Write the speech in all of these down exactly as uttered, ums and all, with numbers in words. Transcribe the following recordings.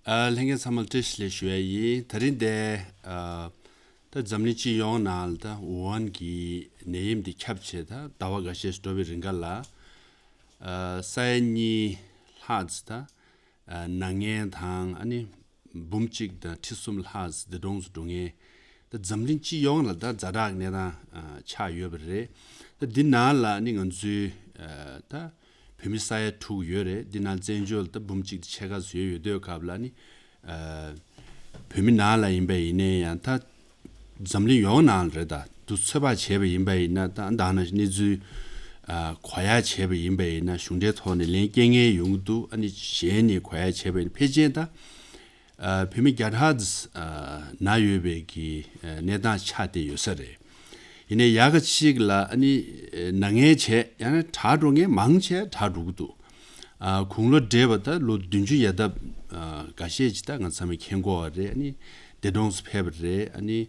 ཨ། ལྷན་རྒྱས་ཚང་མར་བཀྲ་ཤིས་བདེ་ལེགས་ཞུ་ཡ་ཡིན། དེ་རིང་འདི་ཨ། ད་འཛམ་གླིང་སྤྱི་ཡོངས་ནང་ལ་ད་ཝུ་ཧན་གྱི་ནད་ཡམས་འདི་ཁྱབ་བྱས་ད་ཟླ་བ་འགའ་ཤས་ཤིག་འགྲོ་བའི་རིང་ག་ལ། ཨ། ས་ཡ་གཉིས་ལྷག་ཙམ་ད་ཨ། ན་མཁན་དང་ཨ་ནི་འབུམ་གཅིག་དང་ཁྲི་གསུམ་ལྷག་ཙམ་འདས་གྲོངས་སུ་འགྲོ་མཁན། ད་འཛམ་གླིང་སྤྱི་ཡོངས་ལ་ད་ཛ་དྲག་གི་གནས་སྟངས་ཨ། ཆགས་ཡོད་པ་རེད། ད་འདི་ནང་ལ་ནི་ང་ཚོའི་ཨ། ད་བོད་མི་ས་ཡ་དྲུག་ཡོད་རེད། འདི་ནང་བཙན་བྱོལ་ད་འབུམ་གཅིག་དང་ཕྱེད་ཀ་ཙམ་ཡོད་ཡོད་དུས་སྐབས་ལ་ནི་ཨ། བོད་མི་ནང་ལ་ཡིན་པ་ཡིན་ནའི་ཡང་ད་འཛམ་གླིང་ཡོངས་ནང་ལ་རེད། ད་དུ་ཚོད་དཔག་བྱས་པ་ཡིན་པ་ཡིན་ན་ད་ད་ནང་གནས་ཚུལ་ཨ། གོ་ཡ་བྱས་པ་ཡིན་པ་ཡིན་ན་གཞུང་འབྲེལ་ཐོག་ནས་ལན་སྐྱེལ་མཁན་ཡོང་གི་འདུག་ཨ་ནི་གཞན་ནས་གོ་ཡ་བྱས་པ་ཡིན་ན་ཕལ་ཆེར་ད་ཨ། བོད་མི་བརྒྱ་ཕྲག་ཙམ་ཨ། ན་ཡོད་པའི་གི་ཨ། གནས་སྟངས་ཆགས་བསྡད་ཡོད་ས་རེད། ཡིན་ནའི་ཡག་ག་ཅིག་ལ་ཨ་ནི་ན་མཁན་བྱས་ཡང་ན་དྲག་འགྲོ་མཁན་མང་ཆེ་དྲག་འགྲོ་གི་འདུག་ཨ། དགུང་ལོ་བགྲེས་པ་ད་ལོ་བདུན་ཅུ་ཡར་ལྡབ་ཨ། འགའ་ཤས་ཅིག་ད་ང་ཚང་མས་མཁྱེན་གྱི་ཡོད་རེད། ཨ་ནི་འདས་གྲོངས་སུ་ཕེབས་པ་རེད། ཨ་ནི་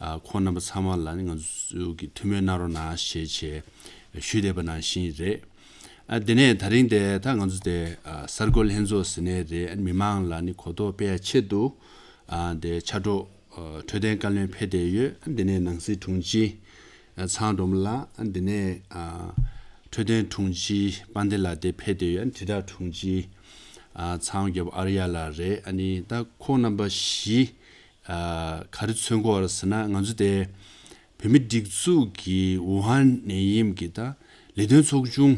ཨ། ཁོང་རྣམ་པ་ཚང་མ་ལ་ནི་ང་ཚོ་གི་ཐུགས་སྨོན་གནང་རོགས་གནང་ཞེས་བྱས་ཞུས་བསྡད་པ་ནང་བཞིན་རེད། ཨ། དེ་ནས་ད་རིང་དེ་ད་ང་ཚོ་དེ་ཨ། གསར་འགོད་ལྷན་ཚོགས་ཟེར་ནའི་རེད། ཨ། མི་མང་ལ་ནི་གོ་རྟོགས་སྤེལ་ཡ་ཆེད་དུ་ཨ། དེ་ཕྱག་རོགས་ཨ། འཕྲོད་བསྟེན་བཀའ་བློན་ཕེབས་བསྡད་ཡོད། ཨ། དེ་ནས་ནང་སྲིད་དྲུང་ཆེ་ཨ། ཚང་སྒྲོལ་མ་ལགས། ཨ། དེ་ནས་ཨ། འཕྲོད་བསྟེན་དྲུང་ཆེ་དཔལ་ལྡན་ལགས་དེ་ཕེབས་བསྡད་ཡོད། ཨ། དྲིལ་བསྒྲགས་དྲུང་ཆེ་ཨ། ཚང་རྒྱལ་པོ་ཨར་ཡ་ལགས་རེད། ཨ་ནི་ད་ཁོང་རྣམ་པ་བཞི་ཨ། ག་རེ་མཚོན་གྱི་ཡོད་རེད་ཟེར་ན་ང་ཚོ་དེ་བོད་མི་སྒྲིག་འཛུགས་ཀྱི་ཝུ་ཧན་ནད་ཡམས་ཀྱི་ད་ལས་དོན་ཚོགས་ཆུང་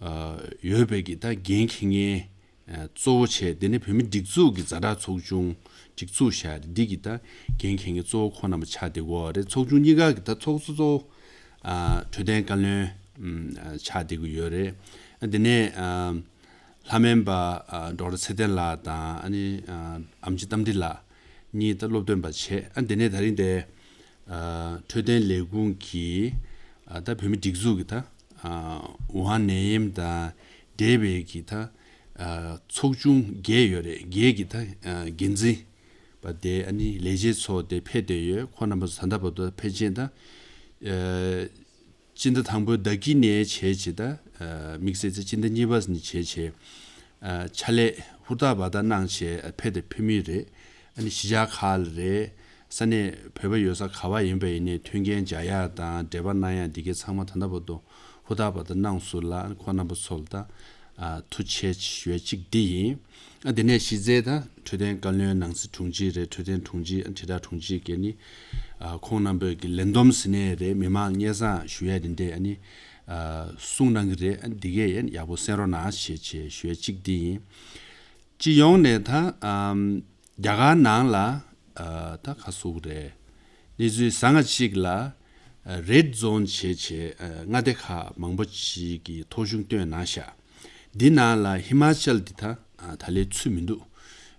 ཨ། ཡོད་པའི་གི་ད་འགན་འཁྱེར་མཁན་ཨ། གཙོ་བོ་བྱས། དེ་ནས་བོད་མི་སྒྲིག་འཛུགས་ཀྱི་ཛ་དྲག་ཚོགས་ཆུང་སྒྲིག་འཛུགས་བྱས་འདི་གི་ད་འགན་འཁྱེར་མཁན་གཙོ་བོ་ཁོང་རྣམ་པ་ཆགས་བསྡད་ཀྱི་ཡོད་རེད། ཚོགས་ཆུང་གཉིས་ཀ་གི་ད་ཚོགས་གཙོ་གཙོ་བོ་ཨ། འཕྲོད་བསྟེན་བཀའ་བློན་ཨ། ཆགས་བསྡད་ཀྱི་ཡོད་རེད། ཨ། དེ་ནས་ཨ། ལྷ་སྨན་པ་ཨ། ཌོག་ཊར་ཚེ་བརྟན་ལགས་དང་ཨ་ནི་ཨ། ཨེམ་ཆི་རྟ་མགྲིན་ལགས་གཉིས་ད་སློབ་སྟོན་པ་བྱས། ཨ། དེ་ནས་ད་རིང་དེ་ཨ། འཕྲོད་བསྟེན་ལས་ཁུངས་ཀྱི་ཨ། ད་བོད་མི་སྒྲིག་འཛུགས་ཀྱི་ད་ཨ། ཝུ་ཧན་ནད་ཡམས་དང་འབྲེལ་བའི་གི་ད་ཨ། ཚོགས་ཆུང་བརྒྱད་ཡོད་རེད། བརྒྱད་ཀྱི་ད་ཨ། འགན་འཛིན་པ་དེ་ཨ་ནི་ལས་བྱེད་ཚོ་དེ་ཕེབས་བསྡད་ཡོད། ཁོང་རྣམ་པ་ཚོ་ད་ལྟ་བར་དུ་ཕལ་ཆེར་ད་ཨ། སྤྱི་ཟླ་དང་པོའི་ཟླ་དཀྱིལ་ནས་བྱས་བྱས་ད་ཨ། དམིགས་བསལ་ཚེ་སྤྱི་ཟླ་གཉིས་པ་ནས་བྱས་བྱས་ཨ། ཕྱག་ལས་ཧུར་ཐག་འབད་ཐག་གནང་བྱས་ཨ། ཕེབས་དང་ཕེབས་མུས་རེད། ཨ་ནི་གཞིས་ཆགས་ཁག་ལ་རེད། ས་གནས་བོད་པ་ཡོད་ས་ག་བ་ཡིན་པ་ཡིན་ནའི་མཐུན་རྐྱེན་སྦྱར་ཡག་དང་འབྲེལ་བ་གནང་ཡག་འདི་གའི་ཚང་མ་ད་ལྟ་བར་དུ་ཧུར་ཐག་འབད་ཐག་གནང་སོང་ལ། ཨ་ནི་ཁོང་རྣམ་པ་ཚོ་ལ་ད་ཨ། ཐུགས་རྗེ་ཆེ་ཞུ་ཡ་གཅིག་འདི་ཡིན། ཨ། དེ་ནས་གཞི་རྩའི་ད་འཕྲོད་བསྟེན་བཀའ་བློན་ནང་སྲིད་དྲུང་ཆེ་རེད། འཕྲོད་བསྟེན་དྲུང་ཆེ་ཨ། དྲིལ་བསྒྲགས་དྲུང་ཆེ་གིས་ནི་ཨ། ཁོང་རྣམ་པའི་གི་ལས་བསྡོམས་ཟེར་ནའི་རེད། མི་མང་སྙན་སེང་ཞུ་ཡ་དེ་འདྲས་ཨ་ནི་ཨ། གསུངས་གནང་གི་རེད། ཨ། འདི་གས་ཡང་ཡག་པོ་གསན་རོགས་གནང་ཞེས་བྱས་ཞུ་ཡ་གཅིག་འདི་ཡིན། སྤྱི་ཡོངས་ནས་ད་ཨམ། རྒྱ་གར་ནང་ལ་ཨ། ད་ག་ཟེར་དགོས་རེད། གནས་ཚུལ་བཟང་ང་གཅིག་ལ་ཨ། རེཌ་ཛོན་བྱས་བྱས་ཨ། མངའ་སྡེ་ཁག་མང་པོ་ཅིག་གིས་ཐོ་གཞུང་བཏོན་གནང་ཤག་འདི་ནང་ལ་ཧི་མ་ཅལ་འདི་ད་ཨ། ད་ལན་ཚུད་མི་འདུག་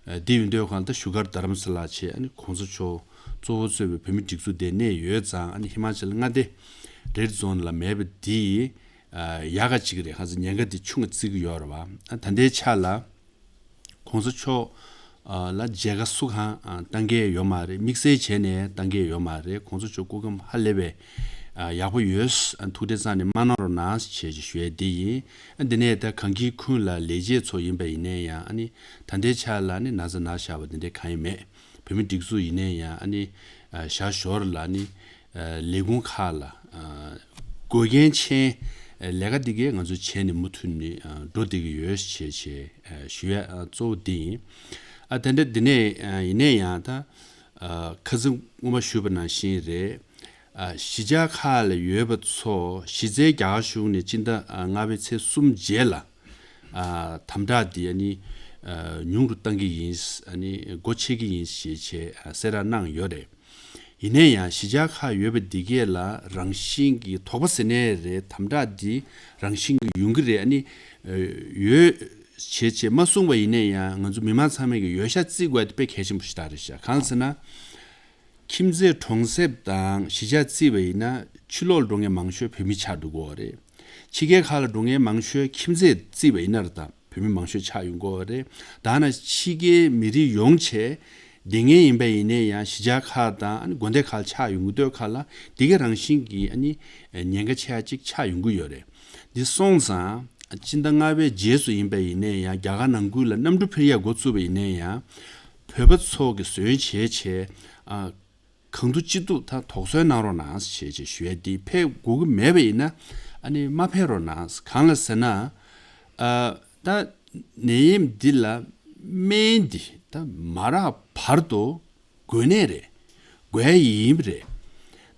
ཨ། འདི་ཡིན་དུས་གང་ལྟར་བཞུགས་སྒར་རྡ་རམ་ས་ལ་བྱས་ཨ་ནི་གོང་ས་མཆོག་གཙོ་བོ་གཙོས་པའི་བོད་མི་སྒྲིག་འཛུགས་དེ་གནས་ཡོད་ཙང་ཨ་ནི་ཧི་མ་ཅལ་མངའ་སྡེ་རེཌ་ཛོན་ལ་མེད་པ་འདི་ཨ། ཡག་ག་ཅིག་རེད། ཁ་སང་ཉེན་ཁ་འདི་ཆུང་ང་བརྩི་གི་ཡོད་རེད་བ། ཨ། ད་ལྟའི་ཆ་ལ་གོང་ས་མཆོག་ཨ། ལ་མཇལ་ཁ་སུ་གང་ཨ། བཏང་གི་ཡོད་མ་རེད། དམིགས་བསལ་བྱས་ནས་བཏང་གི་ཡོད་མ་རེད། གོང་ས་མཆོག་སྐུ་ཁམས་ཧ་ལས་པའི་ཨ། ཡག་པོ་ཡོད། ཨ། ཐུགས་བདེ་རྩ་ནས་མ་གནང་རོགས་གནང་ཞེས་ཞུ་ཡ་འདི་ཡིན། ཨ། འདི་ནས་ད་གང་གི་ཁུལ་ལ་ལས་བྱེད་ཚོ་ཡིན་པ་ཡིན་ནའི་ཡང་ཨ་ནི་ད་ལྟའི་ཆ་ལ་ནི་ན་ཚ་ན་བཞག་པ་འདི་འདྲ་གང་ཡང་མེད། བོད་མི་སྒྲིག་འཛུགས་ཡིན་ནའི་ཡང་ཨ་ནི་ཨ། ཞར་ཞོར་ལ་ནི་ཨ། ལས་ཁུངས་ཁག་ལ་ཨ། དགོས་གལ་ཆེན་ཨ། ལས་ཀ་འདི་གས་ང་ཚོ་བྱས་ནས་མུ་མཐུད་ནས་ཨ། འགྲོ་བསྡད་ཀྱི་ཡོད་ཞེས་བྱས་ཨ། ཞུ་ཡ་ཨ། གཙོ་བོ་འདི་ཡིན། ཨ། དེ་འདྲ་འདི་ནས་ཨ། ཡིན་ནའི་ཡང་ད་ཨ། ཁ་སང་སྔོན་མ་ཞུས་པ་ནང་བཞིན་རེད། ཨ། གཞིས་ཆགས་ཁག་ལ་ཡོད་པ་ཚོ་གཞི་རྩའི་རྒྱ་གར་གཞུང་ནས་སྤྱི་ཟླ་ཨ། ལྔ་པའི་ཚེས་གསུམ་རྗེས་ལ་ཨ། དམ་དྲག་འདི་ཨ་ནི་ཨ། ཉུང་རུ་གཏང་གི་ཡིན། ཨ་ནི་སྒོ་ཕྱེ་གི་ཡིན་ཞེས་བྱས་ཨ། གསལ་བསྒྲགས་གནང་ཡོད་རེད། ཡིན་ནའི་ཡང་གཞིས་ཆགས་ཁག་ཡོད་པ་འདི་གས་ལ་རང་བཞིན་གྱི་དོགས་པ་ཟེར་ནའི་རེད། དམ་དྲག་འདི་རང་བཞིན་གྱི་ཡོང་གི་རེད། ཨ་ནི་ཨ། ཡོད་བྱས་བྱས་མ་གསུངས་པ་ཡིན་ནའི་ཡང་ང་ཚོ་མི་མང་ཚང་མས་ཀྱི་འོས་ཤོག་རྩིས་དགོས་དེ་དཔེ་གལ་ཆེན་པོ་ཞིག་རེད་ཤག་གང་ཟེར་ན། ཁྱིམ་མཚེས་གྲོང་གསེབ་དང་གཞིས་ཆགས་བརྩིས་པ་ཡིན་ན་ཕྱི་ལོགས་ལ་འགྲོ་མཁན་མང་ཤོས་བོད་མི་ཆགས་འགྲོ་གི་ཡོད་རེད། ཕྱི་རྒྱལ་ཁག་ལ་འགྲོ་མཁན་མང་ཤོས་ཁྱིམ་མཚེས་བརྩིས་པ་ཡིན་ན་རེད། ད་བོད་མི་མང་ཤོས་ཆགས་ཡོང་གི་ཡོད་རེད། ད་ན་ཕྱི་རྒྱལ་མི་རིགས་ཡོངས་བྱས་བསྡད་མཁན་ཡིན་པ་ཡིན་ནའི་ཡང་གཞིས་ཆགས་ཁག་དང་ཨ་ནི་དགོན་སྡེ་ཁག་ལ་ཆགས་ཡོང་གི་འདུག་ཁག་ལ་དེ་ག་རང་བཞིན་གྱི་ཨ་ནི་ཉེན་ཁ་ཆེ་བ་ཅིག་ཆགས་ཡོང་གི་ཡོད་རེད། འདི་སོང་ཙང་ སྤྱི་ཟླ་ལྔ་པའི་རྗེས་སུ་ཡིན་པ་ཡིན་ནའི་ཡང་རྒྱ་གར་ནང་ཁུལ་ལ་གནམ་གྲུ་འཕུར་ཡག་འགོ་བཙུགས་པ་ཡིན་ནའི་ཡང་བོད་པ་ཚོ་གི་ཟོན་བྱས་བྱས་ཨ། གང་ཐུབ་ཅི་ཐུབ་ད་དོགས་ཟོན་གནང་རོགས་གནང་ཞེས་བྱས་ཞུ་ཡ་འདི་ཕེབས་དགོས་ཀྱི་མེད་པ་ཡིན་ན་ཨ་ནི་མ་ཕེབས་རོགས་གནང་། གང་ལ་ཟེར་ན་ཨ། ད་ནད་ཡམས་འདི་ལ་སྨན་འདི་ད་མ་རག་བར་དུ་དགོས་ནས་རེད། དགོས་ཡ་ཡིན་པ་རེད།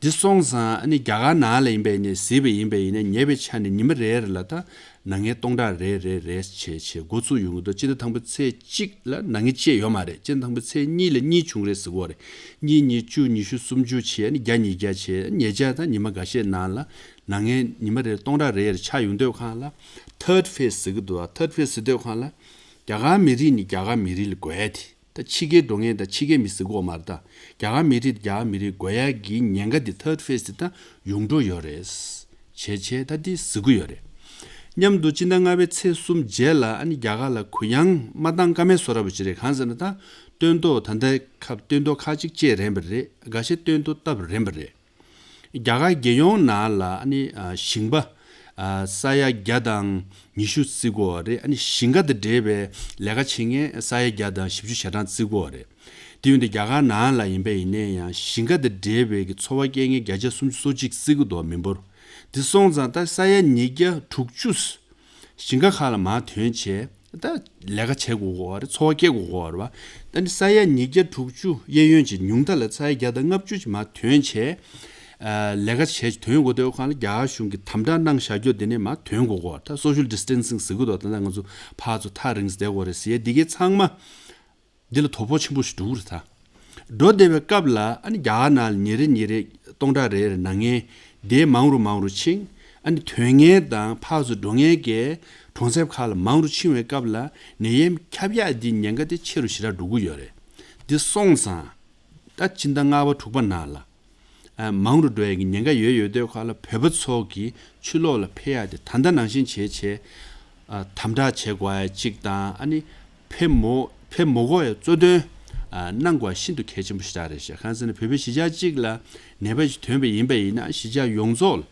འདི་སོང་ཙང་ཨ་ནི་རྒྱ་གར་ནང་ལ་ཡིན་པ་ཡིན་ནའི་གཟིགས་པ་ཡིན་པ་ཡིན་ནའི་ཉེ་བའི་ཆ་ནས་ཉི་མ་རེ་རེ་ལ་ད་ནང་ངེས་སྟོང་ཕྲག་རེ་རེ་རེ་བྱས་བྱས་འགོ་ཚུགས་ཡོང་གི་འདུག་སྤྱི་ཟླ་དང་པོ་ཚེས་གཅིག་ལ་ནང་ངེས་བཅས་ཡོད་མ་རེད། སྤྱི་ཟླ་དང་པོ་ཚེས་གཉིས་ལ་གཉིས་བྱུང་རེད་ཟེར་གོ་རེད། གཉིས་གཉིས་བཅུ་ཉི་ཤུ་སུམ་ཅུ་བྱས་ཨ་ནི་བརྒྱ་ཉིས་བརྒྱ་བྱས་ཨ་ནི་ཉེ་ཆར་ད་ཉི་མ་འགའ་ཤས་ནང་ལ་ནང་ངེས་ཉི་མ་རེར་སྟོང་ཕྲག་རེ་རེ་ཆགས་ཡོང་དུས་སྒང་ལ་ཐར་ཌི་ཕེ་སི་ཟེར་གི་འདུག་ཨ་ཐར་ཌི་ཕེ་སི་ཟེར་དུས་སྒང་ལ་རྒྱ་གར་མི་རིགས་ནི་རྒྱ་གར་མི་རིགས་ལ་དགོས་ཡ་དེ། ད་ཕྱི་རྒྱལ་འགྲོ་མཁན་དང་ཕྱི་རྒྱལ་མི་ཟེར་གོ་མ་རེད། ད་རྒྱ་གར་མི་རིགས་རྒྱ་གར་མི་རིགས་དགོས་ཡ་གི་ཉེན་ཁ་འདི་ཐར་ཌི་ཕེ་སི་འདི་ད་ཡོང་འགྲོ་ཡོད་རེད། བྱས་བྱས་ད་འདི་ཟེར་གི་ཡོད་རེད། མཉམ་དུ་སྤྱི་ཟླ་ལྔ་པའི་ཚེས་གསུམ་རྗེས་ལ་ཨ་ནི་རྒྱ་གར་ལ་གུ་ཡངས་མ་བཏང་ཀ་མེད་བཟོ་འདྲ་པོ་ཅིག་རེད། གང་ཟེར་ན་ད་སྟོན་ཐོག་ད་ལྟའི་སྐབས་སྟོན་ཐོག་ཁག་ཅིག་བཅད་རན་པ་རེད། འགའ་ཤས་སྟོན་ཐོག་བཏབ་རན་པ་རེད། རྒྱ་གར་རྒྱལ་ཡོངས་ནང་ལ་ཨ་ནི་ཨ་ཞིང་པ་ཨ་ས་ཡ་བརྒྱ་དང་ཉི་ཤུ་བརྩི་གི་ཡོད་རེད། ཨ་ནི་ཞིང་ཁ་དང་འབྲེལ་བའི་ལས་ཀ་བྱེད་མཁན་ས་ཡ་བརྒྱ་དང་བཞི་བཅུ་ཞེ་གྲངས་བརྩི་གི་ཡོད་རེད། དེ་ཡིན་དུས་རྒྱ་གར་ནང་ལ་ཡིན་པ་ཡིན་ནའི་ཡང་ཞིང་ཁ་དང་འབྲེལ་བའི་གི་འཚོ་བ་སྐྱེལ་མཁན་བརྒྱ་ཆ་སུམ་ཅུ་སོ་གཅིག་བརྩི་གི་འདུག་མི་འབོར། དེ་སོང་ཙང་ད་ས་ཡ་ཉིས་བརྒྱ་དྲུག་ཅུ་ཞིང་ཁ་ཁག་ལ་མར་ཐོན་བྱས་ད་ལས་ཀ་བྱེད་དགོས་ཀྱི་ཡོད་རེད། འཚོ་བ་སྐྱེལ་དགོས་ཀྱི་ཡོད་རེད་བ། ད་ནི་ས་ཡ་ཉིས་བརྒྱ་དྲུག་ཅུ་གཡས་གཡོན་གྱི་ཉུང་མཐའ་ལ་ས་ཡ་བརྒྱ་དང་ལྔ་བཅུ་ཞིག་མར་ཐོན་བྱས་ཨ་ལས་ཀ་བྱས་ཐོན་དགོས་དུས་སྒང་ལ་རྒྱ་གར་གཞུང་གིས་དམ་དྲག་གནང་བཞག་རྒྱུ་དེ་ནས་མར་ཐོན་དགོས་ཀྱི་ཡོད་རེད། ད་སོ་ཤལ་ཌི་སི་ཊེན་སིང་ཟེར་གི་འདུག་ད་ལྟ་ང་ཚོ་ཕར་ཚུར་ཐག་རིང་ཙམ་བསྡད་དགོས་རེད་ཟེར་ཡས་འདི་གའི་ཚང་མ་འདི་ལ་དོ་ཕོག་ཆེན་པོ་ཞིག་འགྲོ་གི་རེད་ད། འགྲོ་བསྡད་པའི་སྐབས་ལ་ཨ་ནི་རྒྱ་གར་ནང་ལ་ཉིན་རེ་ཉིན་རེ་སྟོང་ཕྲག་རེ་རེ་ནང་ངེས་དེ་མང་རུ་མང་རུ་ཕྱིན། ཨ་ནི་ཐོན་མཁན་དང་ཕར་ཚུར་འགྲོ་མཁན་གྱི་གྲོང་གསེབ་ཁག་ལ་མང་རུ་ཕྱིན་པའི་སྐབས་ལ་ནད་ཡམས་ཁྱབ་ཡག་འདི་ཉེན་ཁ་དེ་ཆེ་རུ་ཞེ་དྲག་འགྲོ་གི་ཡོད་རེད། འདི་སོང་ཙང་ད་ཕྱི་ཟླ་ལྔ་པ་དྲུག་པ་ནང་ལ་ཨ་མང་རུ་འགྲོ་ཡག་གི་ཉེན་ཁ་ཡོད་ཡོད་དུས་སྒང་ལ་བོད་པ་ཚོ་གི་ཕྱི་ལོགས་ལ་ཕེབས་ཡག་དེ་ད་ལྟ་ནང་བཞིན་བྱས་བྱས་ཨ་དམ་དྲག་བྱེད་དགོས་ཡ་གཅིག་དང་། ཨ་ནི་ཕེབས་མོ་ཕེབས་མ་དགོས་ཡ་གཙོ་འདོན་ཨ་གནང་དགོས་ཤིན་ཏུ་གལ་ཆེན་པོ་ཞེ་དྲག་རེད་ཤག་གང་ཟེར་ན་བོད་པའི་གཞིས་ཆགས་གཅིག་ལ་ནད་པ་ཞིག་ཐོན་པ་ཡིན་པ་ཡིན་ན་གཞིས་ཆགས་ཡོངས་རྫོགས་ལ་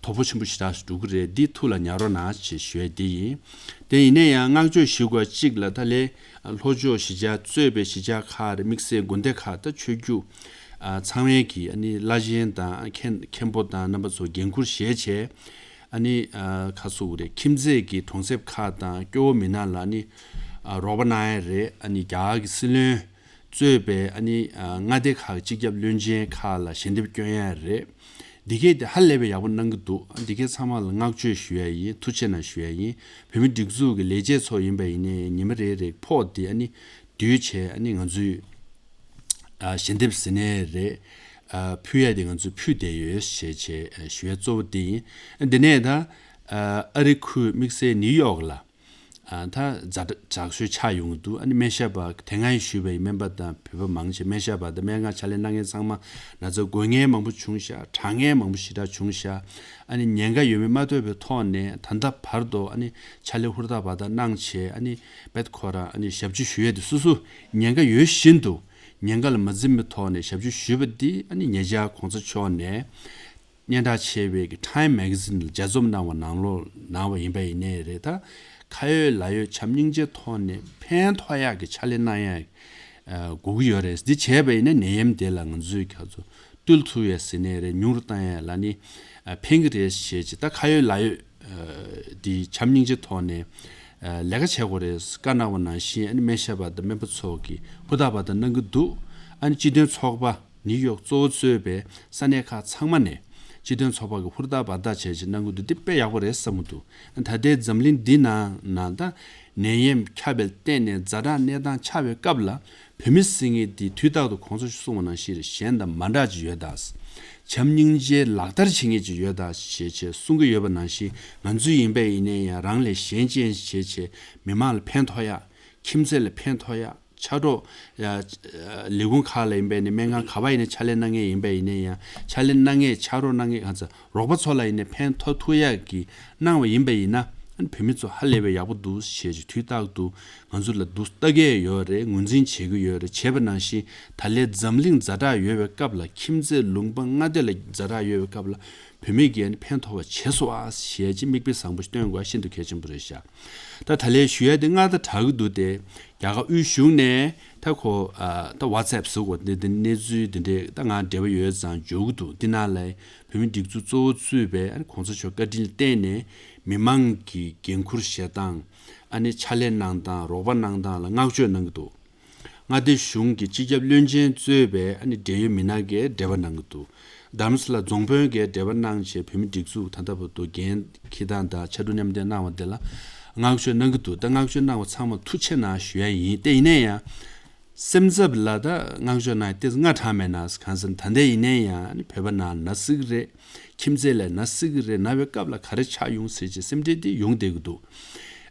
དོ་ཕོག་ཆེན་པོ་ཞེ་དྲག་འགྲོ་གི་རེད། འདི་ཐུགས་ལ་ཉར་རོགས་གནང་ཞེས་ཞུ་ཡ་འདི་ཡིན། དེ་ཡིན་ན་ཡང་བསྔགས་བརྗོད་ཞུ་དགོས་གཅིག་ལ་ད་ལས་ལྷོ་ཕྱོགས་གཞིས་ཆགས་གཙོས་པའི་གཞིས་ཆགས་ཁག་རེད། དམིགས་བསལ་དགོན་སྡེ་ཁག་ད་ཆོས་བརྒྱུད་ཨ་ཚང་མའི་གི་ཨ་ནི་བླ་ཆེན་དང་མཁན་མཁན་པོ་དང་རྣམ་པ་ཚོ་འགན་འཁུར་བཞེས་བྱས། ཨ་ནི་ཨ་ཁ་སུ་རེད། ཁྱིམ་མཚེས་ཀྱི་གྲོང་གསེབ་ཁག་དང་སྐྱོ་བོ་མི་ནག་ལ་ཨ་ནི་ཨ་རོགས་པ་གནང་ཡ་རེད། ཨ་ནི་རྒྱ་གར་གྱི་སྲིད་བློན་གཙོས་པའི་ཨ་ནི་ཨ་མངའ་སྡེ་ཁག་གི་སྤྱི་ཁྱབ་བློན་ཆེན་ཁག་ལ་ཞལ་འདེབས་སྐྱོན་ཡ་རེད། འདི་གས་དེ་ཧ་ལས་པའི་ཡག་པོ་གནང་གི་འདུག་འདི་གས་ཚང་མ་ལ་བསྔགས་བརྗོད་ཞུ་ཡ་ཡིན། ཐུགས་རྗེ་གནང་ཞུ་ཡ་ཡིན། བོད་མི་སྒྲིག་འཛུགས་ཀྱི་ལས་བྱེད་ཚོ་ཡིན་པ་ཡིན་ནའི་ཉི་མ་རེ་རེ་ཕོགས་དེ་ཨ་ནི་བསྡུས་བྱས་ཨ་ནི་ང་ཚོས་ཨ་ཞལ་འདེབས་ཟེར་ནའི་རེད། ཨ་ཕུལ་ཡ་དེ་ང་ཚོས་ཕུལ་བསྡད་ཡོད་ཞེས་བྱས་ཨ་ཞུ་ཡ་གཙོ་བོ་དེ་ཡིན། འདི་ནས་ད་ཨ་ཨ་རི་ཁུལ་དམིགས་བསལ་ནིའུ་ཡོག་ལ་ཨ་ད་ཛ་དྲག་ཤོས་ཆགས་ཡོང་གི་འདུག་ཨ་ནི་སྨན་ཞབས་པ་དེ་སྔ་ཡི་ཞུས་པའི་སྨན་པ་དང་བོད་པ་མང་ཆེ་སྨན་ཞབས་པ་དང་སྨན་ཁང་ཕྱག་ལས་གནང་མཁན་ཚང་མ་ན་ཚ་འགོས་མཁན་མང་པོ་བྱུང་ཤག་དྲག་མཁན་མང་པོ་ཞེ་དྲག་བྱུང་ཤག་ཨ་ནི་ཉེན་ཁ་ཡོད་མེད་མ་ཐོས་པའི་ཐོག་ནས་ད་ལྟ་བར་དུ་ཨ་ནི་ཕྱག་ལས་ཧུར་ཐག་པ་དང་གནང་བྱས། ཨ་ནི་བེད་ཁོ་རང་ཨ་ནི་ཞབས་ཕྱི་ཞུ་ཡས་དེ་སོ་སོ་ཉེན་ཁ་ཡོད་བཞིན་དུ་ཉེན་ཁ་ལ་མ་འཛེམ་པའི་ཐོག་ནས་ཞབས་ཕྱི་ཞུས་པ་འདི་ཨ་ནི་ཉེ་ཆར་གོང་ས་མཆོག་ནས་སྙན་གྲགས་ཆེ་བའི་གི་Time Magazine ལ་ལྗགས་རྩོམ་གནང་བ་ནང་ལོགས་གནང་བ་ཡིན་པ་ཡིན་ནའི་རེད། ད་ཁ་ཡོད་ལག་ཡོད་བྱམས་སྙིང་རྗེའི་ཐོག་ནས་ཕན་ཐོགས་ཡག་གི་ཕྱག་ལས་གནང་ཡག་ཨ་དགོས་ཀྱི་ཡོད་རེད། འདི་བྱས་པ་ཡིན་ན་ནད་ཡམས་དེ་ལ་ང་ཚོས་ཁ་ཚོ་བཏུལ་ཐུབ་ཡ་ཟེར་ནའི་རེད། ཉུང་རུ་བཏང་ཡ་ལ་ནི་ཨ་ཕན་གི་རེད་ཞེས་ཅིག་ད་ཁ་ཡོད་ལག་ཡོད་ཨ་འདི་བྱམས་སྙིང་རྗེའི་ཐོག་ནས་ཨ་ལས་ཀ་བྱེད་དགོས་རེད། བཀའ་གནང་བ་ནང་བཞིན་ཨ་ནི་སྨན་ཞབས་པ་དང་སྨན་པ་ཚོ་གིས་ཧུར་ཐག་པ་དང་གནང་གི་འདུག་ཨ་ནི་སྤྱི་མཐུན་ཚོགས་པ་ནིའུ་ཡོག་གཙོ་བོ་གཙོས་པའི་ས་གནས་ཁག་ཚང་མ་ནས་སྤྱི་མཐུན་ཚོགས་པ་གིས་ཧུར་ཐག་འབད་ཐག་བྱས་བྱས་གནང་གི་འདུག་འདི་དཔེ་ཡག་པོ་རེད་བསམ་གི་འདུག་ད་ལྟའི་འཛམ་གླིང་འདི་ནང་ནང་ད་ནད་ཡམས་ཁྱབ་པའི་སྟེང་ནས་ཛ་དྲག་གནས་སྟངས་ཆགས་པའི་སྐབས་ལ་བོད་མི་ཟེར་མཁན་འདི་དུས་རྟག་ཏུ་གོང་ས་མཆོག་གསུངས་པ་ནང་བཞིན་གཞན་དང་མ་འདྲ་ཅིག་ཡོད་ད། བྱམས་སྙིང་རྗེ་ལག་བསྟར་བྱེད་མཁན་ཅིག་ཡོད་ད་ཞེས་བྱས་གསུང་གི་ཡོད་པ་ནང་བཞིན་ང་ཚོ་ཡིན་པ་ཡིན་ནའི་ཡང་རང་ལས་གཞན་གཅེས་བྱས་བྱས་མི་མང་ལ་ཕན་ཐོགས་ཡག་ཁྱིམ་མཚེས་ལ་ཕན་ཐོགས་ཡག་ཕྱག་རོགས་ཡ། ལས་ཁུངས་ཁག་ལ་ཡིན་པས་ནི་སྨན་ཁང་ག་པར་ཡིན་ནའི་ཕྱག་ལས་གནང་མཁན་ཡིན་པས་ཡིན་ནའི་ཡང་ཕྱག་ལས་གནང་མཁན་ཕྱག་རོགས་གནང་མཁན་གང་ཚ་རོགས་པ་ཚོ་ལ་ཡིན་ནའི་ཕན་ཐོགས་ཐུབ་ཡག་གི་གནང་བ་ཡིན་པས་ཡིན་ན་ ཨ་ནི་བོད་མི་ཚོ་ཧ་ལས་པའི་ཡག་པོ་འདུག་ཞེས་ཀྱི་དུས་རྟག་ཏུ་ང་ཚོ་ལ་འདུག་ལྟ་གི་ཡོད་རེད། ངོས་འཛིན་བྱེད་ཀྱི་ཡོད་རེད། བྱས་པ་ནང་བཞིན་ད་ལན་འཛམ་གླིང་ཛ་དྲག་ཡོད་པའི་སྐབས་ལ། ཁྱིམ་མཚེས་ལུང་པ་མངའ་སྡེ་ལ་ཛ་དྲག་ཡོད་པའི་སྐབས་ལ་བོད་མི་གིས་ཕན་ཐོགས་པ་བྱས་སོང་ཨ་ཞེས་ཀྱི་མིག་དཔེ་བཟང་པོ་སྟོན་དགོས་ཤིན་ཏུ་གལ་ཆེན་པོ་རེད་ཤག་ད་ད་ལན་ཞུ་ཡ་དེ་སྔར་དང་འདྲ་གི་འདུག་སྟེ། རྒྱ་གར་དབུས་གཞུང་ནས་ད་ཁོ་ཨ་ད་ཝ་ཚེབ་ཟེར་གོ་འདི་འདི་གནས་ཚུལ་འདི་འདྲས་ད་ང་འབྲེལ་བ་ཡོད་ཙང་འབྱོར་གི་འདུག་འདི་ནང་ལ་བོད་མི་སྒྲིག་འཛུགས་གཙོ་བོ་གཙོས་པའི་ཨ་ནི་གོང་ས་མཆོག་བཀའ་དྲིན་བརྟེན་ནས་མི་མང་གི་འགན་འཁུར་བཞེས་སྟངས། ཨ་ནི་ཕྱག་ལས་གནང་སྟངས། རོགས་པ་གནང་སྟངས་ལ་བསྔགས་བརྗོད་གནང་གི་འདུག་མངའ་སྡེ་གཞུང་གི་སྤྱི་ཁྱབ་བློན་ཆེན་གཙོས་པའི་ཨ་ནི་འབྲེལ་ཡོད་མི་སྣ་གིས་འབྲེལ་བ་གནང་གི་འདུག་རྡ་རམ་ས་ལ་རྫོང་དཔོན་གྱིས་འབྲེལ་བ་གནང་བྱས་བོད་མི་སྒྲིག་འཛུགས་ད་ལྟ་བར་དུ་འགན་འཁྱེར་སྟངས་དང་ཕྱར་གྲུ་མཉམ་འདེགས་གནང་བ་དེ་ལ་བསྔགས་བརྗོད་གནང་གི་འདུག་ད་བསྔགས་བརྗོད་གནང་བ་ཚང་མ་ཐུགས་རྗེ་ཆེ་གནང་ཞུ་ཡ་ཡིན། དེ་ཡིན་ན་ཡང་སེམས་འཚབ་ལ་ད་བསྔགས་བརྗོད་གནང་ཡ་ཏོག་ཙམ་སྔ་དྲགས་མེད་ན། གང་ཟེར་ན་ད་ལྟ་ཡིན་ན་ཡང་ཨ་ནི་བོད་པ་ནང་ན་སྲིད་ཀྱི་རེད། ཁྱིམ་མཚེས་ལ་ན་སྲིད་ཀྱི་རེད། ན་བའི་སྐབས་ལ་ག་རེ་ཆགས་ཡོང་ཟེར་བྱས་སེམས་ཁྲལ་དེ་ཡོང་བསྡད་ཀྱི་འདུག་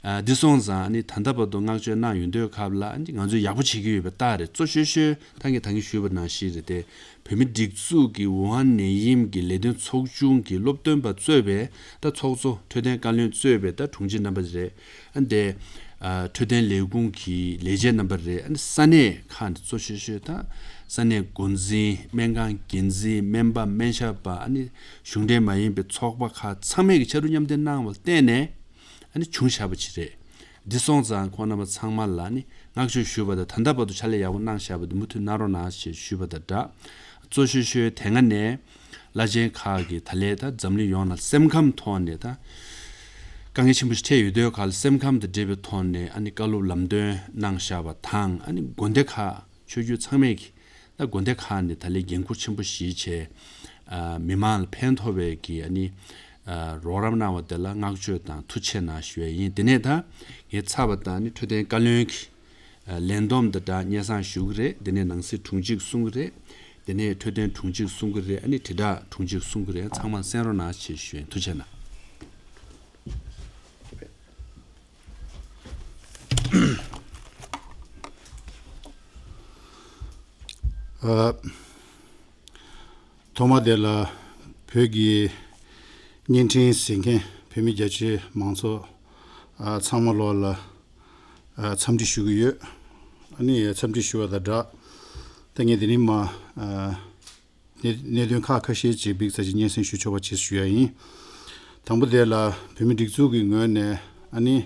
ཨ་འདི་སོང་ཙང་ཨ་ནི་ད་ལྟ་བར་དུ་བསྔགས་བརྗོད་གནང་ཡོང་དུས་སྐབས་ལ་ཨ་ནི་ང་ཚོས་ཡག་པོ་བྱེད་ཀྱི་ཡོད་པ་རྟགས་རེད། གཙོ་ཤོས་ཤོས་ད་ངས་ད་གིན་ཞུས་པ་ནང་བཞིན་རེད་དེ། བོད་མི་སྒྲིག་འཛུགས་ཀྱི་ཝུ་ཧན་ནད་ཡམས་ཀྱི་ལས་དོན་ཚོགས་ཆུང་གི་སློབ་སྟོན་པ་གཙོས་པའི་ད་ཚོགས་གཙོ་འཕྲོད་བསྟེན་བཀའ་བློན་གཙོས་པའི་ད་དྲུང་ཆེ་རྣམ་པ་རེད། ཨ་འདི་ཨ་འཕྲོད་བསྟེན་ལས་ཁུངས་ཀྱི་ལས་བྱེད་རྣམ་པ་རེད། ཨ་ནི་ས་གནས་ཁག་ནས་གཙོ་ཆེ་ཤོས་ད་ས་གནས་འགོ་འཛིན། སྨན་ཁང་འགན་འཛིན། སྨན་པ། སྨན་ཞབས་པ། ཨ་ནི་གཞུང་འབྲེལ་མ་ཡིན་པའི་ཚོགས་པ་ཁག་ཚང་མས་ཀྱི་ཕྱར་གྲུ་མཉམ་འདེགས་གནང་བ་ལ་བརྟེན་ནས་ཨ་ནི་བྱུང་བཞག་པ་ཅིག་རེད། འདི་སོང་ཙང་ཁོང་རྣམ་པ་ཚང་མ་ལ་ནི་བསྔགས་བརྗོད་ཞུས་པ་དང་། ད་ལྟ་བར་དུ་ཕྱག་ལས་ཡག་པོ་གནང་བཞག་པ་འདི་མུ་མཐུད་གནང་རོགས་གནང་ཞེས་ཞུས་པ་དང་སྦྲགས། གཙོ་ཤོས་ཤོས་དེ་སྔ་ནས་བླ་ཆེན་ཁག་གིས་ད་ལན་ད་འཛམ་གླིང་ཡོངས་ལ་སེམས་ཁམས་ཐོག་ནས་ད་དཀའ་ངལ་ཆེན་པོ་ཞིག་འཕྲད་ཡོད་དུས་སྐབས་ལ་སེམས་ཁམས་དང་འབྲེལ་བའི་ཐོག་ནས་ཨ་ནི་བཀའ་སློབ་ལམ་སྟོན་གནང་བཞག་པ་དང་། ཨ་ནི་དགོན་སྡེ་ཁག་ཆོས་བརྒྱུད་ཚང་མས་ཀྱིས་ད་དགོན་སྡེ་ཁག་ནས་ད་ལན་འགན་འཁུར་ཆེན་པོ་བཞེས་བྱས། ཨ་མི་མང་ལ་ཕན་ཐོགས་པའི་གི་ཨ་ནི་ཨ་རོགས་རམ་གནང་བ་དེ་ལ་བསྔགས་བརྗོད་དང་ཐུགས་རྗེ་ཆེ་གནང་ཞུ་ཡ་ཡིན། དེ་ནས་ད་ངས་ཚར་བ་དང་ནི་འཕྲོད་བསྟེན་བཀའ་བློན་གྱི་ཨ་ལན་འདེབས་དང་སྦྲགས་སྙན་སེང་ཞུ་གི་རེད། དེ་ནས་ནང་སྲིད་དྲུང་ཆེ་གིས་གསུང་གི་རེད། དེ་ནས་འཕྲོད་བསྟེན་དྲུང་ཆེ་གིས་གསུང་གི་རེད། ཨ་ནི་དྲིལ་བསྒྲགས་དྲུང་ཆེ་གིས་གསུང་གི་རེད། ཚང་མ་གསན་རོགས་གནང་ཞེས་ཞུ་ཡ་ཡིན། ཐུགས་རྗེ་ཆེ་གནང་། ཨ། ཐོག་མ་དེ་ལ་བོད་ཀྱི་བརྙན་འཕྲིན་གཟིགས་མཁན་བོད་མི་རྒྱ་ཆེའི་མང་ཚོགས་ཨ་ཚང་མ་ལོག་ལ་ཨ་འཚམས་འདྲི་ཞུ་གི་ཡོད། ཨ་ནི་འཚམས་འདྲི་ཞུ་བ་དང་སྦྲགས། ད་ངས་དེ་རིང་མ་ཨ་གནད་གནད་དོན་ཁག་ཁ་ཤས་ཅིག་འབིགས་ཚ་ཅིག་སྙན་སེང་ཞུ་ཆོག་པ་ཅིག་ཞུ་ཡ་ཡིན། དང་པོ་དེ་ལ་བོད་མི་སྒྲིག་འཛུགས་ཀྱི་ངོས་ནས་ཨ་ནི་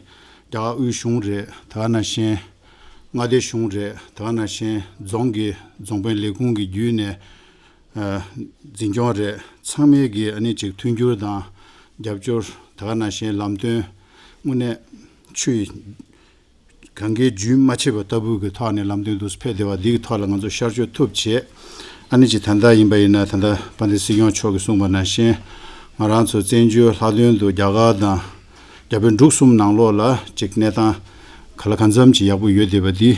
རྒྱ་གར་དབུས་གཞུང་རེད། དེ་ག་ནང་བཞིན་མངའ་སྡེ་གཞུང་རེད། དེ་ག་ནང་བཞིན་རྫོང་གི་རྫོང་དཔོན་ལས་ཁུངས་ཀྱི་བརྒྱུད་ནས་ཨ་འཛིན་སྐྱོང་རེད། ཚང་མས་ཀྱི་ཨ་ནི་ཅིག་མཐུན་འགྱུར་དང་རྒྱབ་སྐྱོར། དེ་ག་ནང་བཞིན་ལམ་སྟོན་དངོས་གནས་ཆུ་ཡི་གངྒཱའི་རྒྱུན་མ་ཆད་པ་ལྟ་བུ་གི་ཐོག་ནས་ལམ་སྟོན་འདུག་སེ་ཕེབས་བསྡད་པ་འདི་གི་ཐོག་ལ་ང་ཚོ་ཤར་བསྐྱོད་ཐུབ་བྱས། ཨ་ནི་ཅིག་ད་ལྟ་ཡིན་པ་ཡིན་ན་ད་ལྟ་དཔལ་ལྡན་སྲིད་སྐྱོང་མཆོག་གིས་གསུངས་པ་ནང་བཞིན་ང་རང་ཚོ་བཙན་བྱོལ་ལྷག་དོན་དུ་རྒྱ་གར་དང་རྒྱ་བལ་འབྲུག་གསུམ་ནང་ལོགས་ལ་ཅིག་གནས་སྟངས་ག་ལ་གང་འཚམ་ཅིག་ཡག་པོ་ཡོད་བསྡད་པ་འདི།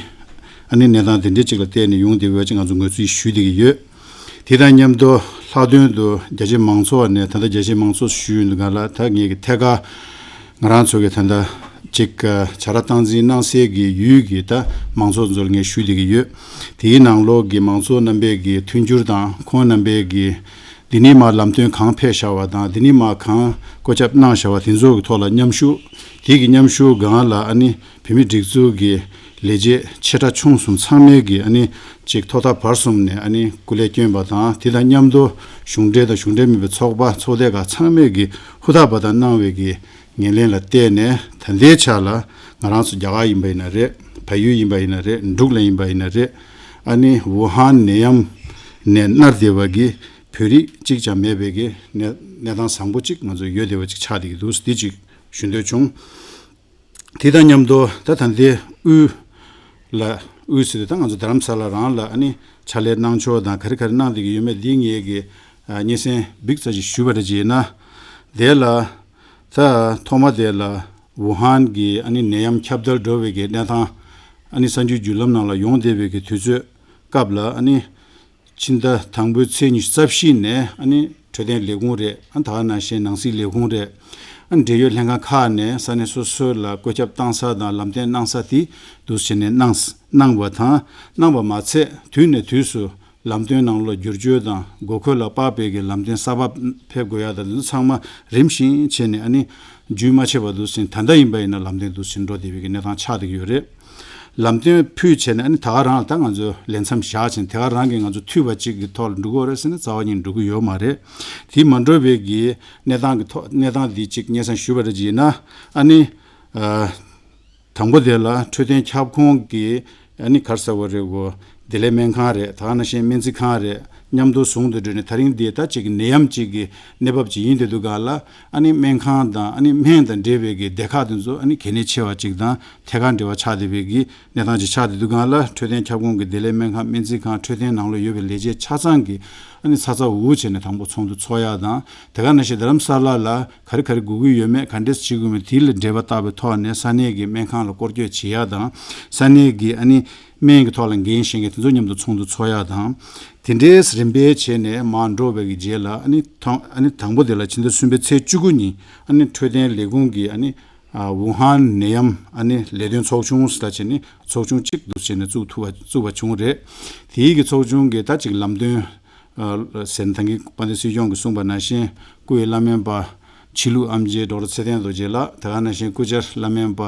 ཨ་ནི་གནས་སྟངས་དེ་འདྲའི་ཅིག་ལ་བལྟས་ནས་ཡོང་བསྡད་པ་ཅིག་ང་ཚོ་ངོས་འཛིན་ཞུ་བསྡད་ཀྱི་ཡོད། དེ་དང་མཉམ་དུ་ལྷག་དོན་དུ་རྒྱ་ཆེ་མང་ཚོགས་ནས་ད་ལྟ་རྒྱ་ཆེ་མང་ཚོགས་ཞུས་ཡོང་དུས་སྒང་ལ་ད་ངེད་ཀྱི་ཐད་ཀར་ང་རང་ཚོ་གི་ད་ལྟ་ཅིག་བྱ་ར་སྟངས་འཛིན་གནང་སའི་གི་ཡུལ་གྱི་ད་མང་ཚོགས་ཚོ་ལ་ངས་ཞུ་བསྡད་ཀྱི་ཡོད། དེའི་ནང་ལོགས་ཀྱི་མང་ཚོགས་རྣམ་པས་ཀྱི་མཐུན་འགྱུར་དང་ཁོང་རྣམ་པས་ཀྱི་འདི་ནས་མར་ལམ་སྟོན་གང་ཕེབས་བཞག་པ་དང་འདི་ནས་མར་གང་བཀོད་ཁྱབ་གནང་བཞག་པ་དེ་ཚོ་གི་ཐོག་ལ་མཉམ་ཞུགས། དེ་གི་མཉམ་ཞུགས་སྒང་ལ་ཨ་ནི་བོད་མི་སྒྲིག་འཛུགས་ཀྱི་ལས་བྱེད་ཆེ་ཕྲ་ཆུང་གསུམ་ཚང་མས་ཀྱི་ཨ་ནི་ཅིག་ཐོག་མཐའ་བར་གསུམ་ནས་ཨ་ནི་སྐུ་ལས་བསྐྱོན་པ་དང་། དེ་དང་མཉམ་དུ་གཞུང་འབྲེལ་དང་གཞུང་འབྲེལ་མིན་པའི་ཚོགས་པ་ཚོགས་སྡེ་ཁག་ཚང་མས་ཀྱི་ཧུར་ཐག་པ་དང་གནང་བའི་ཀྱི་ངོས་ལེན་ལ་བརྟེན་ནས་ད་ལྟའི་ཆ་ལ་ང་རང་ཚོ་རྒྱ་གར་ཡིན་པ་ཡིན་ན་རེད། བལ་ཡུལ་ཡིན་པ་ཡིན་ན་རེད། འབྲུག་ལ་ཡིན་པ་ཡིན་ན་རེད། ཨ་ནི་ཝུ་ཧན་ནད་ཡམས་ནས་མནར་བསྡད་པ་གི་བོད་རིགས་གཅིག་ཀྱང་མེད་པའི་གི་གནས་གནས་སྟངས་བཟང་པོ་གཅིག་ང་ཚོ་ཡོད་བསྡད་པ་ཅིག་ཆགས་བསྡད་ཀྱི་འདུག་འདི་གཅིག་ཞུ་འདོད་བྱུང་། དེ་དང་མཉམ་དུ་ད་ད་ལྟའི་དབུས་ལ་དབུས་ཟེར་དུས་ད་ང་ཚོ་རྡ་རམ་ས་ལ་རང་ལ་ཨ་ནི་ཕྱག་ལས་གནང་ཕྱོགས་དང་ག་རེ་ག་རེ་གནང་བསྡད་ཀྱི་ཡོད་མེད་འདི་ངེད་ཀྱི་ཨ་སྙན་སེང་འབིགས་ཚ་ཅིག་ཞུས་པ་འདྲ་ཅིག་ཡིན་ན། དེ་ལ་ད་ཐོག་མ་དེ་ལ་ཝུ་ཧན་གྱི་ཨ་ནི་ནད་ཡམས་ཁྱབ་གདལ་འགྲོ་བའི་གི་གནས་སྟངས་ཨ་ནི་གསར་འགྱུར་བརྒྱུད་ལམ་ནང་ལ་ཡོང་བསྡད་པའི་གི་དུས་ཚོད་སྐབས་ལ་ཨ་ནི་ཕྱི་ཟླ་དང་པོའི་ཚེས་ཉི་ཤུ་རྩ་བཞི་ནས་ཨ་ནི་འཕྲོད་བསྟེན་ལས་ཁུངས་རེད། ཨ་ད་ག་ནང་བཞིན་ནང་སྲིད་ལས་ཁུངས་རེད། ཨ་འབྲེལ་ཡོད་ལྷན་ཁང་ཁག་ནས་ས་གནས་སོ་སོ་ལ་བཀོད་ཁྱབ་བཏང་ས་དང་ལམ་སྟོན་གནང་ས་དེ་འདུག་སེ་བྱས་ནས་གནང་གནང་བ་དང་། གནང་བ་མ་ཚད་དུས་ནས་དུས་སུ་ལམ་སྟོན་ནང་ལ་བསྒྱུར་བཅོས་དང་དགོས་མཁོ་ལ་དཔག་པའི་གི་ལམ་སྟོན་གསར་པ་ཕེབས་དགོས་ཡ་དང་དེ་ཚོ་ཚང་མ་རིམ་བཞིན་བྱས་ནས་ཨ་ནི་ རྒྱུན་མ་ཆད་པར་འདུག་ཟིན། ད་ལྟ་ཡིན་པ་ཡིན་ན་ལམ་སྟོན་འདུག་ཟིན་འགྲོ་བསྡད་པའི་གི་གནས་སྟངས་ཆགས་བསྡད་ཀྱི་ཡོད་རེད། ལམ་སྟོན་ཕུལ་བྱས་ནས་ཨ་ནི་ད་ག་རང་ལ་ད་ང་ཚོ་ལས་མཚམས་བཞག་བྱས་ནས་དེ་ག་རང་གི་ང་ཚོ་འཐུས་པ་གཅིག་གི་ཐོག་ལ་འགྲོ་གི་ཡོད་རེད་ཟེར་ན་རྩ་བ་ཉིད་འགྲོ་གི་ཡོད་མ་རེད། དེ་མ་འགྲོ་བའི་གི་གནས་སྟངས་ཀྱི་ཐོག་གནས་སྟངས་འདི་གཅིག་སྙན་སེང་ཞུས་པ་རེད་ཅེ་ན། ཨ་ནི། ཨ། དང་པོ་དེ་ལ་འཕྲོད་བསྟེན་ཁྱབ་ཁོངས་ཀྱི་ཨ་ནི་ག་རེ་ཟེར་དགོས་རེད་གོ། བདེ་ལེགས་སྨན་ཁང་རེད། ད་ག་ནང་བཞིན་སྨན་རྩིས་ཁང་རེད། མཉམ་དུ་ཟུང་དུ་འབྲེལ་ནས་ད་རིང་འདི་ད་ཅིག་ནད་ཡམས་ཅིག་གི་གནས་བབ་ཅིག་ཡིན་བསྡད་འདུག་ག་ལ། ཨ་ནི་སྨན་ཁང་དང་ཨ་ནི་སྨན་དང་འབྲེལ་བའི་གི་སྡེ་ཁག་དེ་ཚོ་ཨ་ནི་གལ་གནད་ཆེ་བ་ཅིག་དང་ཐད་ཀར་འབྲེལ་བ་ཆགས་བསྡད་པའི་གི་གནས་སྟངས་ཅིག་ཆགས་བསྡད་འདུག་ག་ལ། འཕྲོད་བསྟེན་ཁྱབ་ཁོངས་ཀྱི་བདེ་ལེགས་སྨན་ཁང་སྨན་རྩིས་ཁང་འཕྲོད་བསྟེན་ནང་ལ་ཡོད་པའི་ལས་བྱེད་ཆ་ཚང་གི་ཨ་ནི་ཚ་ཚ་འུར་འུར་བྱས་ནས་དང་པོ་ཚོགས་འདུ་ཚོགས་ཡག་དང་། དེ་ག་ནང་བཞིན་རྡ་རམ་ས་ལ་ལ་ག་རེ་ག་རེ་དགོས་ཀྱི་ཡོད་མེད། ག་འདྲས་བྱེད་དགོས་མེད། དེ་ལ་འབྲེལ་བ་བཏགས་པའི་ཐོག་ནས་ས་གནས་ཀྱི་སྨན་ཁང་ལ་སྐོར་སྐྱོད་བྱེད་ཡག་དང་། ས་གནས་ཀྱི་ཨ་ནི་སྨན་གྱི་ཐོག་ལ་འགན་བཞེས་མཁན་དེ་ཚོ་མཉམ་དུ་ཚོགས་འདུ་ཚོགས་ཡག་དང་། དེ་འདྲས་རིམ་པས་བྱས་ནས་མར་འགྲོ་བའི་གི་རྗེས་ལ་ཨ་ནི་ཐོང་ཨ་ནི་དང་པོ་དེ་ལ་ཕྱི་ཟླ་གསུམ་པའི་ཚེས་བཅུ་དགུ་ཉིན་ཨ་ནི་འཕྲོད་བསྟེན་ལས་ཁུངས་ཀྱི་ཨ་ནི་ཨ་ཝུ་ཧན་ནད་ཡམས་ཨ་ནི་ལས་དོན་ཚོགས་ཆུང་ཟེར་ད་བྱས་ནས་ཚོགས་ཆུང་གཅིག་འདུག་བྱས་ནས་བཙུགས་ཐུབ་པ་བཙུགས་པ་བྱུང་རེད། དེའི་གི་ཚོགས་ཆུང་གི་ད་ཅིག་ལམ་སྟོན་ཟེར་ན་ད་གིན་དཔལ་ལྡན་སྲིད་སྐྱོང་གིས་གསུངས་པ་ནང་བཞིན། སྐུ་ཡི་བླ་སྨན་པ་ཕྱི་ལུགས་ཨེམ་ཆི་ཌོག་ཊར་ཚེ་བརྟན་རྡོ་རྗེ་ལགས། དེ་ག་ནང་བཞིན་སྐུ་བཅར་བླ་སྨན་པ་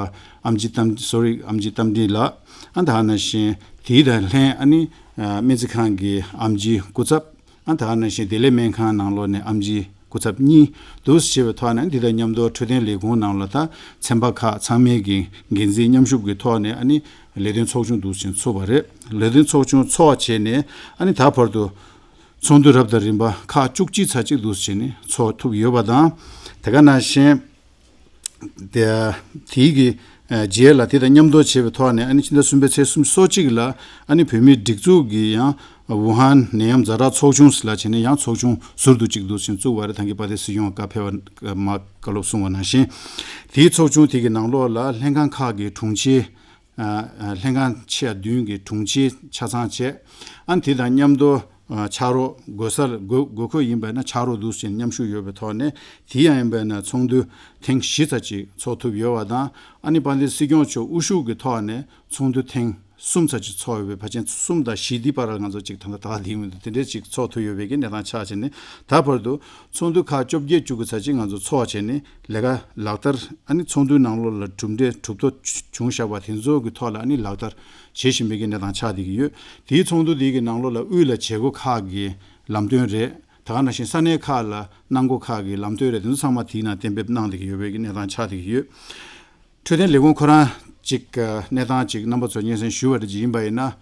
ཨེམ་ཆི་རྟ་སོ་རི་ཨེམ་ཆི་རྟ་མགྲིན་ལགས། ཨ་དེ་ག་ནང་བཞིན་དེའི་དང་ལྷན་ཨ་ནི་སྨན་རྩིས་ཁང་གི་ཨེམ་ཆི་སྐུ་ཚབ། ཨ་དེ་ག་ནང་བཞིན་བདེ་ལེགས་སྨན་ཁང་ནང་ལོགས་ནས་ཨེམ་ཆི་སྐུ་ཚབ་གཉིས་འདུག་ཟེར་བའི་ཐོག་ནས་འདི་དང་མཉམ་དུ་འཕྲོད་བསྟེན་ལས་ཁུངས་ནང་ལ་ད་ཚན་པ་ཁག་ཚང་མའི་གི་འགན་འཛིན་མཉམ་ཞུགས་ཀྱི་ཐོག་ནས་ཨ་ནི་ལས་དོན་ཚོགས་ཆུང་འདུག་ཟེར་ཚོགས་པ་རེད། ལས་དོན་ཚོགས་ཆུང་ཚོགས་བྱས་ནས་ཨ་ནི་ད་བར་དུ། ཚོགས་འདུ་རབ་དང་རིམ་པ་ཁག་བཅུ་གཅིག་ཙམ་ཅིག་འདུག་བྱས་ནས་ཚོགས་ཐུབ་ཡོད་པ་དང་། དེ་ག་ནང་བཞིན། དེ་དེའི་གི་རྗེས་ལ་དེ་དང་མཉམ་དུ་བྱས་པའི་ཐོག་ནས་ཨ་ནི་ཕྱི་ཟླ་གསུམ་པའི་ཚེས་སོ་གཅིག་ལ་ཨ་ནི་བོད་མིའི་སྒྲིག་འཛུགས་ཀྱི་ཡང་ཝུ་ཧན་ནད་ཡམས་ཛ་དྲག་ཚོགས་ཆུང་ཟེར་ལ་བྱས་ནས་ཡང་ཚོགས་ཆུང་ཟུར་དུ་གཅིག་འདུག་བྱས་བཙུགས་པ་རེད། ད་གིན་དཔལ་ལྡན་སྲིད་སྐྱོང་བཀའ་ཕེབས་པ་མ་བཀའ་སློབ་གསུངས་པ་ནང་བཞིན། དེའི་ཚོགས་ཆུང་དེ་གི་ནང་ལོགས་ལ་ལྷན་ཁང་ཁག་གི་དྲུང་ཆེ། ལྷན་ཁང་ཆེ་བ་བདུན་གྱི་དྲུང་ཆེ་ཆ་ཚང་བྱས། ཨ་ནི་དེ་དང་མཉམ་དུ་ཕྱག་རོགས་དགོས་སར་དགོས་དགོས་མཁོ་ཡིན་པ་ན་ཕྱག་རོགས་འདུག་ཟེར་མཉམ་ཞུགས་ཡོད་པའི་ཐོག་ནས། དེ་ཡང་ཡིན་པ་ན་ཚོགས་འདུ་ཐེངས་བཞི་ཙམ་ཅིག་ཚོགས་ཐུབ་ཡོད་པ་དང་། ཨ་ནི་དཔལ་ལྡན་སྲིད་སྐྱོང་མཆོག་དབུ་བཞུགས་ཀྱི་ཐོག་ནས་ཚོགས་འདུ་ཐེངས་གསུམ་ཙམ་ཅིག་ཚོགས་ཡོད་པའི་ཕལ་ཆེར་གསུམ་དང་བཞི་འདི་བར་ལ་ང་ཚོ་ཅིག་ད་ལྟ་ད་ལྟ་དེ་མི་འདུག་དེ་འདྲས་ཅིག་ཚོགས་ཐུབ་ཡོད་པའི་གི་གནས་སྟངས་ཆགས་བྱས་ནས་ད་བར་དུ། ཚོགས་འདུ་ཁག་བཅོ་བརྒྱད་བཅུ་དགུ་ཙམ་ཅིག་ང་ཚོ་ཚོགས་བྱས་ནས་ལས་ཀ་ལག་བསྟར། ཨ་ནི་ཚོགས་འདུའི་ནང་ལོགས་ལ་གྲུབ་འབྲས་གྲུབ་ཐོབ་བྱུང་བཞག་པ་དེ་ཚོ་གི་ཐོག་ལ་ཨ་ནི་ལག་བསྟར་བྱེད་བཞིན་པའི་གི་གནས་སྟངས་ཆགས་བསྡད་ཀྱི་ཡོད། དེའི་ཚོགས་འདུ་དེ་གི་ནང་ལོགས་ལ་དབུས་ལ་བྱེད་སྒོ་ཁག་གི་ལམ་སྟོན་རེད། ད་ག་ནང་བཞིན་ས་གནས་ཁག་ལ་གནང་སྒོ་ཁག་གི་ལམ་སྟོན་རེད། དེ་ཚོ་ཚང་མ་དེའི་ནང་གཏན་འབེབས་གནང་བསྡད་ཀྱི་ཡོད་པའི་གི་གནས་སྟངས་ཆགས་བསྡད་ཀྱི་ཡོད། འཕྲོད་བསྟེན་ལས་ཁུངས་ཁོ་རང་ཅིག་གནས་སྟངས་ཅིག་རྣམ་པ་ཚོར་སྙན་སེང་ཞུ་བ་རེད་ཅིག་ཡིན་པ་ཡིན་ན། ཨ།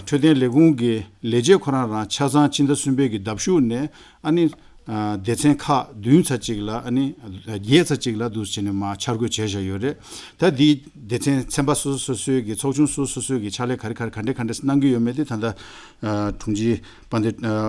འཕྲོད་བསྟེན་ལས་ཁུངས་ཀྱི་ལས་བྱེད་ཁོ་རང་རང་ཆ་ཚང་ཕྱི་ཟླ་གསུམ་པའི་གི་ཟླ་གཞུག་ནས་ཨ་ནི་ཨ། སྡེ་ཚན་ཁག་བདུན་ཙམ་ཅིག་ལ་ཨ་ནི་བརྒྱད་ཙམ་ཅིག་ལ་འདུག་སེ་བྱས་ནས་མར་འཆར་འགོད་བྱས་བཞག་ཡོད་རེད། ད་འདི་སྡེ་ཚན་ཚན་པ་སོ་སོ་སོ་སོའི་གི་ཚོགས་ཆུང་སོ་སོ་སོ་སོའི་གི་ཕྱག་ལས་ག་རེ་ག་རེ་ག་འདྲས་ག་འདྲས་གནང་གི་ཡོད་མེད་དེ་ད་ལྟ་ཨ། དྲུང་ཆེ་དཔལ་ལྡན་ཨ།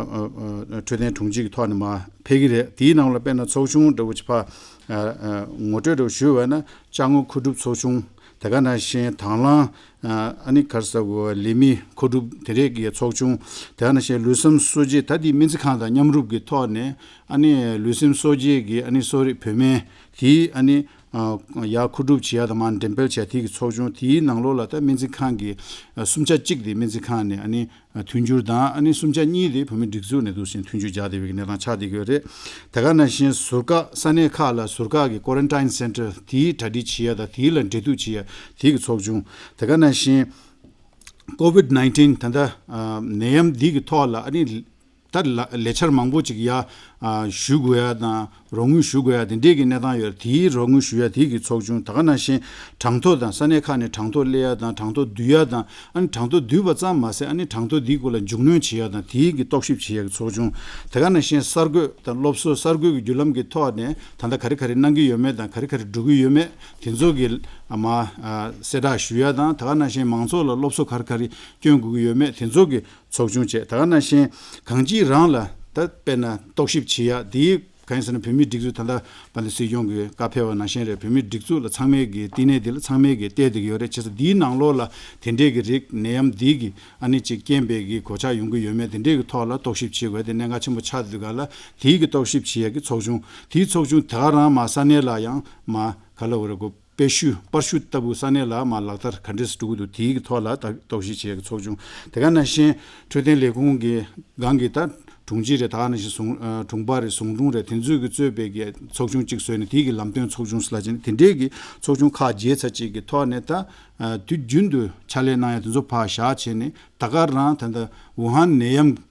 ཨ། འཕྲོད་བསྟེན་དྲུང་ཆེ་གི་ཐོག་ནས་མར་ཕེབས་ཀྱི་རེད། དེའི་ནང་ལ་དཔེར་ན་ཚོགས་ཆུང་འདྲ་བོ་ཅིག་ཕར་ཨ། ཨ། ངོ་སྤྲོད་འདྲ་བོ་ཞུས་པ་ན་ཅ་དངོས་མཁོ་སྒྲུབ་ཚོགས་ཆུང་། དེ་ག་ནང་བཞིན་དང་བླངས་ཨ་ནི་ག་རེ་ཟེར་དགོས། ལས་མི་མཁོ་སྒྲུབ་དེ་འདྲས་ཀྱི་ཚོགས་ཆུང་། དེ་ག་ནང་བཞིན་ལུས་སེམས་གསོ་བྱེད། ད་འདི་སྨན་རྩིས་ཁང་དང་མཉམ་རུབ་ཀྱི་ཐོག་ནས་ཨ་ནི་ལུས་སེམས་གསོ་བྱེད་ཀྱི་ཨ་ནི་གསོ་རིག་བོད་སྨན་དེ་ཨ་ནི་ཨ། ཡར་མཁོ་སྒྲུབ་བྱེད་ཡ་དང་མར་འགྲེམས་སྤེལ་བྱེད་ཡ་དེ་གི་ཚོགས་ཆུང་། དེའི་ནང་ལོགས་ལ་ད་སྨན་རྩིས་ཁང་གི་ཨ། གསུམ་ཆ་གཅིག་དེ་སྨན་རྩིས་ཁང་ནས་ཨ་ནི་མཐུན་འགྱུར་དང་། ཨ་ནི་གསུམ་ཆ་གཉིས་དེ་བོད་མིའི་སྒྲིག་འཛུགས་ནས་འདུག་སེ་མཐུན་འགྱུར་སྦྱར་བསྡད་པའི་གནས་སྟངས་ཆགས་བསྡད་ཀྱི་ཡོད་རེད། དེ་ག་ནང་བཞིན་ཟུར་བཀག་ས་གནས་ཁག་ལ་ཟུར་བཀག་གི་quarantine center་དེའི་གྲ་སྒྲིག་བྱེད་ཡ་དང་དེའི་ལ་འབྲེལ་གཏུག་བྱེད་ཡ་དེ་གི་ཚོགས་ཆུང་། དེ་ག་ནང་བཞིན་COVID nineteen་ད་ལྟ་ཨ། ནད་ཡམས་འདི་གི་ཐོག་ལ་ཨ་ནི་ད་ལ་ལས་འཆར་མང་པོ་ཅིག་ཡ་ཨ། ཞུ་དགོས་ཡ་དང་རོགས་དངུལ་ཞུ་དགོས་ཡ་དེ་འདྲས་ཀྱི་གནས་སྟངས་ཡོད་རེད། དེའི་རོགས་དངུལ་ཞུ་ཡ་དེ་གི་ཚོགས་ཆུང་། དེ་ག་ནང་བཞིན་གྲངས་ཐོ་དང་ས་གནས་ཁག་ནས་གྲངས་ཐོ་སླེབས་ཡ་དང་གྲངས་ཐོ་བསྡུ་ཡ་དང་། ཨ་ནི་གྲངས་ཐོ་བསྡུས་པ་ཙམ་མ་ཟད་ཨ་ནི་གྲངས་ཐོ་དེའི་སྐོར་ལ་མཇུག་སྣོན་བྱེད་ཡ་དང་དེའི་གི་རྟོག་ཞིབ་བྱེད་ཡ་གི་ཚོགས་ཆུང་། དེ་ག་ནང་བཞིན་གསར་འགོད་དང་སློབ་གསོ། གསར་འགོད་ཀྱི་བརྒྱུད་ལམ་གྱི་ཐོག་ནས་ད་ལྟ་ག་རེ་ག་རེ་གནང་གི་ཡོད་མེད་དང་ག་རེ་ག་རེ་འགྲོ་གི་ཡོད་མེད་དེ་ཚོ་གི་ཨ་མ་ཨ། གསལ་བསྒྲགས་ཞུ་ཡ་དང་། དེ་ག་ནང་བཞིན་མང་ཚོགས་ལ་སློབ་གསོ་ག་རེ་ག་རེ་སྐྱོན་དགོས་ཀྱི་ཡོད་མེད་དེ་ཚོ་གི་ཚོགས་ཆུང་བྱས། དེ་ག་ནང་བཞིན་གང་ཅིའི་རང་ལ་ད་དཔེར་ན་རྟོག་ཞིབ་བྱེད་ཡ་དེའི་གང་ཡིན་ཟེར་ན་བོད་མིའི་སྒྲིག་འཛུགས་ད་ལྟ་དཔལ་ལྡན་སྲིད་སྐྱོང་གི་བཀའ་ཕེབས་པ་ནང་བཞིན་རེད། བོད་མིའི་སྒྲིག་འཛུགས་ལ་ཚང་མས་ཀྱི་བསྟི་གནས་འདི་ལ་ཚང་མས་ཀྱི་བལྟས་བསྡད་ཀྱི་ཡོད་རེད། བྱས་ཙང་འདིའི་ནང་ལོགས་ལ་དེ་འདྲས་ཀྱི་རིགས་ནད་ཡམས་འདི་གི་ཨ་ནི་ཅིག་རྐྱེན་པས་ཀྱི་གོད་ཆག་ཡོང་གི་ཡོད་མེད་དེ་འདྲས་ཀྱི་ཐོག་ལ་རྟོག་ཞིབ་བྱེད་དགོས་དེ་གནད་འགག་ཆེན་པོ་ཆགས་བསྡད་འདུག་ག་ལ། དེའི་གི་རྟོག་ཞིབ་བྱེད་ཡ་གི་ཚོགས་ཆུང་། དེའི་ཚོགས་ཆུང་ད་ག་རང་མ་ས་གནས་ལ་ཡང་མ་ག་ལ་བ་རེད་གོ། པེ་ཤུ་པར་ཤུ་ལྟ་བུ་ས་གནས་ལ་མ་ལག་བསྟར་ག་འདྲས་སེ་འགྲོ་གི་འདུག་དེའི་གི་ཐོག་ལ་ད་རྟོག་ཞིབ་བྱེད་ཡ་གི་ཚོགས་ཆུང་། དེ་ག་ནང་བཞིན་འཕྲོད་བསྟེན་ལས་ཁུངས་ཀྱི་སྒང་གི་ད་ དྲུང་ཆེ་རེད། ད་ག་ནང་བཞིན་ཟུང་ཨ་དྲུང་པ་རེད། ཟུང་དྲུང་རེད། དེ་ཚོས་ཀྱི་གཙོས་པའི་གི་ཚོགས་ཆུང་གཅིག་བཟོས་ནས་དེའི་གི་ལམ་སྟོན་ཚོགས་ཆུང་ཟེར་ལབ་བྱས་ནས་དེ་འདྲའི་གི་ཚོགས་ཆུང་ཁག་བརྒྱད་ཙམ་ཅིག་གི་ཐོག་ནས་ད་ཨ་དུས་རྒྱུན་དུ་ཕྱག་ལས་གནང་ཡ་དེ་ཚོ་ཕར་བཞག་བྱས་ནས་ད་ག་རང་ད་ལྟ་ཝུ་ཧན་ནད་ཡམས་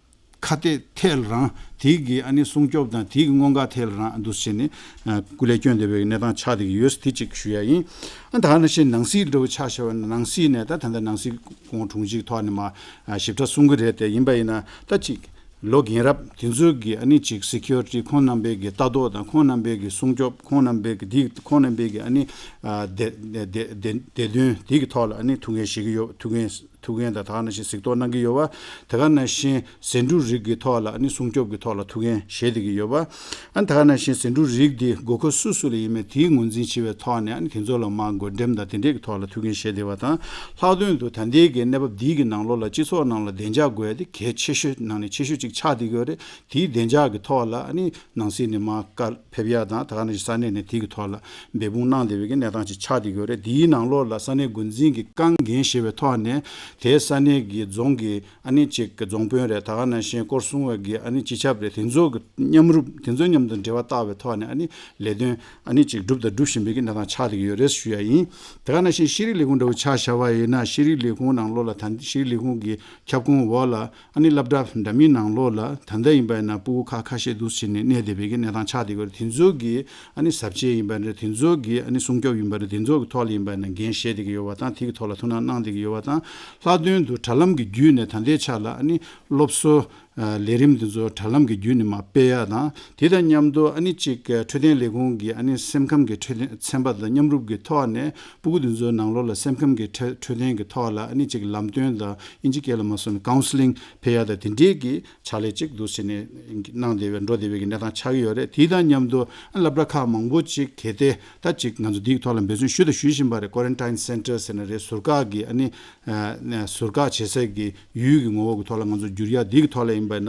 ཁ་གཏད་ཐལ་རང་དེའི་གི་ཨ་ནི་སྲུང་སྐྱོབ་དང་དེའི་གི་སྔོན་འགོག་ཐད་ལ་རང་འདུག་བྱས་ནས་ཨ་སྐུ་ལས་བསྐྱོན་བསྡད་པའི་གནས་སྟངས་ཆགས་བསྡད་ཀྱི་ཡོད་དེ་གཅིག་ཞུ་ཡ་ཡིན། ཨ་ད་ག་ནང་བཞིན་ནང་སྲིད་འདྲ་བོ་ཆ་བཞག་པ་ན་ནང་སྲིད་ནས་ད་ད་ལྟ་ནང་སྲིད་ཁོང་དྲུང་ཆེ་གི་ཐོག་ནས་མར་ཨ་ཞིབ་ཕྲ་གསུང་གི་རེད་དེ། ཡིན་པ་ཡིན་ན་ད་གཅིག་ལོ་རྒན་རབས་དེ་ཚོའི་གི་ཨ་ནི་གཅིག་སི་ཁིའུ་རི་ཊི་ཁོང་རྣམ་པའི་གི་ལྟ་རྟོག་དང་ཁོང་རྣམ་པའི་གི་སྲུང་སྐྱོབ་ཁོང་རྣམ་པའི་གི་དེ་ཁོང་རྣམ་པའི་གི་ཨ་ནི་ཨ་བདེ་བདེ་བདེ་བདེ་བདེ་དོན་དེ་གི་ཐོག་ལ་ཨ་ནི་ཐུགས་འགན་བཞེས་ཀྱི་ཡོད། ཐུགས་འགན་ཐུགས་འགན་དང་ད་ག་ནང་བཞིན་གཟིགས་རྟོག་གནང་གི་ཡོད་པ། དེ་ག་ནང་བཞིན་ཟེ་འབྲུ་རིགས་ཀྱི་ཐོག་ལ་ཨ་ནི་སྲུང་སྐྱོབ་ཀྱི་ཐོག་ལ་ཐུགས་འགན་བཞེས་བསྡད་ཀྱི་ཡོད་པ། ཨ་ནི་ད་ག་ནང་བཞིན་ཟེ་འབྲུ་རིགས་འདི་དགོས་མཁོ་སུ་སུ་ལ་ཡིན་མིན་དེའི་ངོས་འཛིན་བྱེད་པའི་ཐོག་ནས་ཨ་ནི་དེ་ཚོ་ལ་མར་བགོ་འགྲེམས་དང་དེ་འདྲས་ཀྱི་ཐོག་ལ་ཐུགས་འགན་བཞེས་བསྡད་པ་དང་། ལྷག་དོན་དུ་ད་ལྟའི་གི་གནས་བབ་འདིའི་གི་ནང་ལོགས་ལ་སྤྱི་ཚོགས་ནང་ལ་བདེ་འཇགས་དགོས་ཡ་དེ་གལ་ཆེ་ཤོས་ནང་ནས་ཆེ་ཤོས་ཅིག་ཆགས་བསྡད་ཀྱི་ཡོད་རེད། དེའི་བདེ་འཇགས་ཀྱི་ཐོག་ལ་ཨ་ནི་ནང་སྲིད་ནས་མར་བཀའ་ཕེབས་ཡ་དང་ད་ག་ནང་བཞིན་ས་གནས་ནས་དེ་གི་ཐོག་ལ་འབད་འབུངས་གནང་བསྡད་པའི་གི་གནས་སྟངས་ཅིག་ཆགས་བསྡད་ཡོད་རེད། དེའི་ནང་ལོགས་ལ་ས་གནས་འགོ་འཛིན་གྱི་རྐང་འགན་བཞེས་པའི་ཐོག་ནས་དེའི་ས་གནས་ཀྱི་རྫོང་གི་ཨ་ནི་གཅིག་གི་རྫོང་དཔོན་རེད། ད་ག་ནང་བཞིན་སྐོར་སྲུང་བའི་གི་ཨ་ནི་སྤྱི་ཁྱབ་རེད། དེ་ཚོ་གི་མཉམ་རུབ་དེ་ཚོ་མཉམ་དུ་འབྲེལ་བ་བཏགས་པའི་ཐོག་ནས་ཨ་ནི་ལས་དོན་ཨ་ནི་གཅིག་བསྒྲུབས་དང་སྒྲུབ་བཞིན་པའི་གི་གནས་སྟངས་ཆགས་བསྡད་ཀྱི་ཡོད་རེད་ཞུ་ཡ་ཡིན། དེ་ག་ནང་བཞིན་ཤེས་རིག་ལས་ཁུངས་འདྲ་བོ་ཆ་བཞག་པ་ཡིན་ན་ཤེས་རིག་ལས་ཁུངས་ནང་ལོགས་ལ་ད་ཤེས་རིག་ལས་ཁུངས་ཀྱི་ཁྱབ་ཁོངས་འོག་ལ་ཨ་ནི་སློབ་གྲྭ་འདྲ་མིན་ནང་ལོགས་ལ་ད་ལྟ་ཡིན་པ་ཡིན་ན་སྤུ་གུ་ཁག་ཁ་ཤས་འདུག་སེ་བྱས་ནས་གནས་བསྡད་པའི་གི་གནས་སྟངས་ཆགས་བསྡད་ཀྱི་ཡོད་རེད། དེ་ཚོ་གི་ཨ་ནི་ཟབ་ཆས་ཡིན་པ་རེད། དེ་ཚོ་གི་ཨ་ནི་སྲུང་སྐྱོབ་ཡིན་པ་རེད། དེ་ཚོ་གི་ཐོག་ལ་ཡིན་པ་ཡིན་ན་འགན་བཞེས་བསྡད་ཀྱི་ཡོད་པ་དང་དེ་གི་ཐོག་ལ་ཐུགས་སྣང་གནང་བསྡད་ཀྱི་ཡོད་པ་དང་། ལྷག་དོན་དུ་དྲ་ལམ་གྱི་བརྒྱུད་ནས་ད་ལྟའི་ཆ་ལ་ཨ་ནི་སློབ་གསོ་ལས་རིམ་དེ་ཚོ་དྲ་ལམ་གྱི་བརྒྱུད་ནས་མར་སྤེལ་ཡ་དང་། དེ་དང་མཉམ་དུ་ཨ་ནི་གཅིག་འཕྲོད་བསྟེན་ལས་ཁུངས་ཀྱི་ཨ་ནི་སེམས་ཁམས་ཀྱི་འཕྲོད་བསྟེན་ཚན་པ་དང་མཉམ་རུབ་ཀྱི་ཐོག་ནས་སྤུ་གུ་དེ་ཚོའི་ནང་ལོགས་ལ་སེམས་ཁམས་ཀྱི་འཕྲོད་འཕྲོད་བསྟེན་གྱི་ཐོག་ལ་ཨ་ནི་གཅིག་ལམ་སྟོན་དང་ཨིན་ཇི་སྐད་ལ་མ་སོང་ན་ཀའུན་སི་ལིང་ཕེབས་ཡ་དང་དེ་འདྲའི་གི་ཕྱག་ལས་ཅིག་འདུག་སེ་ནས་གནང་བསྡད་པའི་འགྲོ་བསྡད་པའི་གི་གནས་སྟངས་ཆགས་ཀྱི་ཡོད་རེད། དེའི་དང་མཉམ་དུ་ཨ་སློབ་གྲྭ་ཁག་མང་པོ་ཅིག་གལ་ཏེ་ད་ཅིག་ང་ཚོ་འདིའི་ཐོག་ལ་འབད་བརྩོན་ཞུ་དང་ཞུ་བཞིན་པ་རེད། ཀོ་རན་ཊིན་སེན་ཊར་ཟེར་ན་རེད། ཟུར་བཀག་གི་ཨ་ནི་ཨ་ཟུར་བཀག་བྱེད་སའི་གི་ཡུལ་གྱི་ངོ་བོ་གི་ཐོག་ལ་ང་ཚོ་བསྒྱུར་ཡ་འདི་གི་ཐོག་ལ་ཡིན་པ་ན་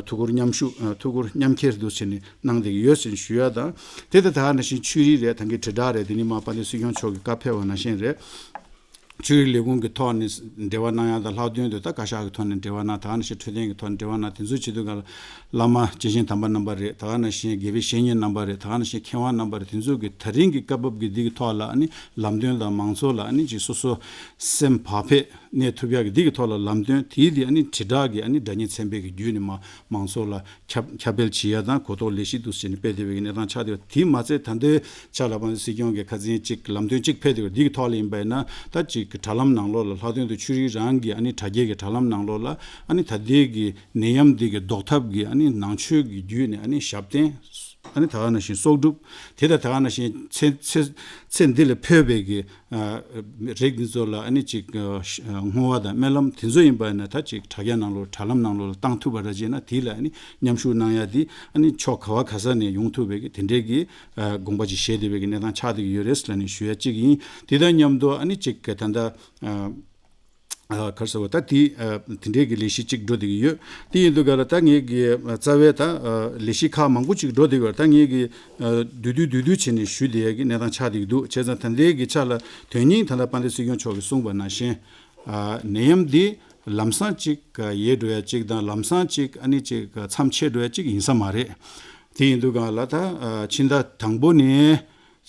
ཐུགས་ཁུར་མཉམ་ཞུགས་ཐུགས་ཁུར་མཉམ་འཁྱེར་འདུག་བྱས་ནས་གནང་བསྡད་ཀྱི་ཡོད་ཟེར་ནས་ཞུ་ཡ་དང་། དེ་ལྟ་ད་ག་ནང་བཞིན་ཆོས་རིག་རེད། ད་གིན་དྲིལ་བསྒྲགས་རེད། དེ་ནི་མ་དཔལ་ལྡན་སྲིད་སྐྱོང་མཆོག་གི་བཀའ་ཕེབས་པ་ནང་བཞིན་རེད། ཆོས་རིག་ལས་ཁུངས་ཀྱི་ཐོག་ནས་འབྲེལ་བ་གནང་ཡ་དང་ལྷག་དོན་དུ་ད་བཀའ་ཤག་གི་ཐོག་ནས་འབྲེལ་བ་གནང་། ད་ག་ནང་བཞིན་འཕྲོད་བསྟེན་གྱི་ཐོག་ནས་འབྲེལ་བ་གནང་། དེ་ཚོ་བྱེད་དུས་ག་ལ་བླ་མ་སྐྱེས་ཆེན་དམ་པ་རྣམ་པ་རེད། ད་ག་ནང་བཞིན་དགེ་བའི་བཤེས་གཉེན་རྣམ་པ་རེད། ད་ག་ནང་བཞིན་མཁས་དབང་རྣམ་པ་རེད། དེ་ཚོ་གི་ད་རིང་གི་སྐབས་བབ་ཀྱི་འདི་གི་ཐོག་ལ་ཨ་ནི་ལམ་སྟོན་དང་མང་ཚོགས་ལ་ཨ་ནི་ཅིག་སོ་སོ་སེམས་བག་ཕེབས་གནས་ཐུབ་ཡག་གི་འདི་གི་ཐོག་ལ་ལམ་སྟོན་དེའི་དེ་ཨ་ནི་དྲིལ་བསྒྲགས་ཀྱི་ཨ་ནི་སྒྲ་སྙན་ཚན་པའི་གི་བརྒྱུད་ནས་མ་མང་ཚོགས་ལ་ཁྱབ་ཁྱབ་སྤེལ་བྱེད་ཡ་དང་གོ་རྟོགས་ལེགས་ཤིག་འདུག་ཟེར་ནས་སྤེལ་བསྡད་པའི་གི་གནས་སྟངས་ཆགས་བསྡད་པ། དེ་མ་ཚད་ད་ལྟའི་ཆ་ལ་དཔལ་ལྡན་སྲིད་སྐྱོང་གི་ཁ་སང་ཅིག་ལམ་སྟོན་ཅིག་ཕེབས་བསྡད་པ་འདི་གི་ཐོག་ལ་ཡིན་པ་ཡིན་ན་ད་ཅིག་གི་དྲ་ལམ་ནང་ལོགས་ལ་ལྷག་དོན་དུ་ཆོས་རིག་རང་གི་ཨ་ནི་དྲ་རྒྱའི་གི་དྲ་ལམ་ནང་ལོགས་ལ་ཨ་ནི་ད་ལྟའི་གི་ནད་ཡམས་འདི་གི་ཟློག་ཐབས་ཀྱི་ཨ་ནི་ནང་ཆོས་ཀྱི་བརྒྱུད་ནས་ཨ་ནི་ཞབས་བརྟན་ཨ་ནི་ད་ག་ནང་བཞིན་གསོག་སྒྲུབ། དེ་དང་ད་ག་ནང་བཞིན་ཚེ་ཚེ་ཚེ་འདི་ལ་ཕོད་པའི་གི་ཨ་རིགས་འདི་ཚོ་ལ་ཨ་ནི་ཅིག་ཨ་བསྔོ་བ་དང་སྨོན་ལམ་དེ་ཚོ་ཡིན་པ་ཡིན་ན་ད་ཅིག་དྲ་རྒྱ་ནང་ལོགས་དྲ་ལམ་ནང་ལོགས་ལ་བཏང་ཐུབ་པ་ར་བྱས་ན་དེ་ལ་ཨ་ནི་མཉམ་ཞུགས་གནང་ཡ་དེ་ཨ་ནི་ཕྱོགས་ག་བ་ག་ས་ནས་ཡོང་ཐུབ་པའི་གི་དེ་འདྲའི་གི་ཨ་དགོངས་པ་ཅིག་བཞེས་བསྡད་པའི་གི་གནས་སྟངས་ཆགས་བསྡད་ཀྱི་ཡོད་རེད་ལབ་ནས་ཞུ་ཡ་གཅིག་ཡིན། དེ་དང་མཉམ་དུ་ཨ་ནི་ཅིག་གི་ད་ལྟ་ཨ་ཨ་ག་རེ་ཟེར་བ་ད་དེ་ཨ་དེ་འདྲའི་གི་ལས་གཞི་གཅིག་འགྲོ་བསྡད་ཀྱི་ཡོད། དེ་ཡིན་དུས་ག་ལ་ད་ངེད་ཀྱི་ཨ་རྩ་བའི་ད་ཨ་ལས་གཞི་ཁག་མང་པོ་ཅིག་འགྲོ་བསྡད་ཀྱི་ཡོད། ད་ངེད་ཀྱི་ཨ་བསྡུས་བསྡུས་བསྡུས་བསྡུས་བྱས་ནས་ཞུ་བསྡད་ཡ་གི་གནས་སྟངས་ཆགས་བསྡད་ཀྱི་འདུག་བྱས་ཙང་ད་ལྟའི་གི་ཆ་ལ་དོན་སྙིང་ད་ལྟ་དཔལ་ལྡན་སྲིད་སྐྱོང་མཆོག་གིས་གསུངས་པ་ནང་བཞིན་ཨ་ནད་ཡམས་འདི་ལམ་སང་ཅིག་ཡལ་འགྲོ་ཡ་ཅིག་དང་ལམ་སང་ཅིག་ཨ་ནི་ཅིག་མཚམས་ཆད་འགྲོ་ཡ་ཅིག་ཡིན་ས་མ་རེད། དེ་ཡིན་དུས་ག་ལ་ད་ཨ་ཕྱི་ཟླ་དང་པོ་ནས་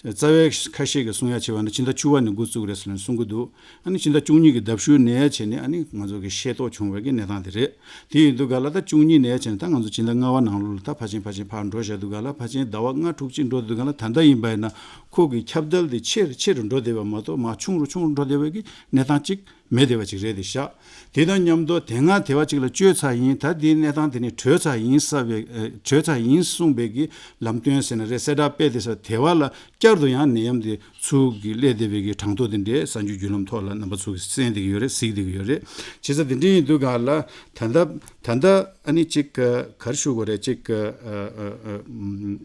རྩ་བའི་ཁ་ཤས་ཀྱིས་གསུང་ཡ་བྱས་པ་ན་ཕྱི་ཟླ་བཅུ་པ་ནས་འགོ་བཙུགས་རེད་ཟེར་ནས་གསུང་གི་འདུག་ཨ་ནི་ཕྱི་ཟླ་བཅུ་གཉིས་ཀྱི་ཟླ་བཞུགས་ནས་བྱས་ནས་ཨ་ནི་ང་ཚོ་གི་ཤེས་རྟོགས་བྱུང་བའི་གི་གནས་སྟངས་དེ་རེད། དེ་ཡིན་དུས་ག་ལ་ད་བཅུ་གཉིས་ནས་བྱས་ནས་ད་ང་ཚོ་ཕྱི་ཟླ་ལྔ་པ་ནང་ལོགས་ལ་ད་ཕར་ཕྱིན་ཕར་ཕྱིན་ཕར་འགྲོ་བཞག་དུས་ག་ལ་ཕར་ཕྱིན་ཟླ་བ་ལྔ་དྲུག་ཅིག་འགྲོ་དུས་ག་ལ་ད་ལྟ་ཡིན་པ་ཡིན་ན་ཁོ་གི་ཁྱབ་གདལ་དེ་ཆེ་རུ་ཆེ་རུ་འགྲོ་བསྡད་པ་མ་གཏོགས་མར་ཆུང་རུ་ཆུང་རུ་འགྲོ་བསྡད་པའི་གི་གནས་སྟངས་ཅིག་མེད་བསྡད་པ་ཅིག་རེད་དེ་ཤག་དེ་དང་མཉམ་དུ་དེ་སྔ་དེ་བ་ཅིག་ལ་བཅོས་ཚར་ཡིན། ད་དེའི་གནས་སྟངས་དེ་ནི་གྲོལ་ཚར་ཡིན་ས་བའི་ཨ་གྲོལ་ཚར་ཡིན་གསུངས་པའི་གི་ལམ་སྟོན་ཟེར་ན་རེད། གསལ་བསྒྲགས་སྤེལ་དེ་ས་དེ་བ་ལ་བསྐྱར་དུ་ཡང་ནད་ཡམས་དེ་ཚུར་གི་སླེབས་བསྡད་པའི་གི་གྲངས་ཐོ་དེ་འདྲས་གསར་འགྱུར་བརྒྱུད་ལམ་ཐོག་ལ་རྣམ་པ་ཚོ་གིས་གསན་བསྡད་ཀྱི་ཡོད་རེད། གཟིགས་བསྡད་ཀྱི་ཡོད་རེད། བྱས་ཙང་དེ་འདྲས་ཡིན་དུས་ག་ལ་ད་ལྟ་ད་ལྟ་ཨ་ནི་ཅིག་ག་ག་རེ་ཞུ་དགོས་རེད། ཅིག་ག་ཨ་ཨ་ཨ་ཨམ།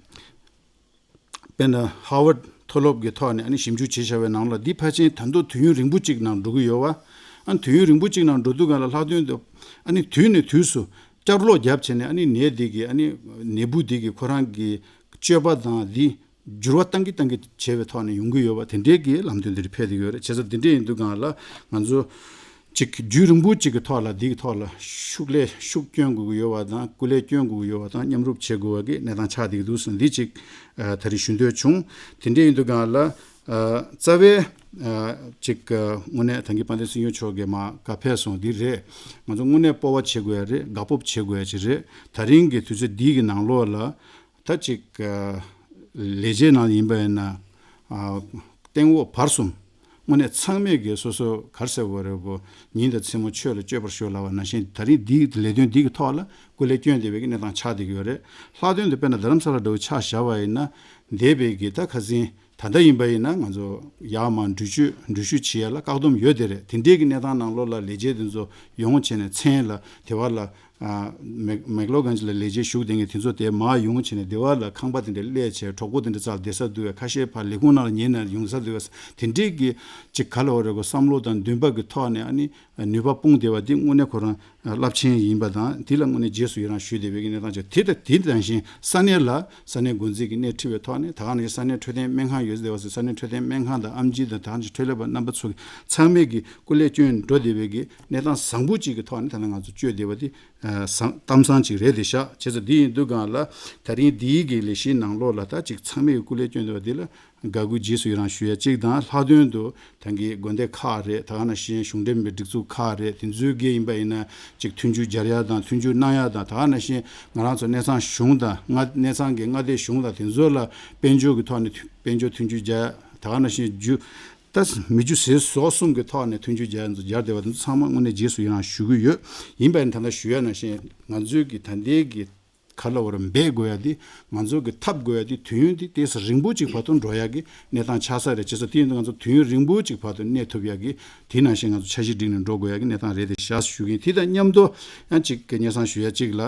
དཔེར་ན་ཧར་ཝརཌ་མཐོ་སློབ་ཀྱི་ཐོག་ནས་ཨ་ནི་ཞིབ་འཇུག་བྱས་བཞག་པའི་ནང་ལ་འདི་ཕལ་ཆེར་ད་དུང་དུས་ཡུན་རིང་པོ་ཅིག་ནང་འགྲོ་གི་ཡོད་པ། ཨ་ནི་དུས་ཡུན་རིང་པོ་ཅིག་ནང་འགྲོ་དུས་ག་ལ་ལྷག་དོན་དུ་ཨ་ནི་དུས་ནས་དུས་སུ་བསྐྱར་ལོག་བརྒྱབ་བྱས་ནས་ཨ་ནི་ནད་འདི་གི་ཨ་ནི་ནད་འབུ་འདི་གི་ཁོ་རང་གི་སྤྱོད་པ་དང་འདི་འགྱུར་བ་གཏང་གི་གཏང་གི་བྱས་པའི་ཐོག་ནས་ཡོང་གི་ཡོད་པ་དེ་འདྲའི་གི་ལམ་སྟོན་འདི་རིགས་ཕེབས་བསྡད་ཡོད་རེད། བྱས་ཙང་དེ་འདྲའི་ཡིན་དུས་ག་ལ་ང་ཚོ་ ཅིག་རྒྱུན་རིང་པོ་ཅིག་གི་ཐོག་ལ་འདི་གི་ཐོག་ལ་ཤུགས་ལས་ཤུགས་སྐྱོན་དགོས་ཀྱི་ཡོད་པ་དང་། སྐུ་ལས་སྐྱོན་དགོས་ཀྱི་ཡོད་པ་དང་། མཉམ་རུབ་བྱེད་དགོས་པ་གི་གནས་སྟངས་ཆགས་བསྡད་ཀྱི་འདུག་ཟེར་ནས་འདི་ཅིག་ཨ་ད་རེས་ཞུ་འདོད་བྱུང་། དེ་འདྲ་ཡིན་དུས་སྒང་ལ་ཨ་རྩ་བའི་ཨ་ཅིག་ཨ་དངོས་གནས་ད་གིན་དཔལ་ལྡན་སྲིད་སྐྱོང་མཆོག་གིས་མར་བཀའ་ཕེབས་སོང་། འདི་རེད། ང་ཚོ་དངོས་གནས་སྤོབས་པ་བྱེད་དགོས་ཡ་རེད། དགའ་སྤོབས་བྱེད་དགོས་ཡ་ཅིག་རེད། ད་རིང་གི་དུས་ཚོད་འདི་གི་ནང་ལོགས་ལ་ད་ཅིག་ཨ་ལས་བྱེད་ནང་ཡིན་པ་ཡིན་ན་ཨ་སྟེང་འོག་བར་གསུམ་དངོས་གནས་ཚང་མས་ཀྱི་སོ་སོ་ག་རེ་ཟེར་དགོས་རེད། གོ་ཉིན་དང་མཚན་མོ་ཆོས་ལ་སྤྱོད་པར་ཤོག་ལབ་པ་ནང་བཞིན། ད་རིང་འདིའི་ལས་དོན་འདི་གི་ཐོག་ལ་སྐུ་ལས་བསྐྱོན་བསྡད་པའི་གི་གནས་སྟངས་ཆགས་བསྡད་ཀྱི་ཡོད་རེད། ལྷག་དོན་དུ་དཔེར་ན་རྡ་རམ་ས་ལ་འདྲ་བོ་ཆ་བཞག་པ་ཡིན་ན། འདས་པའི་གི་ད་ཁ་སང་ད་ལྟ་ཡིན་པ་ཡིན་ན་ང་ཚོ་ཡར་མར་འགྲུལ་བཞུད་འགྲུལ་བཞུད་བྱེད་ཡ་ལ་བཀག་སྡོམ་ཡོད་དེ་རེད། དེ་འདྲའི་གི་གནས་སྟངས་ནང་ལོགས་ལ་ལས་བྱེད་དེ་ཚོ་ཡོང་བྱས་ནས་མཚན་ལ་དེ་བ་ལ་ཨ་མེག་མེག་ལོ་གྷན་ཇི་ལ་ལས་བྱེད་བཞུགས་བསྡད་མཁན་དེ་ཚོ་དེ་མར་ཡོང་བྱས་ནས་དེ་བ་ལ་ཁང་པ་དེ་འདྲ་སླེབས་བྱས་གྲོགས་པོ་དེ་འདྲ་རྩ་ལ་བསྡད་ས་འདུག་བས། ཁ་ཤས་ཕར་ལས་ཁུངས་ནང་ལ་ཉལ་ནས་ཡོང་ས་འདུག་བས། དེ་འདྲའི་གི་ཅིག་ག་ལ་བ་རེད་གོ་བསམ་བློ་དང་འདུན་པ་གི་ཐོག་ནས་ཨ་ནི་ནུས་པ་སྤུངས་བསྡད་པ་འདི་དངོས་གནས་ཁོ་རང་རླབས་ཆེན་ཡིན་པ་དང་། དེ་ལ་དངོས་གནས་རྗེས་སུ་ཡི་རང་ཞུ་བསྡད་པའི་གི་གནས་སྟངས་ཅིག་དེ་ལྟ་དེ་ནང་བཞིན་ས་གནས་ལ་ས་གནས་འགོ་འཛིན་གྱིས་སྣེ་ཁྲིད་པའི་ཐོག་ནས། ད་ག་ནང་བཞིན་ས་གནས་འཕྲོད་བསྟེན་སྨན་ཁང་ཡོད་ཟེར་བ་ཟེར། ས་གནས་འཕྲོད་བསྟེན་སྨན་ཁང་དང་ཨེམ་ཆི་དང་ད་ག་ནང་བཞིན་འཕྲོད་ལས་པ་རྣམ་པ་ཚོ་གི་ཚང་མས་ཀྱི་སྐུ་ལས་བསྐྱོན་འགྲོ་བསྡད་པའི་གི་གནས་སྟངས་བཟང་པོ་ཅིག་གི་ཐོག་ནས་ད་ནང་ང་ཚོ་བསྐྱོད་བསྡད་པ་དེ་ཨ་བཟང་གཏམ་བཟང་ཅིག་རེད་དེ་ཤག་བྱས་ཙང་འདི་ཡིན་དུས་སྒང་ལ་ད་རིང་འདིའི་གི་ལས་གཞིའི་ནང་ལོགས་ལ་ད་ཅིག་ཚང་མས་ཀྱི་སྐུ་ལས་བསྐྱོན་བསྡད་པ་འདི་ལ་དགའ་མགུ་རྗེས་སུ་ཡི་རང་ཞུ་ཡ་གཅིག་དང་། ལྷག་དོན་དུ་ད་གིན་དགོན་སྡེ་ཁག་རེད། ད་ག་ནང་བཞིན་གཞུང་འབྲེལ་མི་སྒྲིག་འཛུགས་ཁག་རེད། དེ་ཚོའི་གི་ཡིན་པ་ཡིན་ན་ཅིག་མཐུན་འགྱུར་སྦྱར་ཡ་དང་མཐུན་འགྱུར་གནང་ཡ་དང་། ད་ག་ནང་བཞིན་ང་རང་ཚོ་གནས་ཚང་གཞུང་དང་མངའ་གནས་ཚང་གི་མངའ་སྡེ་གཞུང་དང་དེ་ཚོ་ལ་དཔལ་འབྱོར་གི་ཐོག་ནས་མཐུན་དཔལ་འབྱོར་མཐུན་འགྱུར་སྦྱར་ཡ། ད་ག་ནང་བཞིན་རྒྱུ་ད་མི་རྒྱུ་ཟས་ཟོག་གསུམ་གི་ཐོག་ནས་མཐུན་འགྱུར་སྦྱར་ཡ་ཚོ་སྦྱར་བསྡད་པ་དེ་ཚོ་ཚང་མ་དངོས་གནས་རྗེས་སུ་ཡི་རང་ཞུ་གི་ཡོད། ཡིན་པ་ཡིན་ན་ད་ལྟ་ཞུ་ཡ་ནང་བཞིན་ང་ཚོའི་གི་ད་ལྟའི་གི་ག་ལ་བར་འབད་དགོས་ཡ་དེ། ང་ཚོ་གི་འཐབ་དགོས་ཡ་དེ་དུས་ཡུན་དེ་ཏོག་ཙམ་རིང་པོ་ཅིག་བར་དུ་འགྲོ་ཡ་གི་གནས་སྟངས་ཆགས་ས་རེད། བྱས་ཙང་དེ་ཡིན་དུས་ང་ཚོ་དུས་ཡུན་རིང་པོ་ཅིག་བར་དུ་གནས་ཐུབ་ཡ་གི་དེ་ནང་བཞིན་ང་ཚོ་འཆར་གཞི་བསྒྲིགས་ནས་འགྲོ་དགོས་ཡ་གི་གནས་སྟངས་རེད་དེ་ཤག་ཞུ་གི་ཡིན། དེ་དང་མཉམ་དུ་ཡང་ཅིག་གི་སྙན་སེང་ཞུ་ཡ་གཅིག་ལ།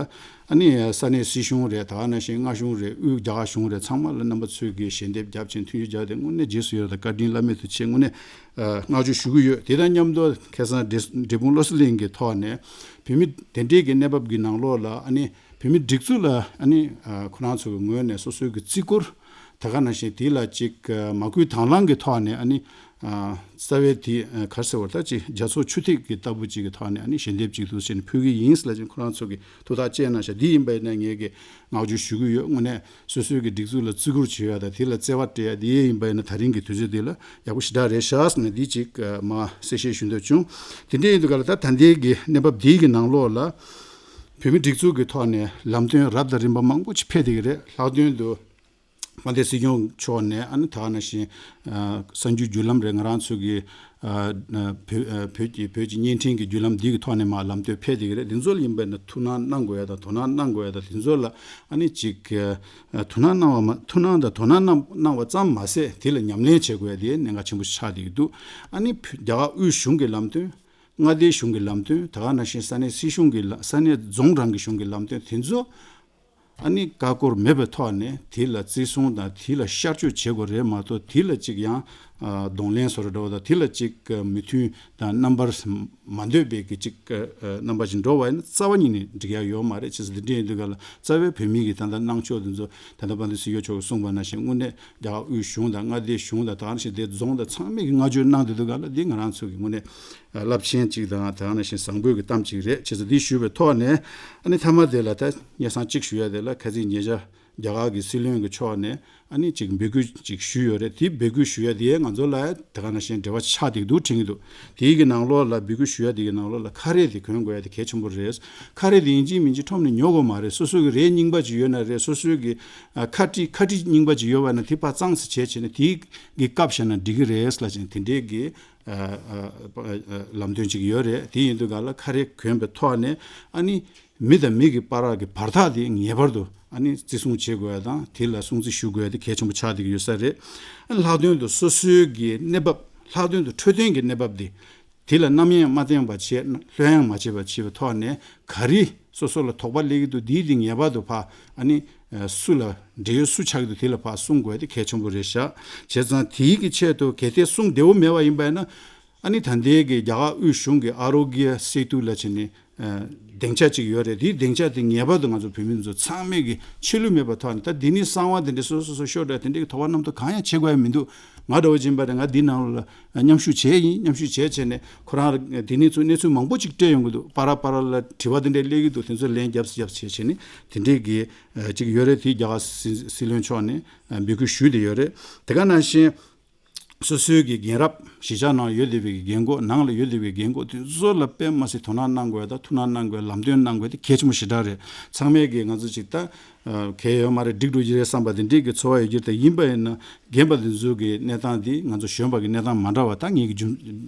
ཨ་ནི་ས་གནས་སྲིད་གཞུང་རེད། ད་ག་ནང་བཞིན་མངའ་གཞུང་རེད། དབུས་རྒྱ་གར་གཞུང་རེད། ཚང་མ་ལ་རྣམ་པ་ཚོས་ཀྱི་ཞལ་འདེབས་བརྒྱབ་ཅིང་མཐུན་འགྱུར་བརྒྱབ་སྟེ་དངོས་གནས་རྗེས་སུ་ཡི་རང་དང་བཀའ་དྲིན་བླ་མེད་དུ་ཆེ། དངོས་གནས་ཨ་བསྔགས་བརྗོད་ཞུ་གི་ཡོད། དེ་དང་མཉམ་དུ་ཁ་སང་འབྲས་འབྲས་སྤུངས་བློ་གསལ་གླིང་གི་ཐོག་ནས་བོད་མི་དེ་འདྲའི་གི་གནས་བབ་ཀྱི་ནང་ལོགས་ལ་ཨ་ནི་བོད་མི་སྒྲིག་འཛུགས་ལ་ཨ་ནི་ཨ་ཁོ་རང་ཚོ་གི་ངོས་ནས་སོ་སོའི་གི་བརྩི་བཀུར། ད་ག་ནང་བཞིན་དེ་ལ་ཅིག་ཨ་མ་བསྐུལ་དང་བླངས་ཀྱི་ཐོག་ནས་ཨ་ནི་ཨ་རྩ་བའི་དེ་ཨ་ག་རེ་ཟེར་བ་ད་ཅིག་རྒྱལ་ཚོགས་ཆུ་ཐིགས་ཀྱི་ལྟ་བུ་ཅིག་གི་ཐོག་ནས་ཨ་ནི་ཞལ་འདེབས་ཅིག་འདུག་ཟེར་ནས་ཕུལ་གི་ཡིན་ཟེར་ལབ་ཅིང་ཁོ་རང་ཚོ་གི་ཐུགས་ཐག་བཅད་གནང་ཤག་འདི་ཡིན་པ་ཡིན་ན་ངས་ཀྱི་བསྔགས་བརྗོད་ཞུ་གི་ཡོད། དངོས་གནས་སོ་སོའི་གི་སྒྲིག་འཛུགས་ལ་བརྩི་བཀུར་བྱེད་ཡ་དང་དེ་ལ་བརྩེ་བ་སྤྲད་ཡ་དེ་ཡིན་པ་ཡིན་ན་ད་རིང་གི་དུས་ཚོད་འདི་ལ་ཡག་པོ་ཞེ་དྲག་རེད་ཤག་ཟེར་ནས་འདི་ཅིག་ཨ་མར་གསལ་བཤད་ཞུ་འདོད་བྱུང་། དེ་འདྲ་ཡིན་དུས་ག་ལ་ད་ད་ལྟའི་གི་གནས་བབ་འདིའི་གི་ནང་ལོགས་ལ་བོད་མི་སྒྲིག་འཛུགས་ཀྱི་ཐོག་ནས་ལམ་སྟོན་རབ་དང་རིམ་པ་མང་པོ་ཅིག་ཕེབས་བསྡད་ཀྱི་རེད། ལྷག་དོན་དུ་དཔལ་ལྡན་སྲིད་སྐྱོང་མཆོག་ནས་ཨ་ནི་ད་ག་ནང་བཞིན་ཨ་གསར་འགྱུར་བརྒྱུད་ལམ་རེད། ང་རང་ཚོ་གི་ཨ་ཨ་བོད་ཨ་བོད་ཀྱི་བོད་ཀྱི་བརྙན་འཕྲིན་གྱི་བརྒྱུད་ལམ་འདི་གི་ཐོག་ནས་མར་ལམ་སྟོན་ཕེབས་བསྡད་ཀྱི་རེད། འདི་ཚོ་ལ་ཡིན་པ་ན་ཐུགས་སྣང་གནང་དགོས་ཡ་དང་དོ་སྣང་གནང་དགོས་ཡ་དང་། འདི་ཚོ་ལ་ཨ་ནི་ཅིག་ཨ་དོ་སྣང་གནང་བ་མ་ཐུགས་སྣང་དང་དོ་སྣང་གནང་གནང་བ་ཙམ་མ་ཟད་དེ་ལ་ཉམས་ལེན་བྱེད་དགོས་ཡ་དེ་གནད་འགག་ཆེན་པོ་ཆགས་བསྡད་ཀྱི་འདུག་ཨ་ནི་བོད་རྒྱ་གར་དབུས་གཞུང་གི་ལམ་སྟོན། མངའ་སྡེའི་གཞུང་གི་ལམ་སྟོན། ད་ག་ནང་བཞིན་ས་གནས་སྲིད་གཞུང་གི་ལ་ས་གནས་རྫོང་རང་གི་གཞུང་གི་ལམ་སྟོན་དེ་ཚོ་ཨ་ནི་ཀ་ཀོར་མེད་པའི་ཐོག་ནས་དེ་ལ་བརྩི་སྲུང་དང་དེ་ལ་ཤར་བསྐྱོད་བྱེད་དགོས་རེད་མ་གཏོགས། དེ་ལ་ཅིག་ཡང་ཨ་གདོང་ལེན་བཟོ་འདྲ་འདྲ་བོ་དང་དེ་ལ་ཅིག་མི་མཐུན་དང་རྣམ་པར་མ་འདོད་པའི་གི་ཅིག་ཨ་རྣམ་པ་ཞིག་འགྲོ་བ་ཡིན་ན་རྩ་བ་ཉིད་ནས་འགྲིག་ཡ་ཡོད་མ་རེད། བྱས་ཙང་འདི་འདྲ་ཡིན་དུས་ག་ལ་རྩ་བའི་བོད་མི་གི་ད་ལྟ་གནང་ཕྱོགས་དེ་ཚོ་ད་ལྟ་དཔལ་ལྡན་སྲིད་སྐྱོང་མཆོག་གིས་གསུངས་པ་ནང་བཞིན་དངོས་གནས་རྒྱ་གར་དབུས་གཞུང་དང་མངའ་སྡེའི་གཞུང་དང་ད་ག་ནང་བཞིན་དེ་རྫོང་དང་ཚང་མས་ཀྱི་བསྔགས་བརྗོད་གནང་བསྡད་དུས་ག་ལ་འདི་ང་རང་ཚོ་གི་དངོས་གནས་རླབས་ཆེན་གཅིག་དང་དེ་ནང་བཞིན་བཟང་པོའི་གི་གཏམ་གཅིག་རེད། བྱས་ཙང་འདི་ཞུས་པའི་ཐོག་ནས་ཨ་ནི་མཐའ་མ་དེ་ལ་ད་སྙན་སེང་གཅིག་ཞུ་ཡ་དེ་ལ་ཁ་སང་ཉེ་ཆར་རྒྱ་གར་གི་སྲིད་བློན་གི་ཕྱོགས་ནས་ཨ་ནི་གཅིག་འབོད་སྐུལ་གཅིག་ཞུས་ཡོད་རེད། དེ་འབོད་སྐུལ་ཞུ་ཡ་དེ་ང་ཚོ་ལ་དེ་ག་ནང་བཞིན་འབྲེལ་བ་ཆགས་བསྡད་འདུག་དྲན་གྱི་འདུག་དེའི་གི་ནང་ལོགས་ལ་འབོད་སྐུལ་ཞུ་ཡ་དེ་གི་ནང་ལོགས་ལ་ཁ་རས་དེ་གོན་དགོས་ཡ་དེ་གལ་ཆེན་པོ་རེད། ཁ་རས་དེ་ཡིན་གཅིག་མིན་གཅིག་ཁྲོམ་ནས་ཉོ་དགོས་མ་རེད། སོ་སོ་གི་རས་རྙིང་པ་ཅིག་ཡོད་ན་རེད། སོ་སོའི་གི་ཨ་ཁ་དཀྲིས་ཁ་དཀྲིས་རྙིང་པ་ཅིག་ཡོད་པ་ན་དེ་ཕར་གཙང་སེལ་བྱས་བྱས་ནས་དེའི་གི་བཀབ་བཞག་ན་འགྲིག་གི་རེད་ལབ་བྱས་དེ་འདྲའི་གི་ཨ་ཨ་ཨ་ལམ་སྟོན་ཅིག་ཡོད་རེད། དེ་ཡིན་དུས་ག་ལ་ཁ་རས་གོན་པའི་ཐོག་ནས་ཨ་ནི་མི་དང་མི་གི་བར་གྱི་བར་ཐག་དེ་ངེས་པར་དུ་ཨ་ནི་བརྩི་སྲུང་བྱེད་དགོས་ཡ་དང་དེ་ལ་སྲུང་བརྩི་ཞུ་དགོས་ཡ་དེ་གལ་ཆེན་པོ་ཆགས་བསྡད་ཀྱི་ཡོད་ས་རེད། ཨ་ནི་ལྷག་དོན་དུ་སོ་སོའི་གི་གནས་བབ་ལྷག་དོན་དུ་འཕྲོད་བསྟེན་གྱི་གནས་བབ་དེ་དེ་ལ་རྣམ་གཡེང་མ་བསྟེན་པ་བྱས། ལྷོད་ཡངས་མ་བྱས་པ་བྱས་པའི་ཐོག་ནས་ག་རེ་སོ་སོ་ལ་དོགས་པ་སླེབས་ཀྱི་འདུག་འདིའི་དེ་ངེས་པར་དུ་ཕར་ཨ་ནི་སུ་ལ་འབྲེལ་ཡོད་སུ་ཆགས་ཀྱི་འདུག་དེ་ལ་ཕར་གསུང་དགོས་ཡ་དེ་གལ་ཆེན་པོ་རེད་ཤག་བྱས་ཙང་དེའི་གི་ཆེད་དུ་གལ་ཏེ་གསུང་བདེ་བོ་མེད་པ་ཡིན་པ་ཡིན་ན། ཨ་ནི་ད་ལྟའི་གི་རྒྱ་གར་དབུས་གཞུང་གི་ཨ་རོ་གྱ་སེ་ཏུ་ལབ་བྱས་ནས་ སྡིངས་ཆ་གཅིག་ཡོད་རེད། དེའི་སྡིངས་ཆ་དེ་ངེས་པར་དུ་ང་ཚོ་བོད་མི་ཚོ་ཚང་མས་ཀྱི་ཆད་ལུས་མེད་པ་ཐོག་ནས། ད་འདི་ནི་གསང་བ་དེ་འདྲ་སོ་སོ་སོ་ཤོར་འདྲ་དེ་འདྲའི་གི་ཐོག་མ་རྣམ་རྟོག་གང་ཡང་བྱེད་དགོས་ཡ་མི་འདུག་ང་འདྲ་བོ་ཅིག་ཡིན་པ་རེད། ང་འདི་ནང་ལ་མཉམ་ཞུགས་བྱས་ཡིན། མཉམ་ཞུགས་བྱས་བྱས་ནས་ཁོ་རང་དེ་ནས་ཚུར་གནས་ཚུལ་མང་པོ་ཅིག་སྤྲད་ཡོང་གི་འདུག་པར་པར་ལ་དྲི་བ་དེ་འདྲ་སླེབས་ཀྱི་འདུག་དེ་ཚོ་ལན་རྒྱབ་རྒྱབ་བྱས་བྱས་ནས་དེ་འདྲའི་གི་ཅིག་ཡོད་རེད། དེ་རྒྱ་གར་སྲིད་སྲིད་བློན་མཆོག་ནས་འབོད་སྐུལ་ཞུས་བསྡད་ཡོད་རེད། དེ་ག་ནང་བཞིན། སོ་སོའི་གི་རྒན་རབས་གཞིས་ཆགས་ནང་ཡོད་བསྡད་པའི་གི་རྒན་གོག་ནང་ལ་ཡོད་བསྡད་པའི་རྒན་གོག་དེ་ཚོ་ལ་དཔེ་མ་སྲིད་དོ་སྣང་གནང་དགོས་དང་ཐུགས་སྣང་གནང་དགོས། ལམ་སྟོན་གནང་དགོས་དེ་གལ་ཆེན་པོ་ཞེ་དྲག་རེད། ཚང་མས་གི་ང་ཚོ་ཅིག་ད་གལ་ཡོད་མ་རེད། འགྲིག་འགྲོ་གི་རེད་བསམ་པ་དེ་འདྲའི་གི་ཚོར་བ་ཡོད་ཀྱི་རེད། ད་ཡིན་པ་ཡིན་ན་རྒན་པ་དེ་ཚོའི་གི་གནས་སྟངས་དེ་ང་ཚོ་གཞོན་པ་གི་གནས་སྟངས་མ་འདྲ་བ། ད་ངས་གི་རྒྱུ་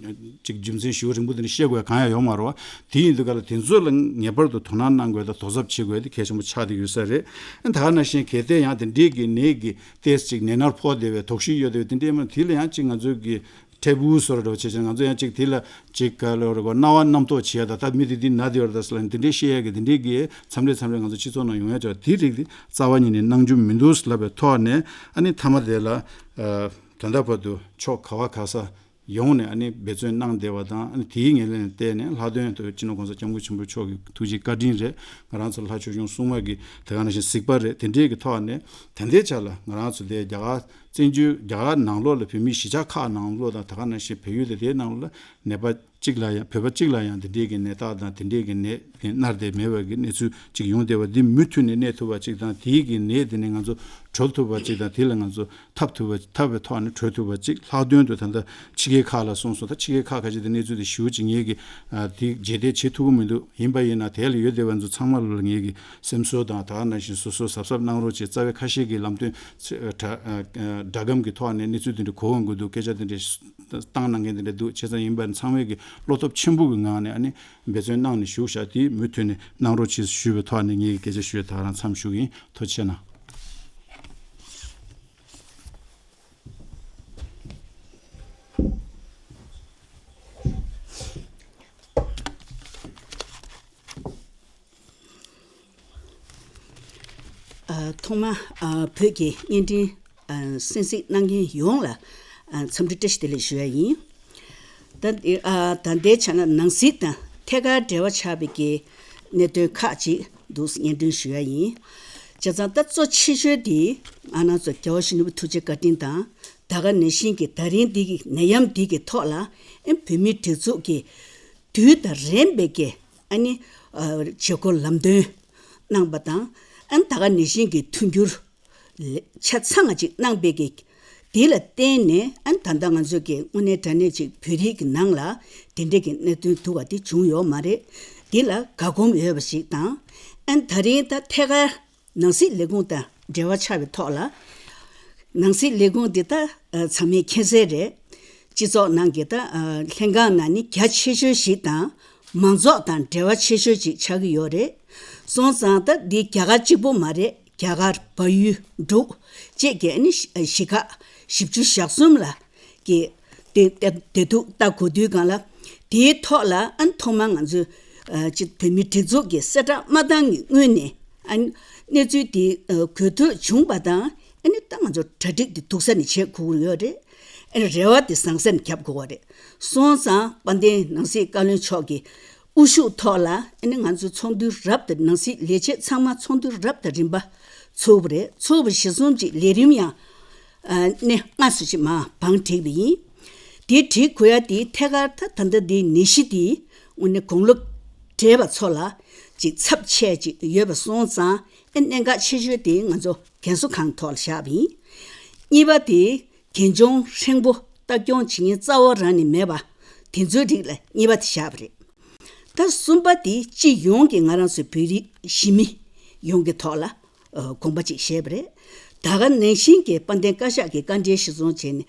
ཅིག་རྒྱུ་མཚན་ཞིབ་རིང་པོ་དེ་འདྲ་བཤད་དགོས་གང་ཡང་ཡོད་མ་རེད་བ། དེ་ཡིན་དུས་ག་ལ་དེ་ཚོ་ལ་ངེས་པར་དུ་དོ་སྣང་གནང་དགོས་དང་དོ་གཟབ་བྱེད་དགོས་དེ་གལ་ཆེན་པོ་ཆགས་བསྡད་ཡོད་ས་རེད། ད་ག་ནང་བཞིན་གལ་ཏེ་ཡང་དེ་འདྲའི་གི་ནད་ཀྱི་ཏེས་ཅིག་ནད་མནར་ཕོག་བསྡད་པའི་དོགས་གཞི་ཡོད་བསྡད་པའི་དེ་འདྲའི་མ་དེ་ལ་ཡང་ཅིག་ང་ཚོས་ཀྱི་ཊེ་བུ་བཟོ་འདྲ་བྱས་ཙང་ང་ཚོ་ཡང་ཅིག་དེ་ལ་ཅིག་ག་ལ་རེ་གོ་རྣ་བ་རྣམ་རྟོག་བྱེད་ཡ་ད་ད་མི་དེ་འདི་ན་དེ་ཡོད་རེད་ད་ཟེར་ལ་དེ་འདྲའི་བཤད་ཡ་གི་དེ་འདྲའི་གི་མཚམས་རེ་མཚམས་རེ་ང་ཚོ་སྤྱི་ཚོགས་ནང་ཡོང་ཡ་ཅིག་དེ་རིགས་དེ་རྩ་བ་ཉིད་ནས་གནང་རྒྱུ་མི་འདུག་ལབ་པའི་ཐོག་ནས། ཨ་ནི་མཐའ་མ་དེ་ལ་ཨ་དོན་དག་བར་དུ་ཕྱོགས་ག་བ་ག་ས་ཡོང་ནས་ཨ་ནི་འབད་བརྩོན་གནང་བསྡད་པ་དང་། ཨ་ནི་དེའི་ངོས་ལེན་བལྟས་ནས་ལྷག་དོན་དུ་སྤྱི་ནོར་༸གོང་ས་༸སྐྱབས་མགོན་ཆེན་པོ་མཆོག་གི་ཐུགས་རྗེ་བཀའ་དྲིན་རེད། ང་རང་ཚོ་ལྷ་ཆོས་སྐྱོང་སྲུང་མ་གི་དེ་ག་ནང་བཞིན་གཟིགས་པ་རེད། དེ་འདྲའི་གི་ཐོག་ནས་ད་ལྟའི་ཆ་ལ་ང་རང་ཚོ་དེ་རྒྱ་གར་བཙན་བྱོལ་རྒྱ་གར་ནང་ལོགས་ལ་བོད་མིའི་གཞིས་ཆགས་ཁག་ནང་ལོགས་དང་དེ་ག་ནང་བཞིན་བལ་ཡུལ་དེ་དེའི་ནང་ལ་ནད་པ་གཅིག་ལ་ཡང་བོད་པ་གཅིག་ལ་ཡང་དེ་འདྲའི་གི་ནད་རྟགས་དང་དེ་འདྲའི་གི་ནད་མནར་ཏེ་མེད་པ་གི་གནས་ཚུལ་གཅིག་ཡོང་བསྡད་པ་འདི་མུ་མཐུད་ནས་གནས་ཐུབ་པ་གཅིག་དང་། དེའི་གི་ནད་དེ་ནས་ང་ཚོ་གྲོལ་ཐུབ་པ་གཅིག་དང་། དེ་ལ་ང་ཚོ་ཐབས་ཐུབ་པ་ཐབས་པའི་ཐོག་ནས་གྲོལ་ཐུབ་པ་གཅིག་ལྷག་དོན་དུ་ད་ལྟ་ཕྱི་རྒྱལ་ཁག་ལ་སོང་སོང་། ད་ཕྱི་རྒྱལ་ཁག་ཁ་ཅིག་དེ་གནས་ཚུལ་དེ་ཞུ་ཅིག་ངེད་ཀྱི་ཨ་དེ་རྗེས་འདེད་བྱེད་ཐུབ་ཀྱི་མི་འདུག་ཡིན་པ་ཡིན་ན་དེ་ལ་ཡོད་བསྡད་པ་ཚོ་ཚང་མ་ལ་ངེད་ཀྱི་སེམས་གསོ་དང་དེ་ག་ནང་བཞིན་སོ་སོ་གཟབ་གཟབ་གནང་རོགས་བྱེད། རྩ་བའི་ཁ་ཤས་ཀྱི་ལམ་སྟོན་ཚེ་ཨ་དྲ་ཨ་ཨ་སྒྲ་སྒམ་གྱི་ཐོག་ནས་གནས་ཚུལ་དེ་འདྲ་གོ་འོང་གི་འདུག་སྐད་ཆ་དེ་འདྲ་བཏང་གནང་མཁན་དེ་འདྲ་འདུག་བྱས་ཙང་ཡིན་པ་ཚང་མས་ཀྱི་བློ་སྟོབས་ཆེན་པོ་གི་ངང་ནས་ཨ་ནི་འབད་བརྩོན་གནང་ནས་བཞུགས་ཤག་དེ་མུ་མཐུད་ནས་གནང་རོགས་བྱེད་ཞུས་པའི་ཐོག་ནས་ངེད་ཀྱི་སྐད་ཆ་ཞུས་ད་ག་རང་མཚམས་ཞུ་གི་ཡིན། ཐུགས་རྗེ་གནང་། ཨ། ཐོག་མ། ཨ། བོད་ཀྱི་བརྙན་འཕྲིན། ཨ། གསན་གཟིགས་གནང་མཁན་ཡོངས་ལ། ཨ། འཚམས་འདྲི་བཀྲ་ཤིས་བདེ་ལེགས་ཞུ་ཡ་ཡིན། ད། ཨ། ད་ལྟའི་ཆ་ན་ནང་སྲིད་དང་ཐད་ཀར་འབྲེལ་བ་ཆགས་པའི་གི་གནད་དོན་ཁག་ཅིག་འདུག་སྙན་སྒྲོན་ཞུ་ཡ་ཡིན། བྱས་ཙང་ད་གཙོ་ཆེ་ཤོས་དེ་ང་རང་ཚོ་རྒྱལ་བ་ཡིད་བཞིན་ནོར་བུ་ཐུགས་རྗེ་བཀའ་དྲིན་དང་། ད་ག་ནང་བཞིན་གྱི་ད་རིང་འདི་གི་ནད་ཡམས་འདི་གི་ཐོག་ལ་ཨེ་བོད་མིའི་སྒྲིག་འཛུགས་ཀྱི་དུས་དང་རན་པའི་གི་ཨ་ནི། ཨ། བྱེད་སྒོ་ལམ་སྟོན་གནང་པ་དང་། ཨ་ནི་ད་ག་ནང་བཞིན་གྱི་མཐུན་འགྱུར་ཆ་ཚང་ཅིག་གནང་པའི་གི་དེ་ལ་བརྟེན་ནས། ཨ་ནི་ད་ལྟ་ང་ཚོས་ཀྱི་དངོས་གནས་དྲང་གནས་ཅིག་བོད་རིགས་ཀྱི་ནང་ལ་དེ་འདྲའི་གི་གནད་དོན་འདུག་པ་དེ་བྱུང་ཡོད་མ་རེད། དེ་ལ་དགའ་སྒོམ་ཡོད་པ་ཞིག་དང་། ཨ་ནི་ད་རིང་ད་ཐད་ཀར་ནང་སྲིད་ལས་ཁུངས་དང་འབྲེལ་བ་ཆགས་པའི་ཐོག་ལ། ནང་སྲིད་ལས་ཁུངས་འདི་ད་ཚང་མས་མཁྱེན་གསལ་རེད། སྤྱི་ཚོགས་ནང་གི་ད་ལྷན་ཁང་ནང་ནི་རྒྱ་ཆེ་ཤོས་ཤིག་དང་མང་ཚོགས་དང་འབྲེལ་བ་ཆེ་ཤོས་ཤིག་ཆགས་ཀྱི་ཡོད་རེད། སོང་ཙང་ད་འདི་རྒྱ་གར་གཅིག་པོ་མ་རེད། རྒྱ་གར། བལ་ཡུལ། འབྲུག་བཅས་ཀྱི་ནི་གཞིས་ཁག་བཞི་བཅུ་ཞེ་གསུམ་ལ། གི་དེ་དེ་དེ་ཐུག་ལྟ་གོ་དུས་སྒང་ལ། དེའི་ཐོག་ལ་ཨ་ནི་ཐོག་མར་ང་ཚོས་ཨ་ཅིག་བོད་མིའི་སྒྲིག་འཛུགས་ཀྱི་གསལ་བསྒྲགས་མ་བཏང་གི་སྔོན་ནས། ཨ་ནི་གནས་ཚུལ་དེ་ཨ་གོ་ཐོས་བྱུང་བ་དང་། ཨ་ནི་ད་ང་ཚོ་གྲ་སྒྲིག་དེ་སྡུག་ས་ནས་བྱེད་དགོས་ཀྱི་ཡོད་རེད། ཨ་ནི་རེ་བ་དེ་ཟང་ཟིང་ནས་རྒྱབ་དགོས་པ་རེད། སོང་ཙང་དཔལ་ལྡན་ནང་སྲིད་བཀའ་བློན་མཆོག་གི་དབུ་བཞུགས་ཐོག་ལ། ཨ་ནི་ང་ཚོ་ཚོགས་འདུ་རབ་དང་། ནང་སྲིད་ལས་བྱེད་ཚང་མ་ཚོགས་འདུ་རབ་དང་རིམ་པ་ཚོགས་པ་རེད། ཚོགས་པ་གཞིར་བཟུང་ཅིག་ལས་རིམ་ཡང་ཨ་ནི་སྔ་སུ་ཅིག་མར་བང་བསྒྲིགས་པ་ཡིན། དེ་བསྒྲིགས་དགོས་ཡ་དེ་ཐད་ཀར་ད་ད་ལྟ་འདི་ནད་གཞི་དེ་དངོས་གནས་དགུང་ལོ་བགྲེས་པ་ཚོ་ལ་ཅིག་ཚབས་ཆེ་ཅིག་ཡོད་པ་སོང་ཙང་། ཨ་གནད་འགག་ཆེ་ཤོས་དེ་ང་ཚོ་རྒན་གསོ་ཁང་ཐོག་ལ་བཞག་པ་ཡིན། གཉིས་པ་དེ་རྒན་གཞོན་ཧྲིལ་པོ་ལྟ་སྐྱོང་བྱེད་མཁན་རྩ་བ་རང་ནས་མེད་པ་དེ་ཚོའི་རིགས་ལ་གཉིས་པ་དེ་བཞག་པ་རེད། ད་གསུམ་པ་དེ་སྤྱི་ཡོངས་ཀྱི་ང་རང་ཚོའི་བོད་རིགས་གཞིས་མི་ཡོངས་ཀྱི་ཐོག་ལ་ཨ་དགོངས་པ་ཅིག་བཞེས་པ་རེད། ད་ག་ནང་བཞིན་གྱི་དཔལ་ལྡན་བཀའ་ཤག་གི་བཀའ་འཁྲོལ་གཞིར་བཟུང་བྱས་ནས།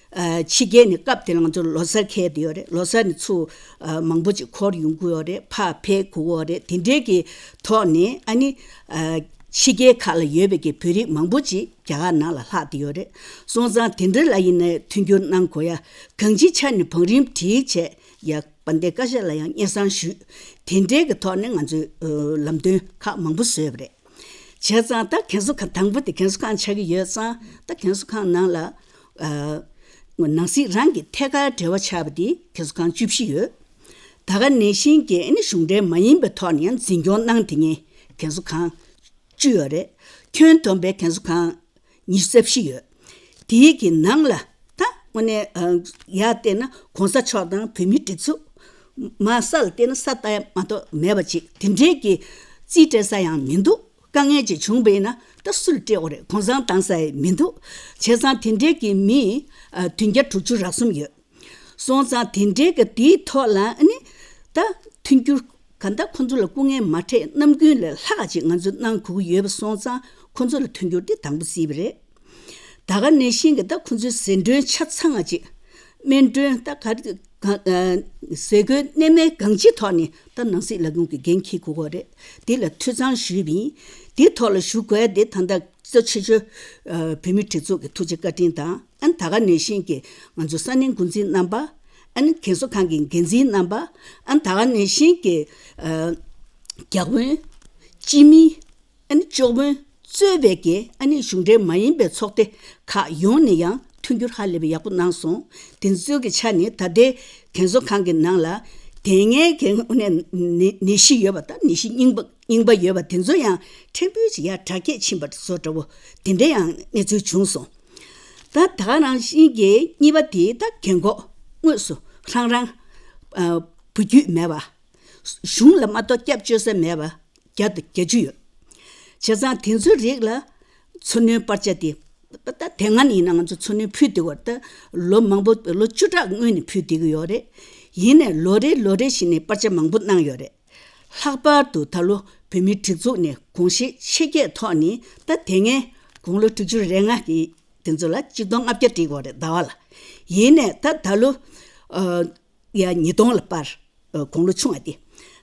ཨ་ཕྱི་རྒྱལ་ནས་སྐབས་དེ་ལ་ང་ཚོ་ལོ་གསར་འཁེལ་བསྡད་ཡོད་རེད། ལོ་གསར་ནས་ཚུར་ཨ་མང་པོ་ཅིག་འཁོར་ཡོང་གི་ཡོད་རེད། ཕར་ཕེབས་དགོས་ཀྱི་ཡོད་རེད། དེ་འདྲའི་གི་ཐོག་ནས་ཨ་ནི་ཨ་ཕྱི་རྒྱལ་ཁག་ལ་ཡོད་པའི་གི་བོད་རིགས་མང་པོ་ཅིག་རྒྱ་གར་ནང་ལ་ལྷག་བསྡད་ཡོད་རེད། སོང་ཙང་དེ་འདྲ་ལ་ཡིན་ནའི་མཐུན་འགྱུར་གནང་དགོས་ཡ། གང་ཅིའི་ཆ་ནས་བང་རིམ་སྒྲིག་བྱས་ཡ། དཔལ་ལྡན་བཀའ་ཤག་ལ་ཡང་སྙན་སེང་ཞུས། དེ་འདྲའི་གི་ཐོག་ནས་ང་ཚོས་ཨ་ལམ་སྟོན་ཁག་མང་པོ་བཟོས་པ་རེད། བྱས་ཙང་ད་རྒན་གསོ་ཁང་དང་པོ་དེ་རྒན་གསོ་ཁང་ཆགས་ཀྱི་ཡོད་ཙང་། ད་རྒན་གསོ་ཁང་ནང་ལ་ཨ་ནང་སྲིད་རང་གི་ཐད་ཀར་འབྲེལ་བ་ཆགས་པ་དེ་རྒན་གསོ་ཁང་བཅུ་བཞི་ཡོད། ད་ག་ནང་བཞིན་གྱི་ཨ་ནི་གཞུང་འབྲེལ་མ་ཡིན་པའི་ཐོག་ནས་ཡང་འཛིན་སྐྱོང་གནང་དེ་ངས་རྒན་གསོ་ཁང་བཅུ་ཡོད་རེད། ཁྱོན་བསྡོམས་པའི་རྒན་གསོ་ཁང་ཉི་ཤུ་རྩ་བཞི་ཡོད། དེའི་གི་ནང་ལ་ད་དངོས་གནས་ཡར་བལྟས་ན་གོང་ས་མཆོག་དང་བོད་མིའི་སྒྲིག་འཛུགས་མར་ས་ལ་བལྟས་ན་ས་ལྟ་ཡ་མ་གཏོགས་མེད་པ་ཅིག་དེ་འདྲའི་གི་རྩིས་སྤྲད་ས་ཡང་མི་འདུག་དཀའ་ངལ་ཅིག་བྱུང་བས་ན་ད་སུ་ལ་སྤྲད་དགོས་རེད། གུང་སེང་བཏང་ས་ཡང་མི་འདུག་བྱས་ཙང་དེ་འདྲའི་གི་མི་བདུན་བརྒྱ་དྲུག་ཅུ་རེ་གསུམ་ཡོད། སོང་ཙང་དེ་འདྲའི་གི་དེའི་ཐོག་ལ་ཨ་ནི་ད་མཐུན་འགྱུར་ག་ད་ཁོ་ཚོ་ལ་སྐུ་ངལ་མ་འཕྲད་ནམ་རྒྱུན་ལས་ལྷག་ག་ཅིག་ང་ཚོས་གནང་དགོས་ཀྱི་ཡོད་པ་སོང་ཙང་ཁོ་ཚོ་ལ་མཐུན་འགྱུར་དེ་དང་པོ་སྲིད་པ་རེད། ད་ག་ནང་བཞིན་གི་ད་ཁོ་ཚོའི་ཟད་གྲོན་ཆ་ཚང་ང་ཅིག་སྨན་གྲོན་ད་ག་ག་ཟས་གོས་གནས་མལ་གང་ཅིའི་ཐོག་ནས་ད་ནང་སྲིད་ལས་ཁུངས་ཀྱི་འགན་འཁྱེར་དགོས་ཀྱི་རེད། དེ་ལ་ཐུགས་བསམ་ཞུས་པ་ཡིན། དེའི་ཐོག་ལ་ཞུ་དགོས་དེ་ད་ལྟ་གཙོ་ཆེ་ཤོས་བོད་མིའི་སྒྲིག་འཛུགས་ཀྱི་ཐུགས་རྗེ་བཀའ་དྲིན་དང་། ཨ་ནི་ད་ག་ནང་བཞིན་གྱི་ང་ཚོ་ས་གནས་འགོ་འཛིན་རྣམ་པ། ཨ་ནི་རྒན་གསོ་ཁང་གི་འགན་འཛིན་རྣམ་པ། ཨ་ནི་ད་ག་ནང་བཞིན་གྱི་ཨ་བརྒྱ་དཔོན། སྤྱི་མི། ཨ་ནི་བཅུ་དཔོན་གཙོས་པའི་གི་ཨ་ནི་གཞུང་འབྲེལ་མ་ཡིན་པའི་ཚོགས་སྡེ་ཁག་ཡོངས་ནས་ཡང་མཐུན་འགྱུར་ཧ་ལས་པའི་ཡག་པོ་གནང་སོང་། དེ་ཚོའི་གི་ཆ་ནས་ད་ལྟའི་རྒན་གསོ་ཁང་གི་ནང་ལ་དེ་སྔའི་གི་ནད་གཞི་ཡོད་པ་དང་ནད་གཞི་རྙིང་པ་རྙིང་པ་ཡོད་པ་དེ་ཚོ་ཡང་ཕྲན་བུ་ཅིག་ཡར་དྲག་སྐྱེད་ཕྱིན་པ་བཟོ་འདྲ་བོ་དེ་འདྲ་ཡང་གནས་ཚུལ་བྱུང་སོང་། ད་ད་ག་ནང་བཞིན་གྱི་གཉིས་པ་དེ་ད་རྒན་གོག་དངོས་སུ་རང་རང་ཨ་བུ་རྒྱུད་མེད་པ། གཞུང་ལ་མ་གཏོགས་སྐྱབས་བཅོལ་ས་མེད་པ་བརྒྱ་དང་བརྒྱད་ཅུ་ཡོད། བྱས་ཙང་དེ་ཚོའི་རིགས་ལ་འཚོ་སྣོན་པར་ཆ་དེ་ད་དེ་སྔ་ནས་ཡིན་ན་ང་ཚོ་འཚོ་སྣོན་ཕུལ་བསྡད་པ་ད་ལོ་མང་པོ་ལོ་བཅུ་ཕྲག་སྔོན་ནས་ཕུལ་བསྡད་ཀྱི་ཡོད་རེད། ཡིན་ནའི་ལོ་རེ་ལོ་རེ་བཞིན་ནས་པར་ཆ་མང་པོ་གནང་ཡོད་རེད། ལྷག་པར་དུ་ད་ལོ་བོད་མིའི་སྒྲིག་འཛུགས་ནས་དགོངས་བཞེས་ཆེ་བསྐྱེད་ཐོག་ནས་ད་དེ་སྔའི་དགུང་ལོ་དྲུག་ཅུ་རེ་ལྔ་གི་དེ་ཚོ་ལ་གཅིག་སྟོང་ལྔ་བརྒྱ་སྤྲད་དགོས་རེད་ཟླ་བ་ལ། ཡིན་ནའི་ད་ད་ལོ་ཨ་ཡ་ཉིས་སྟོང་ལ་པར་ཨ་དགུང་ལོ་ཆུང་བ་དེ།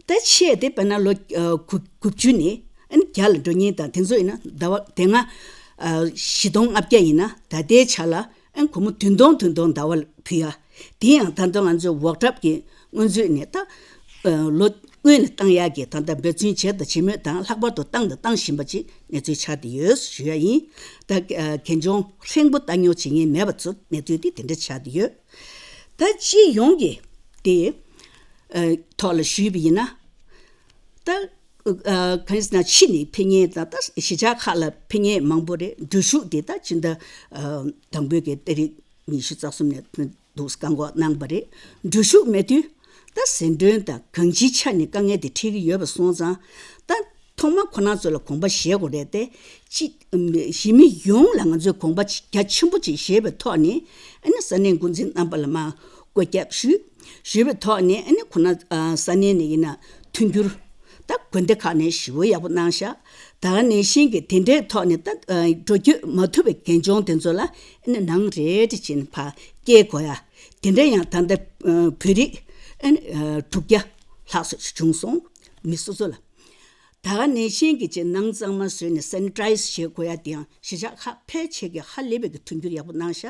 ད་ཆེ་དེ་དཔེར་ན་ལོ་ཨ་དགུ་དགུ་བཅུ་ནས་ཨ་ནི་བརྒྱ་ལ་འགྲོ་མཁན་དང་དེ་ཚོ་ཡིན་ན་ཟླ་བ་དེ་སྔ་ཨ་བཞི་སྟོང་ལྔ་བརྒྱ་ཡིན་ན་ད་ལྟའི་ཆ་ལ་ཨ་ནི་སྒོར་མོ་བདུན་སྟོང་བདུན་སྟོང་ཟླ་བ་ལ་ཕུལ་ཡ། དེ་ཡང་ད་ལྟ་ང་ཚོའི་འོག་གྲབས་ཀྱི་སྔོན་ཚུད་ནས་ད་ཨ་ལོ་སྔོན་ལ་བཏང་ཡག་གི་ད་ལྟ་འབད་བརྩོན་བྱས་དང་བྱེད་མུས་དང་ལྷག་པར་དུ་བཏང་དང་བཏང་བཞིན་པ་ཅིག་གནས་ཚུལ་ཆགས་བསྡད་ཡོད་ཞུ་ཡ་ཡིན། ད་ཨ་གན་ཆུང་ཧྲེང་པོ་ལྟ་རྙོག་བྱེད་མཁན་མེད་པ་ཚོ་གནས་ཚུལ་དེ་དེ་འདྲ་ཆགས་བསྡད་ཡོད། ད་སྤྱི་ཡོངས་ཀྱི་དེ་ཨ་ཐོག་ལ་ཞུས་པ་ཡིན་ན། ད་ཨ་གང་ཡིན་ཟེར་ན་ཕྱི་ནས་ཕེབས་མཁན་དང་ད་གཞིས་ཆགས་ཁག་ལ་ཕེབས་མཁན་མང་པོ་རེད། འགྲུལ་བཞུད་དེ་ད་སྤྱི་ཟླ་ཨ་དང་པོའི་གི་ཏ་རིག་ཉི་ཤུ་རྩ་གསུམ་ནས་འདུག་བཀག་འགོག་གནང་པ་རེད། འགྲུལ་བཞུད་མེད་དུས་ད་ཟད་གྲོན་དང་གང་ཅིའི་ཆ་ནས་དཀའ་ངལ་དེ་འཕྲད་ཀྱི་ཡོད་པ་སོང་ཙང་། ད་ཐོག་མ་ཁོ་རང་ཚོ་ལ་དགོངས་པ་བཞེས་དགོས་རེད་དེ། གཅིག་གཞིས་མི་ཡོངས་ལ་ང་ཚོས་དགོངས་པ་རྒྱ་ཆེན་པོ་ཅིག་བཞེས་པའི་ཐོག་ནས་ཨ་ནི་ས་གནས་འགོ་འཛིན་རྣམ་པ་ལ་མར་བཀོད་ཁྱབ་ཞུས། ཞུས་པའི་ཐོག་ནས་ཨ་ནི་ཁོ་ན་ས་གནས་ནས་ཡིན་ན་མཐུན་འགྱུར་ད་དགོན་སྡེ་ཁག་ནས་ཞེ་པོ་ཡག་པོ་གནང་ཤག་ད་ག་ནང་བཞིན་གྱི་དེ་འདྲའི་ཐོག་ནས་ད་འགྲོ་སྐྱོད་མ་ཐུབ་པའི་རྒན་གཞོན་དེ་ཚོ་ལ་ཨ་ནི་ནང་རེ་རེ་བྱས་ནས་ཕར་སྐྱེལ་དགོས་ཡ། དེ་འདྲ་ཡང་ད་ལྟ་བོད་རིགས་ཨ་ནི་དྲུག་བརྒྱ་ལྷག་ཙམ་བྱུང་སོང་། མི་སོ་སོ་ལ། ད་ག་ནང་བཞིན་གྱི་ཅིག་ནང་གཙང་མ་བཟོས་ནས་སེ་ནི་ཊའི་ཛི་བྱེད་དགོས་ཡ་དེ་ཡང་གཞིས་ཆགས་ཁག་ཕལ་ཆེར་གྱིས་ཧ་ལས་པའི་གི་མཐུན་འགྱུར་ཡག་པོ་གནང་ཤག་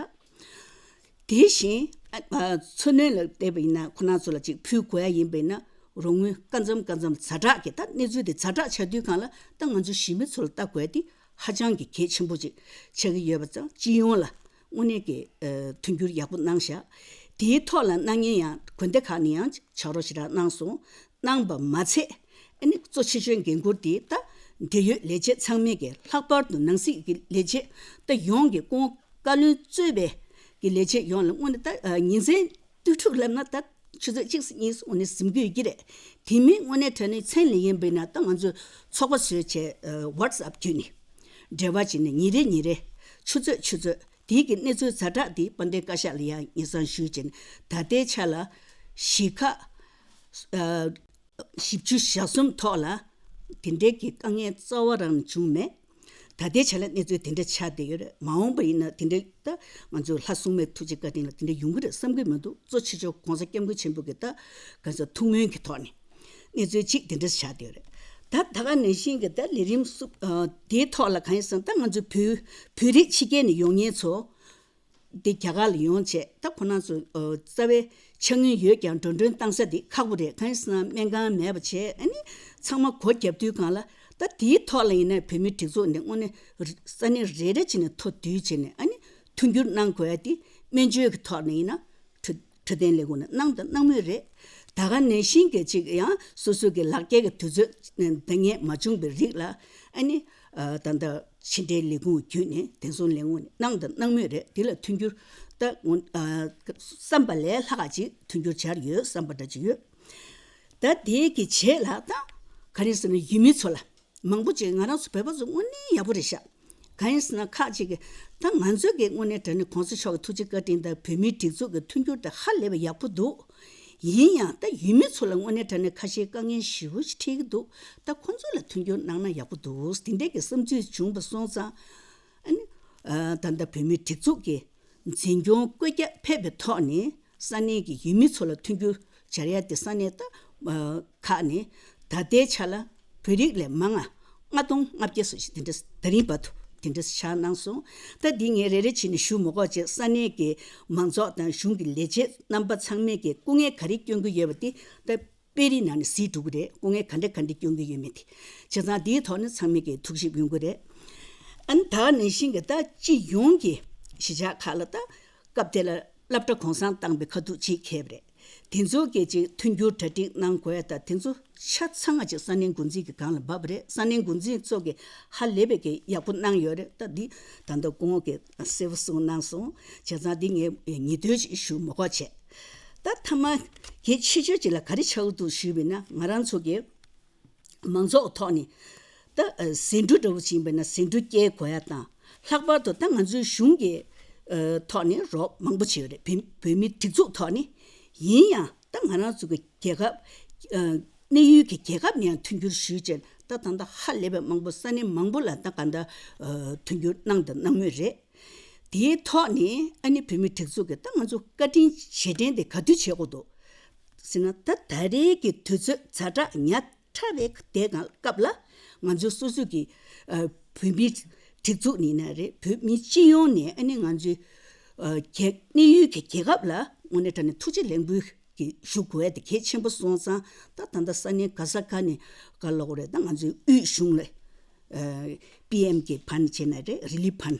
དེ་བཞིན་ཨ་ཨ་འཚོ་སྣོན་ལ་བལྟས་པ་ཡིན་ན་ཁོ་རང་ཚོ་ལ་ཅིག་ཕུལ་དགོས་ཡ་ཡིན་པ་ཡིན་ན་རོགས་དངུལ་སྐར་མཚམས་སྐར་མཚམས་ཛ་དྲག་གི་ད་གནས་ཚུལ་དེ་ཛ་དྲག་ཆགས་དུས་སྒང་ལ་ད་ང་ཚོ་གཞིས་མི་ཚོ་ལ་ལྟ་དགོས་ཡ་དེ་ཧ་ཅང་གི་གལ་ཆེན་པོ་ཅིག་ཆགས་ཀྱི་ཡོད་པ་ཙང་སྤྱི་ཡོངས་ལ་དངོས་གནས་ཀྱི་ཨ་མཐུན་འགྱུར་ཡག་པོ་གནང་ཤག་དེའི་ཐོག་ལ་གནང་མཁན་ཡང་དགོན་སྡེ་ཁག་ནས་ཡང་ཕྱག་རོགས་ཞེ་དྲག་གནང་སོང་། གནང་པ་མ་ཚད། ཨ་ནི་གཙོ་ཆེ་ཤོས་འགན་འཁུར་དེ་ད་འབྲེལ་ཡོད་ལས་བྱེད་ཚང་མས་ཀྱི་ལྷག་པར་དུ་ནང་སྲིད་ཀྱི་ལས་བྱེད་ད་ཡོངས་ཀྱི་ཁོང་བཀའ་བློན་གཙོས་པའི་ཀྱི་ལས་བྱེད་ཡོངས་ལ་དངོས་གནས་ད་ཉིན་མཚན་དུས་དྲུག་ལབ་ན་ད་ཆུ་ཚོད་གཅིག་གཉིས་འོ་ནས་ཟིན་དགོས་ཀྱི་རེད། དེ་མིན་དངོས་གནས་དྲང་གནས་མཚན་ལ་ཡིན་པས་ན་ད་ང་ཚོས་ཚོགས་པ་བཟོས་བྱས་ཝ་ཊི་སི་ཨེབ་བརྒྱུད་ནས་འབྲེལ་བ་བྱས་ནས་ཉིན་རེ་ཉིན་རེ་ཆུ་ཚོད་ཆུ་ཚོད་དེའི་གི་གནས་ཚུལ་ཛ་དྲག་དེ་དཔལ་ལྡན་བཀའ་ཤག་ལ་ཡང་སྙན་སེང་ཞུས་བྱས་ནས་ད་ལྟའི་ཆ་ལ་གཞིས་ཁག་བཞི་བཅུ་ཞེ་གསུམ་ཐོག་ལ་དེ་འདྲའི་གི་དཀའ་ངལ་རྩ་བ་རང་ནས་བྱུང་མེད། ད་ལྟའི་ཆ་ལ་གནས་ཚུལ་དེ་འདྲ་ཆགས་བསྡད་ཡོད་རེད། མ་འོངས་པ་ཡིན་ན་དེ་འདྲ་ད་ང་ཚོའི་ལྷ་སྲུང་མའི་ཐུགས་རྗེ་བཀའ་དྲིན་ལ་དེ་འདྲ་ཡོང་གི་རེད་བསམ་གི་མི་འདུག་གཙོ་ཆེ་ཤོས་༸གོང་ས་༸སྐྱབས་མགོན་ཆེན་པོ་གི་ད་ག་ཚོད་ཐུགས་སྨོན་གྱི་ཐོག་ནས་གནས་ཚུལ་གཅིག་དེ་འདྲ་ཆགས་བསྡད་ཡོད་རེད། ད་ད་ག་ནང་བཞིན་གྱི་ད་ལས་རིམ་སུ་དེའི་ཐོག་ལ་གང་ཡིན་ཟེར་ན་ད་ང་ཚོའི་བོད་བོད་རིགས་ཕྱི་རྒྱལ་ནས་ཡོང་མཁན་ཚོ། འདི་རྒྱ་གར་ལ་ཡོང་བྱས་ད་ཁོ་རང་ཚོ་ཨ་རྩ་བའི་ཕྱག་དངུལ་ཡོད་ཀྱང་འགྲོ་གྲོན་བཏང་ས་འདི་ཁག་པོ་རེད། གང་ཡིན་ཟེར་ན་སྨན་ཁང་མེད་པ་བྱས་ཨ་ནི་ཚང་མ་སྒོ་བརྒྱབ་དུས་སྒང་ལ་ད་དེའི་ཐོག་ལ་ཡིན་ན་བོད་མིའི་སྒྲིག་འཛུགས་ནས་དངོས་གནས་རི་ས་གནས་རེ་རེ་བྱས་ནས་ཐོ་བསྡུས་བྱས་ནས་ཨ་ནི་མཐུན་འགྱུར་གནང་དགོས་ཡ་དེ་སྨན་བཅོས་ཀྱི་ཐོག་ནས་ཡིན་ན་འཕྲོད་འཕྲོད་བསྟེན་ལས་ཁུངས་ནས་གནང་དང་གནང་མུས་རེད། ད་ག་ནང་བཞིན་གྱི་ཅིག་ཡང་སོ་སོ་གི་ལག་འཁྱེར་གྱི་དུས་ཚོད་འདང་ངེས་མ་བྱུང་བའི་རིགས་ལ་ཨ་ནི་ད་ལྟ་ཕྱི་འབྲེལ་ལས་ཁུངས་བརྒྱུད་ནས་བདེ་སྲུང་ལས་ཁུངས་ནས་གནང་དང་གནང་མུས་རེད། དེ་ལ་མཐུན་འགྱུར་ད་བསམ་པ་ལས་ལྷག་ཅིག་མཐུན་འགྱུར་བྱར་ཡོད་བསམ་པ་འདྲ་ཅིག་ཡོད། ད་དེའི་གི་རྗེས་ལ་ད་ག་རེ་ཟེར་ན་ཡུལ་མི་ཚོ་ལ། མང་པོ་ཅིག་ང་རང་ཚོ་བོད་པ་ཚོ་དངོས་གནས་ཡག་པོ་རེད་ཤག་གང་ཡིན་ཟེར་ན་ཁག་ཅིག་གིས་ད་ང་ཚོའི་གི་དངོས་གནས་དྲང་གནས་གོང་ས་མཆོག་གི་ཐུགས་རྗེ་བཀའ་དྲིན་དང་བོད་མིའི་སྒྲིག་འཛུགས་ཀྱི་མཐུན་འགྱུར་དེ་ཧ་ལས་པའི་ཡག་པོ་འདུག་ཡིན་ཡང་ད་ཡུལ་མི་ཚོ་ལ་དངོས་གནས་དྲང་གནས་ཁ་ཤས་དཀའ་ངལ་ཞེ་པོ་ཞིག་འཕྲད་ཀྱི་འདུག་ད་ཁོ་ཚོ་ལ་མཐུན་འགྱུར་གནང་ན་ཡག་པོ་འདུག་དེ་འདྲའི་གི་བསམ་ཚུལ་བྱུང་བ་སོང་ཙང་ཨ་ནི་ད་ལྟ་བོད་མིའི་སྒྲིག་འཛུགས་ཀྱི་འཛིན་སྐྱོང་བཀོད་རྒྱ་ཕེབས་པའི་ཐོག་ནས། ས་གནས་ཀྱི་ཡུལ་མི་ཚོ་ལ་མཐུན་འགྱུར་སྦྱར་ཡ་དེ་ས་གནས་ད་ཁག་ནས་ད་ལྟའི་ཆ་ལ་བོད་རིགས་ལས་མང་ང་ལྔ་སྟོང་ལྔ་བརྒྱ་སུ་ཞིག་དེ་འདྲ་ད་རིང་བར་དུ་དེ་འདྲ་ཆགས་གནང་སོང་། ད་འདི་ངས་རེ་རེ་བྱས་ནས་ཞུ་མ་དགོས་བྱས། ས་གནས་ཀྱི་མང་ཚོགས་དང་གཞུང་གི་ལས་བྱེད་རྣམ་པ་ཚང་མས་ཀྱི་སྐུ་ངལ་ག་རེ་སྐྱོན་གྱི་ཡོད་པ་དེ་ད་དཔེ་རིས་ནང་ནས་གཟིགས་འགྲོ་གི་རེད། སྐུ་ངལ་ག་འདྲ་ག་འདྲ་སྐྱོན་གྱི་ཡོད་མེད་དེ། བྱས་ཙང་འདིའི་ཐོག་ནས་ཚང་མས་ཀྱི་ཐུགས་ཞིབ་ཡོང་གི་རེད། ཨ་ནི་ད་ནང་བཞིན་གྱི་ད་སྤྱི་ཡོངས་ཀྱི་གཞིས་ཆགས་ཁག་ལ་ད་སྐབས་དེ་ལ་སློབ་གྲྭ་གུང་སེང་བཏང་པའི་ཁ་ཐུག་ཅིག་ཁེལ་བ་རེད། དེ་ཚོ་གི་ཅིག་མཐུན་འགྱུར་གྲ་སྒྲིག་གནང་དགོས་ཡ་ད་དེ་ཚོ་ཆ་ཚང་ང་ཅིག་ས་གནས་འགོ་འཛིན་གྱི་སྒང་ལ་བབས་པ་རེད། ས་གནས་འགོ་འཛིན་ཚོ་གི་ཧ་ལས་པའི་གི་ཡག་པོ་གནང་ཡོད་རེད། ད་འདི་ད་ལྟ་སྐུ་ངོ་གི་གསལ་པོ་གསུངས་གནང་སོང་། བྱས་ཙང་འདི་ངས་ཉེས་དོན་ཅིག་ཞུ་མ་དགོས་བྱས། ད་མཐའ་མ་གལ་ཆེ་ཤོས་ཅིག་ལ་ག་རེ་ཆགས་ཀྱི་འདུག་ཞུས་པ་ཡིན་ན། ང་རང་ཚོ་གི་མང་ཚོགས་ཐོག་ནས་ད་ཟད་འགྲོ་འདྲ་བོ་ཕྱིན་པ་ན་ཟད་འགྲོ་སྐྱེལ་དགོས་ཡ་དང་། ལྷག་པར་དུ་ད་ང་ཚོའི་གཞུང་གི་ཐོག་ནས་རོགས་མང་པོ་བྱས་ཡོད་རེད། བོད་བོད་མིའི་སྒྲིག་འཛུགས་ཐོག་ནས། ཡིན་ཡང་ད་ང་རང་ཚོ་གི་རྒྱལ་ཁབ་གནས་ཡུལ་གྱི་རྒྱལ་ཁབ་ནས་ཡང་མཐུན་འགྱུར་ཞུས་བྱས། ད་ད་ལྟ་ཧ་ལས་པའི་མང་པོ་ས་གནས་མང་པོ་ལ་ད་ག་འདྲ་མཐུན་འགྱུར་གནང་དང་གནང་མུས་རེད། དེའི་ཐོག་ནས་ཨ་ནི་བོད་མིའི་སྒྲིག་འཛུགས་ཀྱི་ད་ང་ཚོ་བཀའ་དྲིན་རྗེས་དྲན་དེ་ག་དུས་བྱེད་དགོས་འདུག་ཟེར་ན། ད་ད་རེས་ཀྱི་དུས་ཚོད་ཛ་དྲག་ཉག་ཕྲ་བའི་དེ་གང་སྐབས་ལ་ང་ཚོ་སོ་སོ་གི་ཨ་བོད་མིའི་སྒྲིག་འཛུགས་ནས་ན་རེད། བོད་མི་སྤྱི་ཡོངས་ནས་ཨ་ནི་ང་ཚོའི་ཨ་རྒྱལ་གནས་ཡུལ་གྱི་རྒྱལ་ཁབ་ལ་དངོས་གནས་དྲང་གནས་ཐུགས་རྗེ་ལེགས་འབུལ་གྱི་ཞུ་དགོས་དེ་གལ་ཆེན་པོ་སོང་ཙང་། ད་ད་ལྟ་ས་གནས་ག་ས་ག་ནས་ག་ལ་གོ་རེད། ད་ང་ཚོའི་དབུས་གཞུང་ལ་ཨ་པི་ཨེམ་གྱི་ཕན་བྱས་ན་རེད། རི་ལིབ་ཕན།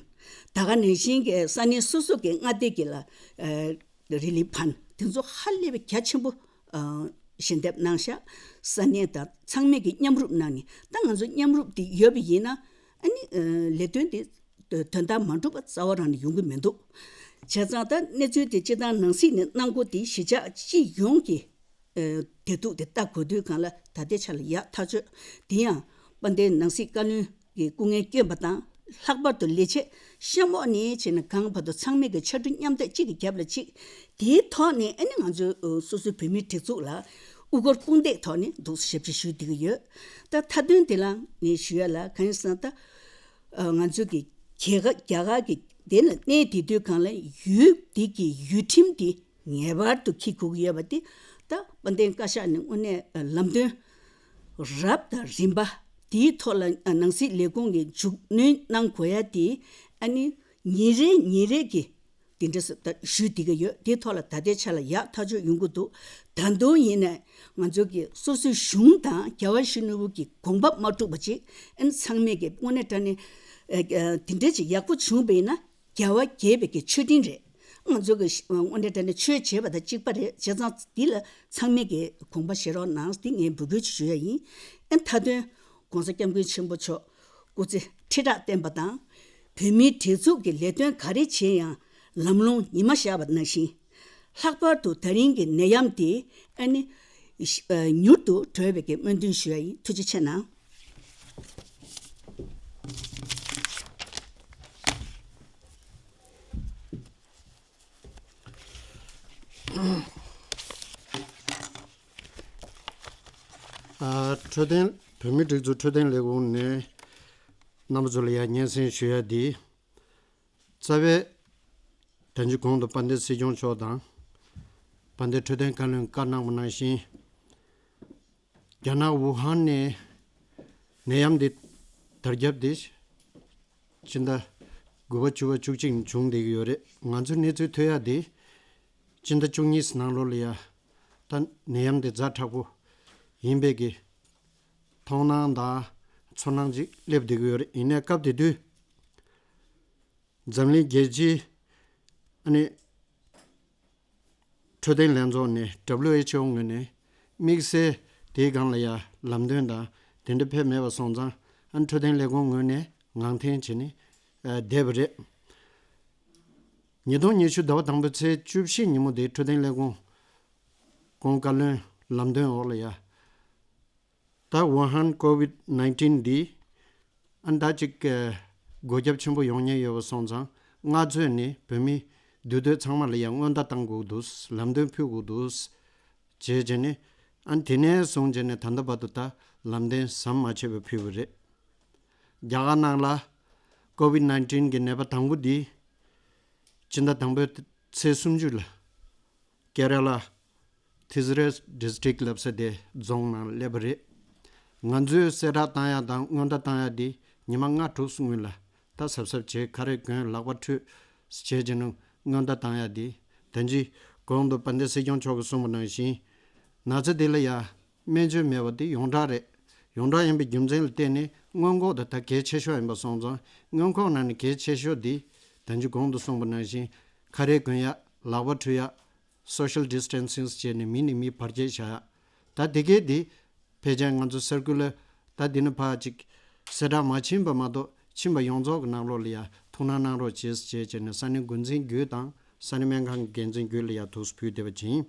ད་ག་ནང་བཞིན་གྱི་ས་གནས་སོ་སོ་གི་མངའ་སྡེ་གི་ལ་ཨ་རི་ལིབ་ཕན་དེ་ཚོ་ཧ་ལས་པའི་རྒྱ་ཆེན་པོ་ཨ་ཞལ་འདེབས་གནང་ཤག་ས་གནས་དང་ཚང་མས་ཀྱི་མཉམ་རུབ་གནང་ནས། ད་ང་ཚོ་མཉམ་རུབ་དེ་ཡོད་པ་ཡིན་ན་ཨ་ནི་ཨ་ལས་དོན་དེ་དོན་དག་མ་འགྲུབ་པ་རྩ་བ་རང་ནས་ཡོང་གི་མི་འདུག་བྱས་ཙང་ད་གནས་ཚུལ་དེ་སྤྱི་བཏང་ནང་སྲིད་ནས་གནང་སྒོ་དེ་གཞིས་ཆགས་སྤྱི་ཡོངས་ཀྱི་ཨ་བདེ་སྡུག་དེ་ལྟ་དགོས་དུས་སྒང་ལ་ད་ལྟའི་ཆ་ལ་ཡག་ཐག་ཆོད། དེ་ཡང་དཔལ་ལྡན་ནང་སྲིད་བཀའ་བློན་གྱི་སྐུ་ངལ་བསྐྱོན་པ་དང་། ལྷག་པར་དུ་ལས་བྱེད་གཤམ་འོག་ནས་བྱས་ནས་གང་བར་དུ་ཚང་མས་ཀྱི་ཕྱར་གྲུ་མཉམ་འདེགས་གཅིག་གི་རྒྱབ་ལ་གཅིག་དེའི་ཐོག་ནས་ཨ་ནི་ང་ཚོའི་ཨ་སོ་སོའི་བོད་མིའི་སྒྲིག་འཛུགས་ལ་དབུ་སྐོར་དཔུང་འདེགས་ཐོག་ནས་འདུག་ཞབས་ཕྱི་ཞུ་བསྡད་ཀྱི་ཡོད། ད་མཐའ་དོན་དེ་ལ་ངས་ཞུ་ཡ་ལ་གང་ཡིན་ཟེར་ན། ད་ཨ་ང་ཚོ་གི་རྒྱ་གར་རྒྱ་གར་གྱི་དེ་ལ་གནས་དེ་དུས་སྒང་ལ་ཡུལ་དེ་གི་ཡུལ་ཁྲིམས་དེ་ངེས་པར་དུ་འཁྱེར་དགོས་ཀྱི་ཡོད་པ་དེ། ད་དཔལ་ལྡན་བཀའ་ཤག་ནས་དངོས་གནས་ལམ་སྟོན་རབ་དང་རིམ་པ་དེའི་ཐོག་ལ་ནང་སྲིད་ལས་ཁུངས་ཀྱིས་མཇུག་སྣོན་གནང་དགོས་ཡ་དེ་ཨ་ནི་ཉིན་རེ་ཉིན་རེ་གི་དེ་འདྲ་ཞུ་བསྡད་ཀྱི་ཡོད། དེའི་ཐོག་ལ་ད་ལྟའི་ཆ་ལ་ཡག་ཐག་ཆོད་ཡོང་གི་འདུག་ད་དུང་ཡིན་ནའི་ང་ཚོ་གི་སོ་སོའི་གཞུང་དང་རྒྱལ་བ་ཡིད་བཞིན་ནོར་བུ་གི་དགོངས་པ་མ་འཁྲུགས་པ་ཅིག་ཨ་ནི་ཚང་མས་ཀྱི་དངོས་གནས་དྲང་གནས་དེ་འདྲ་ཅིག་ཡག་པོ་བྱུང་བ་ཡིན་ན། རྒྱལ་བ་དགྱེས་པའི་གི་མཆོད་སྤྲིན་རེད། ང་ཚོ་གི་དངོས་གནས་དྲང་གནས་ཆོས་བྱེད་པ་དང་གཅིག་པ་རེད། བྱས་ཙང་འདི་ལ་ཚང་མས་ཀྱི་དགོངས་པ་བཞེས་རོགས་གནང་། འདི་ངས་འབོད་སྐུལ་ཞུ་ཡ་ཡིན། ཨ་མཐའ་དོན་༸གོང་ས་༸སྐྱབས་མགོན་ཆེན་པོ་མཆོག་སྐུ་ཚེ་ཁྲི་ཕྲག་བརྟན་པ་དང་། བོད་མིའི་སྒྲིག་འཛུགས་ཀྱི་ལས་དོན་ག་རེ་བྱེད་ཡང་ལམ་ལྷོང་ཉི་མ་ཤར་བ་ནང་བཞིན། ལྷག་པར་དུ་ད་རིང་གི་ནད་ཡམས་འདི་ཨ་ནི་མྱུར་དུ་གྲོལ་བའི་གི་སྨོན་འདུན་ཞུ་ཡ་ཡིན། ཐུགས་རྗེ་ཆེ་གནང་། ཨ། འཕྲོད་བསྟེན། བོད་མིའི་སྒྲིག་འཛུགས་འཕྲོད་བསྟེན་ལས་ཁུངས་ནས་རྣམ་པ་ཚོ་ལ་ཡང་སྙན་སེང་ཞུ་ཡ་འདི། རྩ་བའི་ད་ཅི་གོང་དུ་དཔལ་ལྡན་སྲིད་སྐྱོང་མཆོག་དང་དཔལ་ལྡན་འཕྲོད་བསྟེན་བཀའ་བློན་བཀའ་གནང་བ་ནང་བཞིན། རྒྱ་ནག་ཝུ་ཧན་ནས་ནད་ཡམས་འདི་དར་ཁྱབ་འདི་སྤྱི་ཟླ་དགུ་པ་བཅུ་པ་བཅུ་གཅིག་ནས་བྱུང་བསྡད་ཀྱི་ཡོད་རེད། ང་ཚོས་གནས་ཚུལ་ཐོས་ཡ་འདི་སྤྱི་ཟླ་བཅུ་གཉིས་ནང་ལོགས་ལ་ཡ་ད་ནད་ཡམས་འདི་ཛ་དྲག་པོ་ཡིན་པའི་གི་མཐོང་སྣང་དང་ཚོར་སྣང་ཅིག་སླེབས་བསྡད་ཀྱི་ཡོད་རེད། ཡིན་ནའི་སྐབས་དེ་དུས་འཛམ་གླིང་རྒྱལ་སྤྱིའི་ཨ་ནི་འཕྲོད་བསྟེན་ལྷན་ཚོགས་ནས་ཌབ་ལིའུ་ཨེཆ་ཨོ་ངོས་ནས་ དམིགས་བསལ་དེའི་སྒང་ལ་ཡ་ལམ་སྟོན་དང་དེ་འདྲ་ཕེབས་མེད་པ་སོང་ཙང་ཨ་ནི་འཕྲོད་བསྟེན་ལས་ཁུངས་ངོས་ནས་ངང་འཐེན་བྱས་ནས་ཨ་བསྡད་པ་རེད། ཉིས་སྟོང་ཉི་ཤུ་ཟླ་བ་དང་པོའི་ཚེས་བཅུ་བཞི་ཉིན་མོ་དེ་འཕྲོད་བསྟེན་ལས་ཁུངས་གོང་བཀའ་བློན་ལམ་སྟོན་འོག་ལ་ཡ། ད་ཝུ་ཧན་ཀོ་ཝིད་ནའིན་ཊིན་འདི་ཨ་ནི་ད་ཅིག་སྒོ་རྒྱབ་ཆེན་པོ་ཡོང་ཉེན་ཡོད་པ་སོང་ཙང་སྔ་ཚོད་ནས་བོད་མི་འདུས་སྡོད་ཚང་མ་ལ་ཡང་སྔོན་བརྡ་གཏང་དགོས་འདུག་ལམ་སྟོན་ཕུལ་དགོས་འདུག་བྱས་བྱས་ནས་ཨ་ནི་དེ་ནས་བཟུང་བྱས་ནས་ད་ལྟ་བར་དུ་ད་ལམ་སྟོན་ཟམ་མ་ཆད་པར་ཕུལ་བ་རེད། རྒྱ་གར་ནང་ལ་ཀོ་ཝིད་ནའིན་ཊིན་གི་ནད་པ་དང་པོ་འདི་སྤྱི་ཟླ་དང་པོའི་ཚེས་སུམ་ཅུ་ལ་ཀེ་ར་ལ་ཐི་ཛི་རེ་ཌི་སི་ཊིག་ལབ་ས་དེ་རྫོང་ནང་སླེབས་པ་རེད། ང་ཚོས་གསལ་བསྒྲགས་བཏང་ཡ་དང་སྔོན་བརྡ་བཏང་ཡ་དེ་ཉི་མ་ལྔ་དྲུག་སྔོན་ལ་ད་གཟབ་གཟབ་བྱེད། ཁ་རས་གོན། ལག་པ་འཁྲུད་བྱས་བྱས་ནས་སྔོན་བརྡ་བཏང་ཡ་དེ་ད་ཅི་གོང་དུ་དཔལ་ལྡན་སྲིད་སྐྱོང་མཆོག་གིས་གསུངས་པ་ནང་བཞིན་ན་ཚ་དེ་ལ་ཡ་སྨན་བཅོས་མེད་པ་དེ་ཡོངས་གྲགས་རེད། ཡོངས་གྲགས་ཡིན་པའི་རྒྱུ་མཚན་ལ་བརྟེན་ནས་སྔོན་འགོག་དེ་ད་གལ་ཆེ་ཤོས་ཡིན་པ་སོང་ཙང་སྔོན་འགོག་ནང་ནས་གལ་ཆེ་ཤོས་དེ་ད་ཅི་གོང་དུ་གསུངས་པ་ནང་བཞིན་ཁ་རས་གོན་ཡ། ལག་པ་འཁྲུད་ཡ། སོ་ཤལ་ཌི་སི་ཊན་སིང་བྱས་ནས་མི་ནས་མི་བར་ཆད་བྱ་ཡ། ད་དེ་གས་དེ་ཕལ་ཆེར་ང་ཚོ་སར་ཀུ་ལར་ད་འདི་ནས་ཕར་ཅིག་གསལ་བསྒྲགས་མ་ཕྱིན་པ་མ་གཏོགས་ཕྱིན་པ་ཡོངས་རྫོགས་ཀྱི་ནང་ལོགས་ལ་ཡ་ཐུགས་སྣང་གནང་རོགས་བྱེད་ཅེས་བྱས་ནས་ས་གནས་འགོ་འཛིན་བརྒྱུད་དང་ས་གནས་སྨན་ཁང་གི་འགན་འཛིན་བརྒྱུད་ལ་ཡ་ཐུགས་སུ་ཕུལ་བསྡད་པ་ཡིན།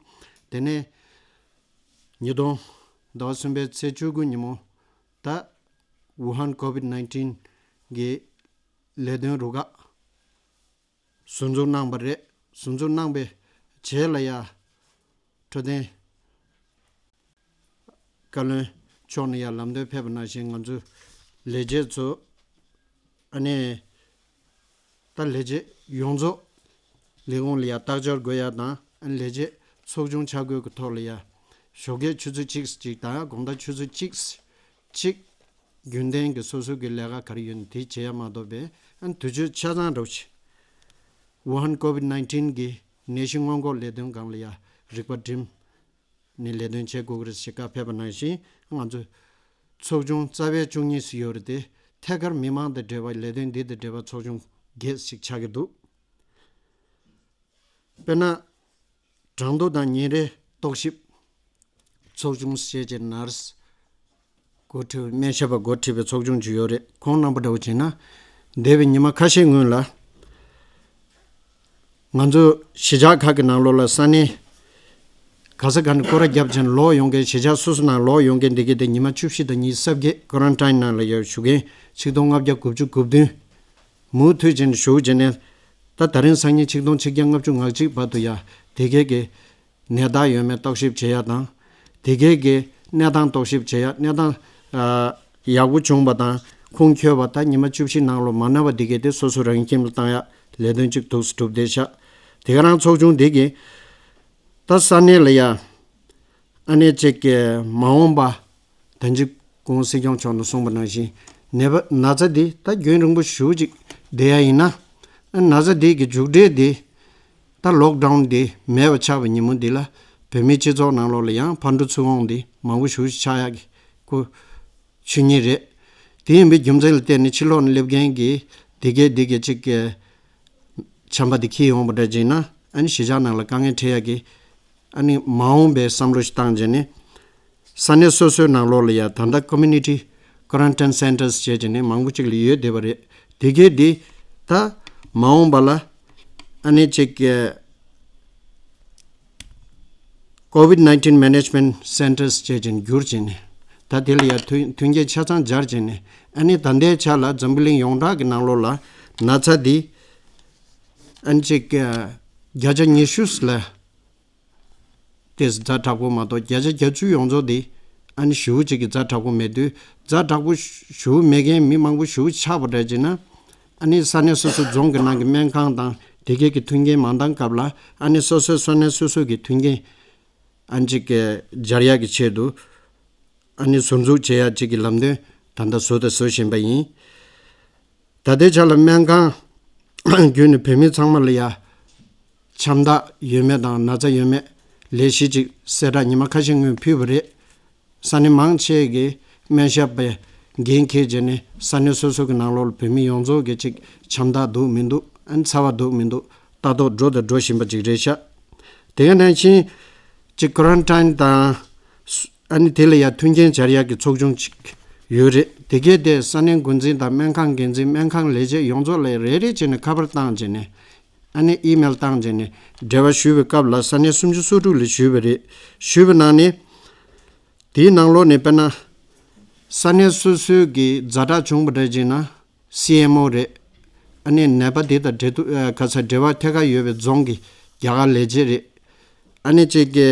དེ་ནས་ཉིས་སྟོང་ཟླ་བ་གསུམ་པའི་ཚེས་བཅུ་དགུ་ཉིན་མོ་ད་ཝུ་ཧན་ཀོ་ཝིད་ནའིན་ཊིན་གི་ལས་དོན་རུ་ཁག་ཟུར་འཛུགས་གནང་པ་རེད། ཟུར་འཛུགས་གནང་པའི་རྗེས་ལ་ཡ་འཕྲོད་བསྟེན་བཀའ་བློན་མཆོག་ནས་ཡ་ལམ་སྟོན་ཕེབས་པ་ནང་བཞིན་ང་ཚོའི་ལས་བྱེད་ཚོ་ཨ་ནི་ད་ལས་བྱེད་ཡོངས་རྫོགས་ལས་ཁུངས་ལ་ཡ་རྟགས་འཆར་དགོས་ཡ་དང་ཨ་ནི་ལས་བྱེད་ཚོགས་ཆུང་ཆ་བགོས་ཀྱི་ཐོག་ལ་ཡ་ཞོགས་ཀས་ཆུ་ཚོད་གཅིག་གཅིག་དང་དགོང་དག་ཆུ་ཚོད་གཅིག་གཅིག་རྒྱུན་ལྡན་གྱི་སོ་སོ་གི་ལས་ཀ་ག་རེ་ཡོད་ན་དེ་བྱེད་ཡ་མ་གཏོགས་པའི་ཨ་ནི་དུས་ཚོད་ཆ་ཚང་འདྲ་བོ་ཞིག་ཝུ་ཧན་ཀོ་ཝིད་ནའིན་ཊིན་གི་ནད་གཞི་སྔོན་འགོག་ལས་དོན་སྒང་ལ་ཡ་རིག་པ་སྒྲིམ་ནས་ལས་དོན་བྱེད་དགོས་ཀྱི་རེད་ཞེས་བཀའ་ཕེབས་པ་ནང་བཞིན་ང་ཚོ་ཚོགས་ཆུང་རྩ་བའི་བཅུ་གཉིས་སུ་ཡོད་རེད་དེ་ཐད་ཀར་མི་མང་དང་འབྲེལ་བ་ལས་དོན་འདི་དང་འབྲེལ་བ་ཚོགས་ཆུང་བརྒྱད་ཞིག་ཆགས་ཀྱི་འདུག་དཔེར་ན། གྲངས་ཐོ་དང་ཉིན་རེའི་རྟོག་ཞིབ། ཚོགས་ཆུང་ཞེས་བྱའི་ནར་སི་འགོ་ཁྲིད་སྨན་ཞབས་པ་འགོ་ཁྲིད་པའི་ཚོགས་ཆུང་ཅིག་ཡོད་རེད། ཁོང་རྣམ་པ་འདྲ་བོ་བྱས་ན་འདས་པའི་ཉི་མ་ཁ་ཤས་སྔོན་ལ་ང་ཚོ་གཞིས་ཆགས་ཁག་གི་ནང་ལོགས་ལ་ས་གནས་ག་ས་ག་ནས་སྐོར་ར་བརྒྱབ་ཅིང་ལོག་ཡོང་མཁན་གཞིས་ཆགས་སོ་སོ་ནང་ལོག་ཡོང་མཁན་འདི་གའི་དེ་ཉི་མ་བཅུ་བཞི་དང་ཉི་ཤུ་རྩ་བརྒྱད་ཀོ་རན་ཊིན་ནང་ལ་ཡོད་བཞུགས་མཁན་ཆིག་སྟོང་ལྔ་བརྒྱ་དགུ་བཅུ་གོ་བདུན། མུ་མཐུད་ཅིག་བཞུགས་བྱས་ནས་ད་ད་རིང་སང་ཉིན་ཆིག་སྟོང་ཆིག་བརྒྱ་ལྔ་བཅུ་ང་གཅིག་བར་དུ་ཡ་དེ་གའི་གི་ནད་རྟགས་ཡོད་མེད་རྟོག་ཞིབ་བྱེད་ཡ་དང་། དེ་གའི་གི་གནས་སྟངས་རྟོག་ཞིབ་བྱེད་ཡ་གནས་སྟངས་ཨ་ཡག་པོ་བྱུང་བ་དང་ཁུངས་འཁྱོལ་བ་ད་ཉི་མ་བཅུ་བཞི་ནང་ལོགས་མ་ན་བ་དེ་གའི་དེ་སོ་སོ་རང་ཁྱིམ་ལ་བཏང་ཡ་ལས་དོན་གཅིག་ཐུགས་སུ་གྲུབ་བསྡད་ཤག་དེ་ག་རང་ཚོགས་ཆུང་དེ་གི་ད་ས་གནས་ལ་ཡ་ཨ་ནེ་གཅིག་གི་མ་འོངས་པ་ད་ཅི་གོང་སྲིད་སྐྱོང་མཆོག་ནས་གསུངས་པ་ནང་བཞིན་ནད་པ་ན་ཚ་འདི་ད་རྒྱུན་རིང་པོ་ཞེ་པོ་ཅིག་བསྡད་ཡ་ཡིན་ན་ཨ་ན་ཚ་འདི་གི་མཇུག་འབྲས་འདི་ད་ལོག་ཌའུན་འདི་མེད་པ་ཆགས་པའི་ཉིན་མོ་འདི་ལ་བོད་མིའི་སྤྱི་ཚོགས་ནང་ལོགས་ལ་ཡང་ཕར་འགྲོ་ཚུར་འོང་འདི་མང་པོ་ཞེ་པོ་ཅིག་ཆགས་ཡ་གི་ཁུ་ཆུ་ཉིན་རེད། དེ་ཡིན་པའི་རྒྱུ་མཚན་ལ་བརྟེན་ནས་ཕྱི་ལོགས་ནས་སླེབས་མཁན་གྱི་དེ་གའི་དེ་གའི་གཅིག་གི་ཆམ་པ་དེ་འཁྱེར་ཡོང་བ་འདྲ་བྱས་ན་ཨ་ནི་གཞིས་ཆགས་ནང་ལ་དཀའ་ངལ་འཕྲད་ཡ་གི་ཨ་ནི་མ་འོངས་པའི་བསམ་བློ་ཞིག་བཏང་བྱས་ནས་ས་གནས་སོ་སོའི་ནང་ལོགས་ལ་ཡ་ད་ལྟ་ཀོ་མུ་ནི་ཊི་ཀོ་རན་ཊིན་སེན་ཊར་སི་བྱས་བྱས་ནས་མང་པོ་ཅིག་ལ་ཡོད་བསྡད་པ་རེད། དེ་གའི་དེ་ད་མ་འོངས་པ་ལ་ཨ་ནི་གཅིག་གི་ཀོ་ཝིཌ་ནའིན་ཊིན་མེ་ནེཇ་མེནཊ་སེན་ཊར་སི་བྱས་བྱས་ནས་བསྒྱུར་བྱས་ནས་ད་དེ་ལ་ཡ་མཐུན་མཐུན་རྐྱེན་ཆ་ཚང་སྦྱར་བྱས་ནས་ཨ་ནི་ད་ལྟའི་ཆ་ལ་འཛམ་བུ་གླིང་ཡོངས་གྲགས་ཀྱི་ནང་ལོགས་ལ་ན་ཚ་འདི་ཨ་ནི་གཅིག་བརྒྱ་ཆ་ཉི་ཤུ་ལ་ཏེས་ཛ་དྲག་པོ་མ་གཏོགས་བརྒྱ་ཆ་བརྒྱད་ཅུ་ཡོངས་རྫོགས་འདི་ཨ་ནི་ཞེ་པོ་ཅིག་གི་ཛ་དྲག་པོ་མེད་དུས་ཛ་དྲག་པོ་ཞེ་པོ་མེད་མཁན་མི་མང་པོ་ཞེ་པོ་ཆགས་པ་འདྲ་བྱས་ན་ཨ་ནི་ས་གནས་སོ་སོ་རྫོང་གི་ནང་གི་སྨན་ཁང་དང་དེ་གའི་གི་མཐུན་རྐྱེན་མ་འདང་སྐབས་ལ་ཨ་ནི་སོ་སོའི་ས་གནས་སོ་སོ་གི་མཐུན་རྐྱེན་ཨ་ནི་གཅིག་གི་སྦྱར་ཡག་གི་ཆེད་དུ་ཨ་ནི་ཟུར་འཛུགས་བྱེད་ཡག་ཅིག་གི་ལམ་སྟོན་ད་ལྟ་བཟོ་དང་བཟོ་བཞིན་པ་ཡིན། ད་ལྟའི་ཆ་ལ་སྨན་ཁང་བརྒྱུད་ནས་བོད་མི་ཚང་མ་ལ་ཡ་ཆམ་རྟགས་ཡོད་མེད་དང་ན་ཚ་ཡོད་མེད་ལས་གཞི་ཅིག་གསལ་བསྒྲགས་ཉི་མ་ཁ་ཤས་སྔོན་ཕུལ་བ་རེད། ས་གནས་མང་ཆེ་གི་སྨན་ཞབས་པས་འགན་འཁྱེར་བྱས་ནས་ས་གནས་སོ་སོ་གི་ནང་ལོགས་ལ་བོད་མི་ཡོངས་རྫོགས་ཀྱི་ཅིག་ཆམ་རྟགས་འདུག་མི་འདུག་ཨ་ནི་ཚ་བ་འདུག་མི་འདུག་ལྟ་རྟོག་འགྲོ་དང་འགྲོ་བཞིན་པ་ཅིག་རེད་ཤག་དེ་ག་ནང་བཞིན་ཅིག་ཀོ་རན་ཊིན་དང་ ཨ་ནི་དེ་ལ་ཡང་མཐུན་རྐྱེན་སྦྱར་ཡག་གི་ཚོགས་ཆུང་ཅིག་ཡོད་རེད། དེ་གས་དེ་ས་གནས་འགོ་འཛིན་དང་སྨན་ཁང་འགན་འཛིན། སྨན་ཁང་ལས་བྱེད་ཡོངས་རྫོགས་ལ་རེ་རེ་བྱས་ནས་ཁ་པར་བཏང་བྱས་ནས། ཨ་ནི་ཨི་མེལ་བཏང་བྱས་ནས་འབྲེལ་བ་ཞུས་པའི་སྐབས་ལ་ས་གནས་སུམ་ཅུ་སོ་དྲུག་ལ་ཞུས་པ་རེད། ཞུས་པའི་ནང་ནས། དེའི་ནང་ལོགས་ནས་དཔེར་ན། ས་གནས་སོ་སོའི་གི་ཛ་དྲག་བྱུང་བ་འདྲ་བྱས་ན། སི་ཨེམ་ཨོ་རེད། ཨ་ནི་ནད་པ་དེ་དང་འབྲེལ་གཏུག་ཨ་ག་ས་འབྲེལ་བ་ཐད་ཀར་ཡོད་པའི་རྫོང་གི་རྒྱ་གར་ལས་བྱེད་རེད། ཨ་ནི་གཅིག་གི་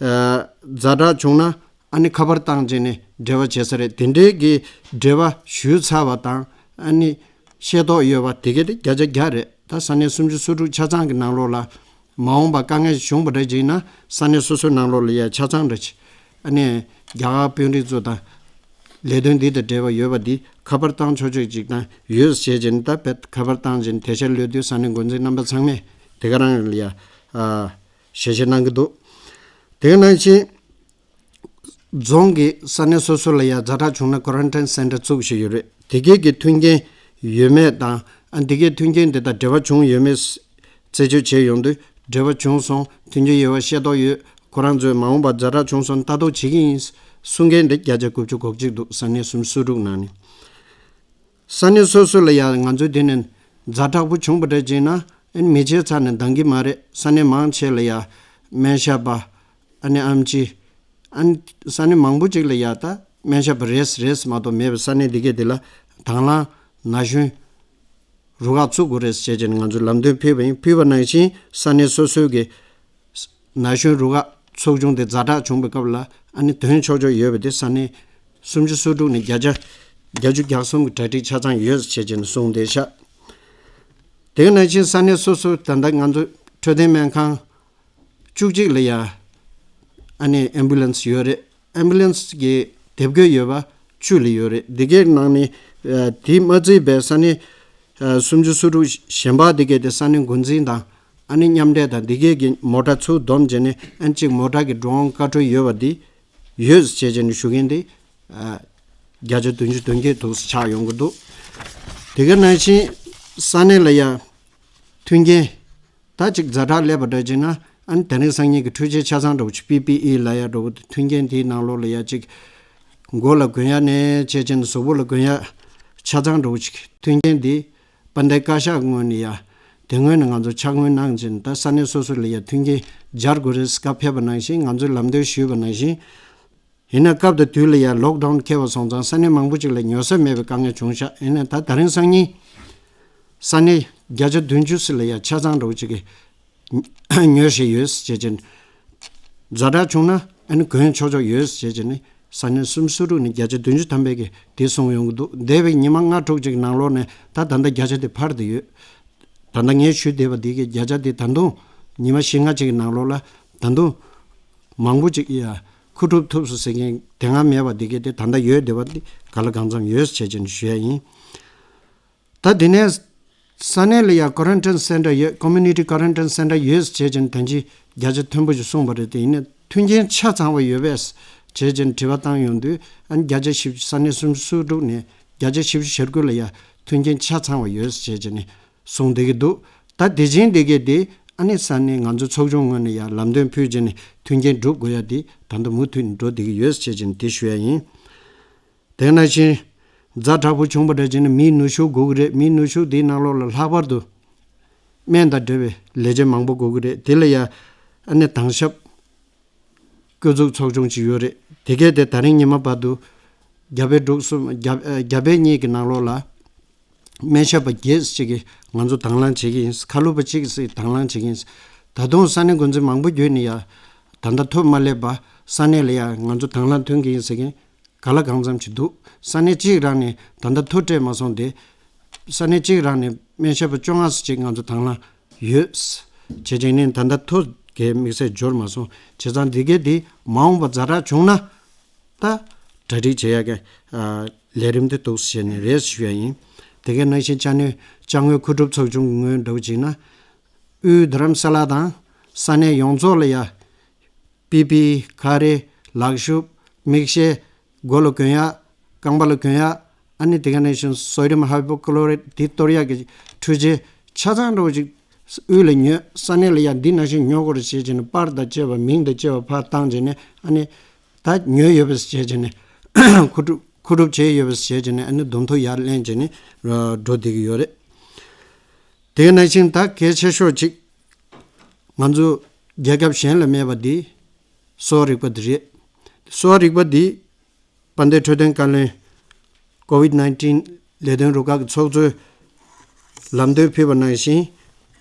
ཨ་ཛ་དྲག་བྱུང་ན་ཨ་ནི་ཁ་པར་བཏང་བྱས་ནས་འབྲེལ་བ་བྱེད་ས་རེད། དེ་འདྲའི་གི་འབྲེལ་བ་ཞུས་ཚར་བ་དང་ཨ་ནི་ཤེས་རྟོགས་ཡོད་པ་དེ་ག་དེ་བརྒྱ་ཆ་བརྒྱ་རེད། ད་ས་གནས་སུམ་ཅུ་སོ་དྲུག་ཆ་ཚང་གི་ནང་ལོགས་ལ་མ་འོངས་པ་དཀའ་ངལ་བྱུང་བ་འདྲ་ཅིག་ཡིན་ན་ས་གནས་སོ་སོའི་ནང་ལོགས་ལ་ཡ་ཆ་ཚང་འདྲ་ཅིག་ཨ་ནི་རྒྱ་གར་དཔོན་རིགས་ཚོ་དང་ལས་དོན་འདི་དང་འབྲེལ་བ་ཡོད་པ་འདི་ཁ་པར་བཏང་ཆོག་ཆོག་ཅིག་དང་ཡོད་ཟེར་བྱས་ནས། ད་བེད་ཁ་པར་བཏང་བྱས་ནས་དེ་ཤར་ལོས་དུས་ས་གནས་འགོ་འཛིན་རྣམ་པ་ཚང་མས་དེ་ག་རང་ལ་ཡ་ཨ་ཞལ་བཞེས་གནང་གི་འདུག་དེ་ག་ནང་བཞིན། རྫོང་གི་ས་གནས་སོ་སོ་ལ་ཡང་ཛ་དྲག་བྱུང་ན་ཀོ་རན་ཊིན་སེན་ཊར་བཙུགས་བཞིན་ཡོད་རེད། དེ་གས་ཀྱི་མཐུན་རྐྱེན་ཡོད་མེད་དང་། ཨ་འདི་གས་མཐུན་རྐྱེན་དེ་དང་འབྲེལ་བ་བྱུང་ཡོད་མེད་རྩད་གཅོད་བྱས་ཡོང་དུས། འབྲེལ་བ་བྱུང་སོང་། མཐུན་རྐྱེན་ཡོད་པ་ཤེས་རྟོགས་ཡོད། ཁོ་རང་ཚོས་མ་འོངས་པར་ཛ་དྲག་བྱུང་སོང་ལྟ་རྟོག་བྱེད་ཀྱི་ཡིན་གསུང་མཁན་དེ་བརྒྱ་ཆ་དགུ་བཅུ་གོ་གཅིག་འདུག་ས་གནས་སུམ་ཅུ་སོ་དྲུག་ནང་ནས། ས་གནས་སོ་སོ་ལ་ཡང་ང་ཚོའི་དེ་ནས་ཛ་དྲག་པོ་བྱུང་བ་འདྲ་བྱས་ན་ཨ་ནི་མི་བྱེད་ཚར་ནས་འདང་གི་མ་རེད། ས་གནས་མང་ཆེ་ལ་ཡང་སྨན་ཞབས་པ། ཨ་ནི་ཨེམ་ཆི། ཨ་ནི་ས་གནས་མང་པོ་ཅིག་ལ་ཡང་ད་སྨན་ཞབས་པ་རེས་རེས་མ་གཏོགས་མེད་པའི་ས་གནས་འདི་གས་དེ་ལ་དང་བླངས་ན་གཞོན་རུ་ཁག་བཙུགས་དགོས་རེད་ཟེར་བྱས་ནས་ང་ཚོས་ལམ་སྟོན་ཕུལ་བ་ཡིན། ཕུལ་བ་ནང་བཞིན་ས་གནས་སོ་སོའི་གི་ན་གཞོན་རུ་ཁག་ཚོགས་ཆུང་དེ་ཛ་དྲག་བྱུང་བའི་སྐབས་ལ་ཨ་ནི་ཐོན་ཆོག་ཆོག་ཡོད་པ་དེ་ས་གནས་སུམ་ཅུ་སོ་དྲུག་ནས་བརྒྱ་ཆ་བརྒྱད་ཅུ་གྱ་གསུམ་གྱི་གྲ་སྒྲིག་ཆ་ཚང་ཡོད་ཟེར་བྱས་ནས་གསུངས་བསྡད་ཤག་དེ་ག་ནང་བཞིན་ས་གནས་སོ་སོ་ད་ལྟ་ང་ཚོ་འཕྲོད་བསྟེན་སྨན་ཁང་བཅུ་གཅིག་ལ་ཡ་ཨ་ནི་ཨེམ་བུ་ལན་སི་ཡོད་རེད། ཨེམ་བུ་ལན་སི་གི་དེབ་འགོད་ཡོད་པ་བཅུ་ལ་ཡོད་རེད། འདི་གའི་ནང་ནས་ཨ་དེ་མ་བརྩིས་པའི་ས་གནས་ཨ་སུམ་ཅུ་སོ་དྲུག་གཞན་པ་འདི་གའི་དེ་ས་གནས་འགོ་འཛིན་དང་ཨ་ནི་མཉམ་འབྲེལ་དང་འདི་གའི་གི་མོ་ཊ་ཚུར་བསྡོམས་བྱས་ནས་ཨ་ནི་གཅིག་མོ་ཊ་གི་འགྲོ་འོང་བཀའ་འཁྲོལ་ཡོད་པ་འདི་ཡོད་ཟེར་བྱས་ནས་ཞུ་མཁན་འདི་ཨ་བརྒྱ་ཆ་བདུན་ཅུ་དོན་བརྒྱད་འདུག་ཆགས་ཡོང་གི་འདུག་དེ་ག་ནང་བཞིན་ས་གནས་ལ་ཡ་མཐུན་རྐྱེན། ད་ཅིག་ཛ་དྲག་སླེབས་པ་འདྲ་བྱས་ན་ཨ་ནི་དེ་རིང་སང་ཉིན་གྱི་འཕྲུལ་ཆས་ཆ་ཚང་འདྲ་བོ་ཅིག་པི་པི་ཨི་ལབ་ཡ་འདྲ་བོ་དེ་མཐུན་རྐྱེན་དེའི་ནང་ལོགས་ལ་ཡ་ཅིག་མགོ་ལ་གོན་ཡ་ནས་བྱས་བྱས་ནས་གཟུགས་པོ་ལ་གོན་ཡ་ཆ་ཚང་འདྲ་བོ་ཅིག་མཐུན་རྐྱེན་དེ་དཔལ་ལྡན་བཀའ་ཤག་ངོས་ནས་ཡ་དེ་སྔོན་ནས་ང་ཚོ་ཕྱག་དངུལ་གནང་བྱས་ནས་ད་ས་གནས་སོ་སོ་ལ་ཡ་མཐུན་རྐྱེན་སྦྱར་དགོས་རེད་ཟེར་བཀའ་ཕེབས་པ་ནང་བཞིན་ང་ཚོས་ལམ་སྟོན་ཞུས་པ་ནང་བཞིན། ཡིན་ན་སྐབས་དང་དུས་ལ་ཡང་ལོག་ཌའུན་འཁེལ་བ་སོང་ཙང་ས་གནས་མང་པོ་ཅིག་ལ་ཉོ་ས་མེད་པའི་དཀའ་ངལ་བྱུང་ཤག་ཡིན་ན་ད་དེ་རིང་སང་ཉིན་ས་གནས་བརྒྱ་ཆ་བདུན་ཅུ་ཙམ་ལ་ཡང་ཆ་ཚང་འདྲ་བོ་ཅིག་གི་ཉོ་བཞིན་ཡོད་ཟེར་བྱས་ཅིང་། ཛ་དྲག་བྱུང་ན་ཨ་ནི་གོན་ཆོག་ཆོག་ཡོད་ཟེར་བྱས་ཅིང་ནི་ས་གནས་སུམ་ཅུ་སོ་དྲུག་ནས་བརྒྱ་ཆ་བདུན་ཅུ་ཐམ་པའི་གི་དེ་གསུངས་ཡོང་གི་འདུག་འདས་པའི་ཉི་མ་ལྔ་དྲུག་ཅིག་ནང་ལོགས་ནས་ད་ད་ལྟ་བརྒྱ་ཆ་དེ་འཕར་བསྡད་ཡོད། ད་ལྟ་ངས་ཞུས་བསྡད་པ་འདི་གི་བརྒྱ་ཆ་དེ་ད་དུང་ཉི་མ་བཞི་ལྔ་ཅིག་གི་ནང་ལོགས་ལ་ད་དུང་མང་པོ་ཅིག་ཡ་མཁོ་སྒྲུབ་ཐུབ་སོང་ཟེར་མཁན་དེ་སྔ་མེད་པ་འདི་གི་དེ་ད་ལྟ་ཡོད་བསྡད་པ་འདི་ག་ལ་གང་འཚམ་ཡོད་བྱས་ཅན་ཞུ་ཡ་ཡིན། ད་དེ་ནས་ས་གནས་ལ་ཡ་ཀོ་རན་ཊིན་སེན་ཊར་ཡོད། ཀོ་མུ་ནི་ཊི་ཀོ་རན་ཊིན་སེན་ཊར་ཡོད་བྱས་ཅན་དོན་གྱི་བརྒྱ་ཆ་མཐོན་པོ་ཞིག་གསུངས་པ་རེད། དེ་ཡིན་ན་མཐུན་རྐྱེན་ཆ་ཚང་བ་ཡོད་པས་བྱས་ཅན་དྲི་བ་བཏང་ཡོང་དུས་ཨ་ནི་བརྒྱ་ཆ་བཞི་བཅུ་ས་གནས་སུམ་ཅུ་སོ་དྲུག་ནས་བརྒྱ་ཆ་བཞི་བཅུ་ཞེ་དགུ་ལ་ཡ་མཐུན་རྐྱེན་ཆ་ཚང་བ་ཡོད་བྱས་ཅན་ནི། གསུངས་བསྡད་ཀྱི་འདུག་ད་དེ་བཞིན་དེ་གས་དེ་ཨ་ནི་ས་གནས་ང་ཚོ་ཚོགས་ཆུང་ངོས་ནས་ཡང་ལམ་སྟོན་ཕུལ་བྱས་ནས་མཐུན་རྐྱེན་སྒྲུབ་དགོས་ཡ་དེ་ད་ལྟ་མུ་མཐུད་ནས་འགྲོ་བསྡད་ཀྱི་ཡོད་ཟེར་བྱས་ནས་དེ་ཞུ་ཡ་ཡིན། དེ་ནང་བཞིན་ཛ་དྲག་པོ་བྱུང་བ་འདྲ་བྱས་ན་མིའི་ནུས་ཤུགས་དགོས་ཀྱི་རེད། མིའི་ནུས་ཤུགས་དེའི་ནང་ལོགས་ལ་ལྷག་པར་དུ་སྨན་དང་འབྲེལ་བའི་ལས་བྱེད་མང་པོ་དགོས་ཀྱི་རེད། དེ་ལ་ཡང་ཨ་ནི་དྭང་ཞབས་སྐུ་འཛུགས་ཚོགས་ཆུང་ཅིག་ཡོད་རེད། དེ་གས་དེ་ད་རིང་ཉི་མ་བར་དུ་རྒྱ་བལ་འབྲུག་གསུམ་རྒྱ་རྒྱ་བལ་གཉིས་ཀྱི་ནང་ལོགས་ལ་སྨན་ཞབས་པ་བརྒྱད་ཅིག་གིས་ང་ཚོ་དང་བླངས་བྱེད་ཀྱི་ཡིན། མཁའ་སློབ་པ་གཅིག་ཅིག་དང་བླངས་བྱེད་ཀྱི་ཡིན། ད་དུང་ས་གནས་འགོ་འཛིན་མང་པོ་བརྒྱུད་ནས་ཡ་ད་ལྟ་ཐོ་མ་སླེབས་པ་ས་གནས་ལ་ཡ་ང་ཚོ་དང་བླངས་ཐོན་གྱི་ཡིན་ཟེར་མཁན་ག་ལ་གང་འཚམ་ཅིག་འདུག་ས་གནས་གཅིག་རང་ནས་ད་ལྟ་ཐོ་སྤྲད་མ་སོང་སྟེ། ས་གནས་གཅིག་རང་ནས་སྨན་ཞབས་པ་བཅོ་ལྔ་ཙམ་ཅིག་ང་ཚོ་དང་བླངས་ཡོད། བྱས་ཙང་ནི་ད་ལྟ་ཐོ་གའི་དམིགས་བསལ་འབྱོར་མ་སོང་། བྱས་ཙང་འདི་གའི་འདི་མ་འོངས་པ་ཛ་དྲག་བྱུང་ན་ད་གྲ་སྒྲིག་བྱེད་ཡ་གི་ཨ་ལས་རིམ་དེ་འདུག་ཟེར་ནས་རེད་ཞུ་ཡ་ཡིན། དེ་གའི་ནང་བཞིན་ཅ་ནེ་ཅ་དངོས་མཁོ་སྒྲུབ་ཚོགས་ཆུང་གི་ངོས་འདྲ་བོ་བྱས་ན། དབུས་རྡ་རམ་ས་ལ་དང་ས་གནས་ཡོངས་རྫོགས་ལ་ཡ། པི་པི་ཁ་རས། ལག་ཤུབས། མིག་ཤེལ། མགོ་ལ་གོན་ཡག་རྐང་པ་ལ་གོན་ཡག་ཨ་ནི་དེ་ག་ནང་བཞིན་སོ་ཌི་ཡམ་ཧའི་པོ་ཀློ་རེ་ཌི་དེ་གཏོར་ཡག་གི་འཕྲུལ་ཆས་ཆ་ཚང་འདྲ་བོ་ཅིག་དབུས་ལ་ཉོས། ས་གནས་ལ་ཡ་འདི་ནང་བཞིན་ཉོ་དགོས་རེད་ཟེར་བྱས་ནས་པར་དང་བཅས་པ་མིང་དང་བཅས་པ་ཕར་བཏང་བྱས་ནས་ཨ་ནི་ ད་ཉོས་ཡོད་པས་བྱས་བྱས་ནས་མཁོ་སྒྲུབ་མཁོ་སྒྲུབ་བྱས་ཡོད་པས་བྱས་བྱས་ནས་ཨ་ནི་འདུམ་ཐོ་ཡར་ལེན་བྱས་ནས་འགྲོ་བསྡད་ཀྱི་ཡོད་རེད། དེ་ནང་བཞིན་ད་གལ་ཆེ་ཤོས་གཅིག་ང་ཚོ་རྒྱལ་ཁབ་གཞན་ལ་མེད་པ་འདི་གསོ་བ་རིག་པ་འདི་རེད། གསོ་བ་རིག་པ་འདི་དཔལ་ལྡན་འཕྲོད་བསྟེན་བཀའ་བློན་ཀོ་ཝིད་ནའིན་ཊིན་ལས་དོན་རུ་ཁག་གི་ཚོགས་གཙོས་ལམ་སྟོན་ཕུལ་བ་ནང་བཞིན་